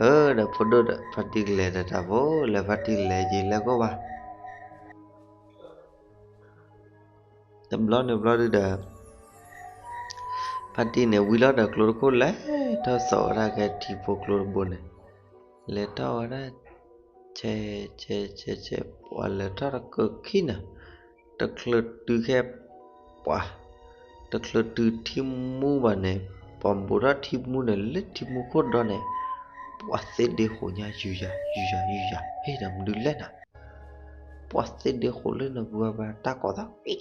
အၢဒီးဖိဒိၣ်ဒီး ဖါတံၢ်ကလဲၤဒီးတၢ်ဖိ လဲၤဖါတံၢ်လဲၤယံာ်လဲၤကိၢ်ဘၣ် တဘျီန့ၣ်ဘျီဒုးဒီး ဖါတံၢ်န့ၣ် ဝံၤလီၤဒီးကျိတခိၣ် လဲၤထီၣ်စီၤဝဲဒၣ်ကဲထံဖိကျိတဘိန့ၣ်, လဲၤထီၣ်ဝဲဒၣ် ဆဲးဆဲးဆဲးဆဲး ပှၤလဲၤထီၣ်တကၢးခံနၤ, တချုးတုၤခဲ ပှၤ တချုးတုၤထံမူဘၣ်န့ၣ်, ပှၤဘူးထီၣ်ထံမူန့ၣ် လၢထံမူခိၣ်ဒီန့ၣ်, ပှၤသ့ဒ့ဃိးညါ ယူၤယၤ ယူၤယၤ ယူၤယၤ ဟ့ၣ်ဒီးမနုၤလဲၣ်နၤ ပှၤသ့ဒ့ဃိးလၢနဂုၤအဘၣ် တၢ်ကိးသီး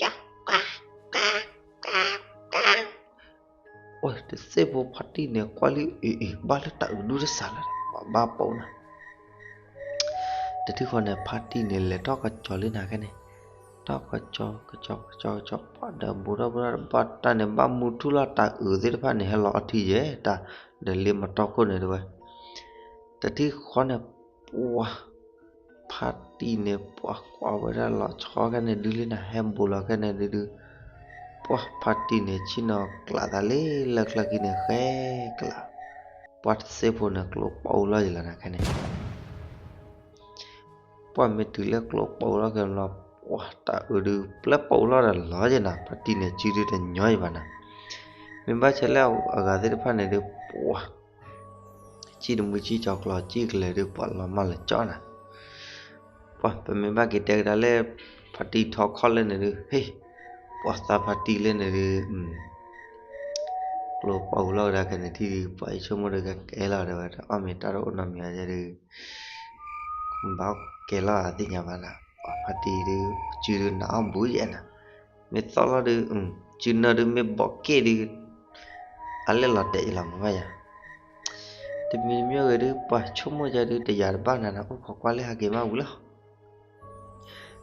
အိၣ်တစဲးဖိ ဖါတံၢ်န့ၣ် ကွၢ်လံ အ့ၣ်အ့ၣ် ဘၣ်လၢတၢ်အုးဒုတစးလၢၤ ပှၤဘၣ်ပိာ်နၤ တထံၣ်ဃီန့ၣ် ဖါတံၢ်န့ၣ် လဲၤထီၣ်ကစီၤလၢနၤခဲန့ၣ်, ထီၣ်ကစီၤ ကစီၤ ကစီၤ ကစီၤ ပှၤဒီးဘူးထီၣ်ဘူးထီၣ်ဘၣ်တၢ်န့ၣ် ဘၣ်မူထူၣ်လီၤ တၢ်အုးသ့ၣ်တဖၣ်န့ၣ် ဟဲလီၤအီထံယဲၢ်တၢ် ဒီးလ့မတီခိၣ်န့ၣ်တဲဝဲ တထံၣ်ဃီန့ၣ် ပှၤ ဖါတံၢ်န့ၣ် ပှၤကွၢ်ဝဲဒၣ်လီၤဆီခဲန့ၣ်ဒုးလံနၤ ဟဲဘူးလီၤခဲန့ၣ်ဒုးဒုး, ပှၤဖါတံၢ်န့ၣ် ဆ့ၣ်နီၤကျးသးလံလၢကျါခံန့ၣ် ဃဲကျး, ပှၤတစဲးဖိန့ၣ် ကျိပူၤလီၤယလီၤနၤခဲန့ၣ် ပှၤမ့ၢ်တုၤလၢကျိပူၤလီၤခဲန့ၣ်လီၤ, ပှၤတၢ်အုးဒုး ပျဲပူၤလီၤဒီးလီၤယနၤ ဖါတံၢ်န့ၣ် စုဒုးတညီယဘၣ်နၤ, မ့ၢ်ဘၣ်ဆၣ်လၢအဂၤသ့ၣ်တဖၣ်န့ၣ်ဒုး ပှၤ စံၣ်တမုၢ်စံၣ်ကၠီၤကျီၤ စံၣ်ကလဲၤဒုး ပှၤလီၤမၢ်လီၤကၠီနၤ, ပှၤပမ့ၢ်ဘၣ်က့ၤတဲကဒါလၢ ဖါတံၢ်ထီခီၣ်လၢန့ၣ်ဒုး ဟ့ၣ် ပှၤသးဖါတံၢ်လၢန့ၣ်ဒုး ကျိပူၤလီၤကဒါကန့ၣ်ထံၣ်ဒုး ပှၤယဆိကမိၣ်ဒီးကကဲလီၤဒီးဝဲ တအီၣ်မ့ၤတၢ်တအိၣ်နီတမံၤယဲဒုး ဘၣ်ကဲလီၤအသ့ၣ်ညါဘၣ်နၤ, ပှၤဖါတံၢ်ဒုး စုဒုးနအီၣ်ဘူးယဲနၤ, မ့ၢ်သီၣ်လီၤဒုး စုနၢဒုးမ့ၢ်ဘီးက့ၣ်ဒုး အလဲၣ်လီၤတဲာ်ယလီၤမးဘၣ်ယၤ တမံၤတမံၤဂ့ၤဒုး ပှၤဆိကမိၣ်ယၤဒုး တယာ်တဘၣ်နၤ နအိၣ်ခိးကွၢ်လၢဟးက့ၤမးဝံၤလီၤ.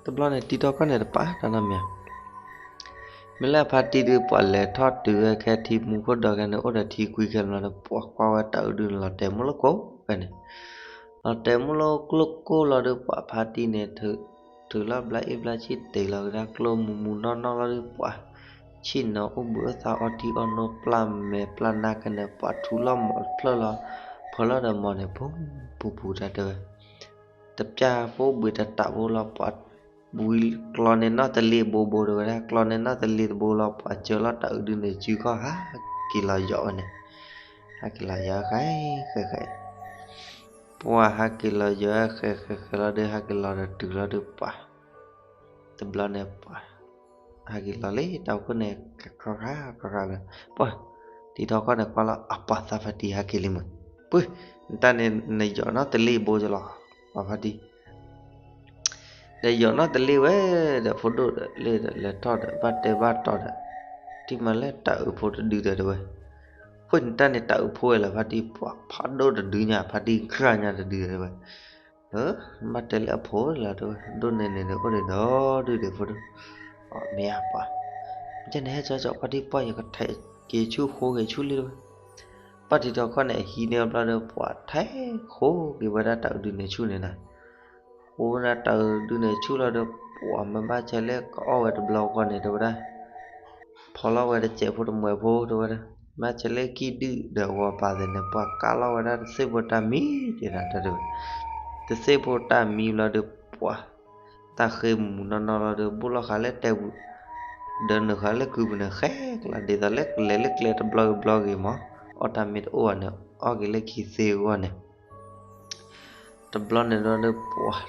တဘျီန့ၣ် တံၤတီကီၢ်န့ၣ်တပာ်တၢ်နီတမံၤ, မ့ၢ်လၢအဖါတံၢ်ဒုး ပှၤလဲၤထီၣ်တုၤဝဲခဲထံမူခိၣ်ဒီခဲန့ၣ် အိၣ်ဒီးထံကွံခဲန့ၣ်လီၤဒီး ပှၤကွၢ်ဝဲတၢ်အုးဒုးန့ၣ် လီၤတဲာ်မူလၢကျိခဲန့ၣ်, လီၤတဲာ်မူလၢကျိခိၣ်လီၤဒုး ပှၤဖါတံၢ်န့ၣ် ထုးလီၤဘျါအ့ၣ်ဘျါဆံၣ်တ့ၢ်လီၤကဒါကျိမူးမူးနီၢ်နီၢ်လီၤဒုး ပှၤ ဆ့ၣ်နီၤအိၣ်ဘှံးအိၣ်သါအီထံအီနိပျၢ်မဲာ်ပျၢ်နါခဲန့ၣ် ပှၤထူလီၤမီၢ်တဖျၢၣ်လီၤ, ဖၢလီၤဒီးမီၢ်န့ၣ် ပူၤပူၤပူၤတၢ်တဲဝဲ, တပျၢ်ဖိဘှံးတတးဖိလီၤ ပှၤဝံၤကျီန့ၣ်နီၢ်တလ့ၤဘိဘိတဲဝဲဒၣ် ကျီန့ၣ်နီၢ်တလ့ၤတဘိလီၤ ပှၤစၢလီၤတၢ်အုးဒုးန့ၣ်စုခီၣ်ဟး ဟးက့ၤလီၤယီၤဝဲန့ၣ်, ဟးက့ၤလီၤယီၤဃဲဃဲဃဲ, ပှၤဟးက့ၤလီၤယီၤဃဲဃဲဃဲလီၤဒီး ဟးက့ၤလီၤဒီးတုၤလီၤဒီးပှၤ တဘျီန့ၣ်ပှၤ ဟးက့ၤလီၤလံ တၢ်အိၣ်ဖှိၣ်န့ၣ် ခီခါခီခါလၢ ပှၤ တံၤထီၣ်ခီၣ်န့ၣ်ကွၢ်လီၤ အပှၤသးဖါတံၢ်ဟဲက့ၤလံမး, ပှၤ နတၢ်န့ၣ် နယီၤနီတလ့ၢ်ဘိကလီၤ ပှၤဖါတံၢ် ဒီးယီၤနီတလ့ၢ်ဝဲဒီး ဖိဒိၣ်ဒီးလ့ၢ်ဒီးလဲၤထီၣ်ဒီး ဘၣ်တဲဘၣ်တီၤဒီး ထံၣ်မးလၢတၢ်အုးဖိတဒုဒီးတဲဝဲ, ပှၤ နတၢ်န့ၣ်တၢ်အုးဖိဝဲလၢဖါတံၢ် ပှၤဖးဒိၣ်တဒုညါ ဖါတံၢ်ကြၢးညါတဒုတဲဝဲ, ဘၣ်တဲလၢအဖိလီၤတဲဝဲ ဒိၣ်န့ၢ်န့ၣ်န့ၣ် အိၣ်ဒံးဒီဒုၣ်ဒီးဖိဒိၣ်, အမ့ၢ်ဧါပှၤ, ယန့ၣ်ဟဲကၠီကၠီ ဖါတံၢ်ပှၢ် ယကထဲးက့ၤဆူၣ်ဃိက့ၤဆူၣ်လံတဲဝဲ, ပှၤတံၤထီၣ်ခီၣ်န့ၣ် အဟံးန့ၢ်အဘျီဒီး ပှၤထဲးဃိက့ၤဝဲဒၣ်တၢ်အုးဒုးနဲၣ်ဆူၣ်န့ၣ်နၤ ဃိဝဲဒၣ်တၢ်အုးဒုးနဲၣ်ဆူၣ်လီၤဒီး ပှၤမ့ၢ်ဘၣ်ဆဲးလၢကအီၣ်ဝဲတဘျီဃီန့ၣ် တဲဝဲဒၣ်, ဖီလီၤဝဲတစဲးဖိတမှဲးဖိတဲဝဲဒၣ်, မ့ၢ်ဆဲးလၢကံၣ်ဒုၣ်ဒီးအဂီၤပာ်သ့ၣ်န့ၣ် ပှၤကးလီၤဝဲဒၣ်တသ့ၣ်ဖိတၢ်မံၤတဲဒၣ်တၢ်တဲဝဲ, တသ့ၣ်ဖိတၢ်မံၤဘျီဒီးပှၤ တၢ်ဃ့မူနီၢ်နီၢ်လီၤဒီး ဘူးလီၤဃာ်လၢတဲာ်ပူၤ, ဒီးနုာ်ဃာ်လၢကုပူၤန့ၣ် ဃဲကလီၤ ဒ်သိးလၢကလဲၤလၢကျဲတဘျီဂ့ၤဘျီဂ့ၤမး, အီၣ်တၢ်မ့ၢ်တအိၣ်ဘၣ်န့ၣ် အီၣ်က့ၤလၢခံသ့အဂီၢ်န့ၣ် တဘျီန့ၣ်ဒီးပှၤ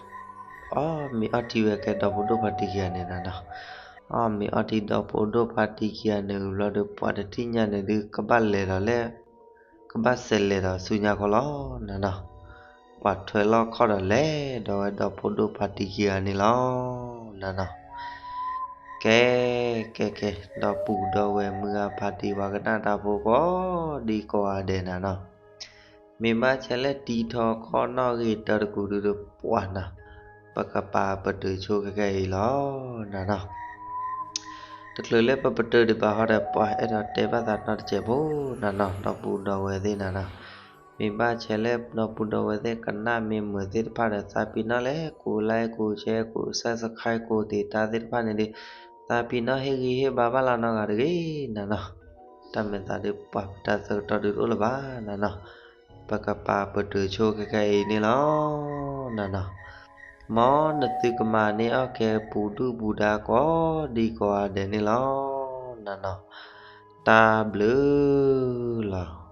အီၣ်မ့ၤအီထံဝဲကဲဒီဖိဒိၣ်ဖါတံၢ်ခံဂၤန့ၣ်နၤနီၤ, အီၣ်မ့ၤအီထံဒီဖိဒိၣ်ဖါတံၢ်ခံဂၤန့ၣ်ဘျီဒီး ပှၤတထံၣ်ညါန့ၣ်ဒုး ကဘၣ်လဲၤဒီးလဲၤ ကဘၣ်စဲးလဲၤဒီးဆူညါခီလီၤနၤနီၤ, ပှၤထွဲလီၢ်ခီၣ်ဒီးလဲၤဒီးဝဲဒီဖိဒိၣ်ဖါတံၢ်ခံဂၤန့ၣ်လီၤ နၤနီၤ, ကဲ ကဲ ကဲ ဒီပုၢ်ဒီဝဲၢ်မုၢ်ဂၤဖါတံၢ်ပှၤကနၣ်တၢ်ဖိကိးဒံကိးဂၤဒဲးနၤနီၤ, မ့ၢ်ဘၣ်ဆဲးလၢတံၤထီၣ်ခီၣ်နီၣ်ဂံၢ်တၢတကူာ်ဒုးဒီးပှၤနၤ, ပကပာ်ပတုာ်ဆိခဲကဲအံၤလီၤ နၤနီၤ, တချုးလၢပပတုာ်ဒံးဘၣ်ဃီဒီး ပှၤအဲၣ်ဒိးတဲဘၣ်သးနီတစဲးဖိနၤနီၤ ဒီပုၢ်ဒီဝဲၢ်သ့ၣ်နၤနီၤ, မ့ၢ်ဘၣ်ဆဲးလၢဒီပုၢ်ဒီဝဲၢ်သ့ၣ်ကနၣ်မ့ၢ်မုာ်သ့ၣ်တဖၣ်ဒီး သးပ့ၤနီၣ်လဲၤ ကိး like ကိး share ကိး subscribe ကိးတ့ၢ်တၢ်သ့ၣ်တဖၣ်န့ၣ်ဒီး သးပ့ၤနီၣ်ဟ့ၣ်ဂံၢ်ဟ့ၣ်ဘါဘၣ်လၢနီတဂၤတဂ့ၤနၤနီၤ, တၢ်မဲာ်သးဒုးပှၤပတၢ်ဆၢကတီၢ်ဒုးတအိၣ်လၢၤဘၣ်နၤနီၤ, ပကပာ်ပတုာ်ဆိခဲကဲအံၤန့ၣ်လီၤ နၤနီၤ, မ်နသုကမၤန့ၢ်အီၣ်ကဲပူၤဒုၣ်ပူၤဒါကိးဒံကိးဂၤဒဲးန့ၣ်လီၤ နၤနီၤ, တၢ်ဘျုးလီၤ.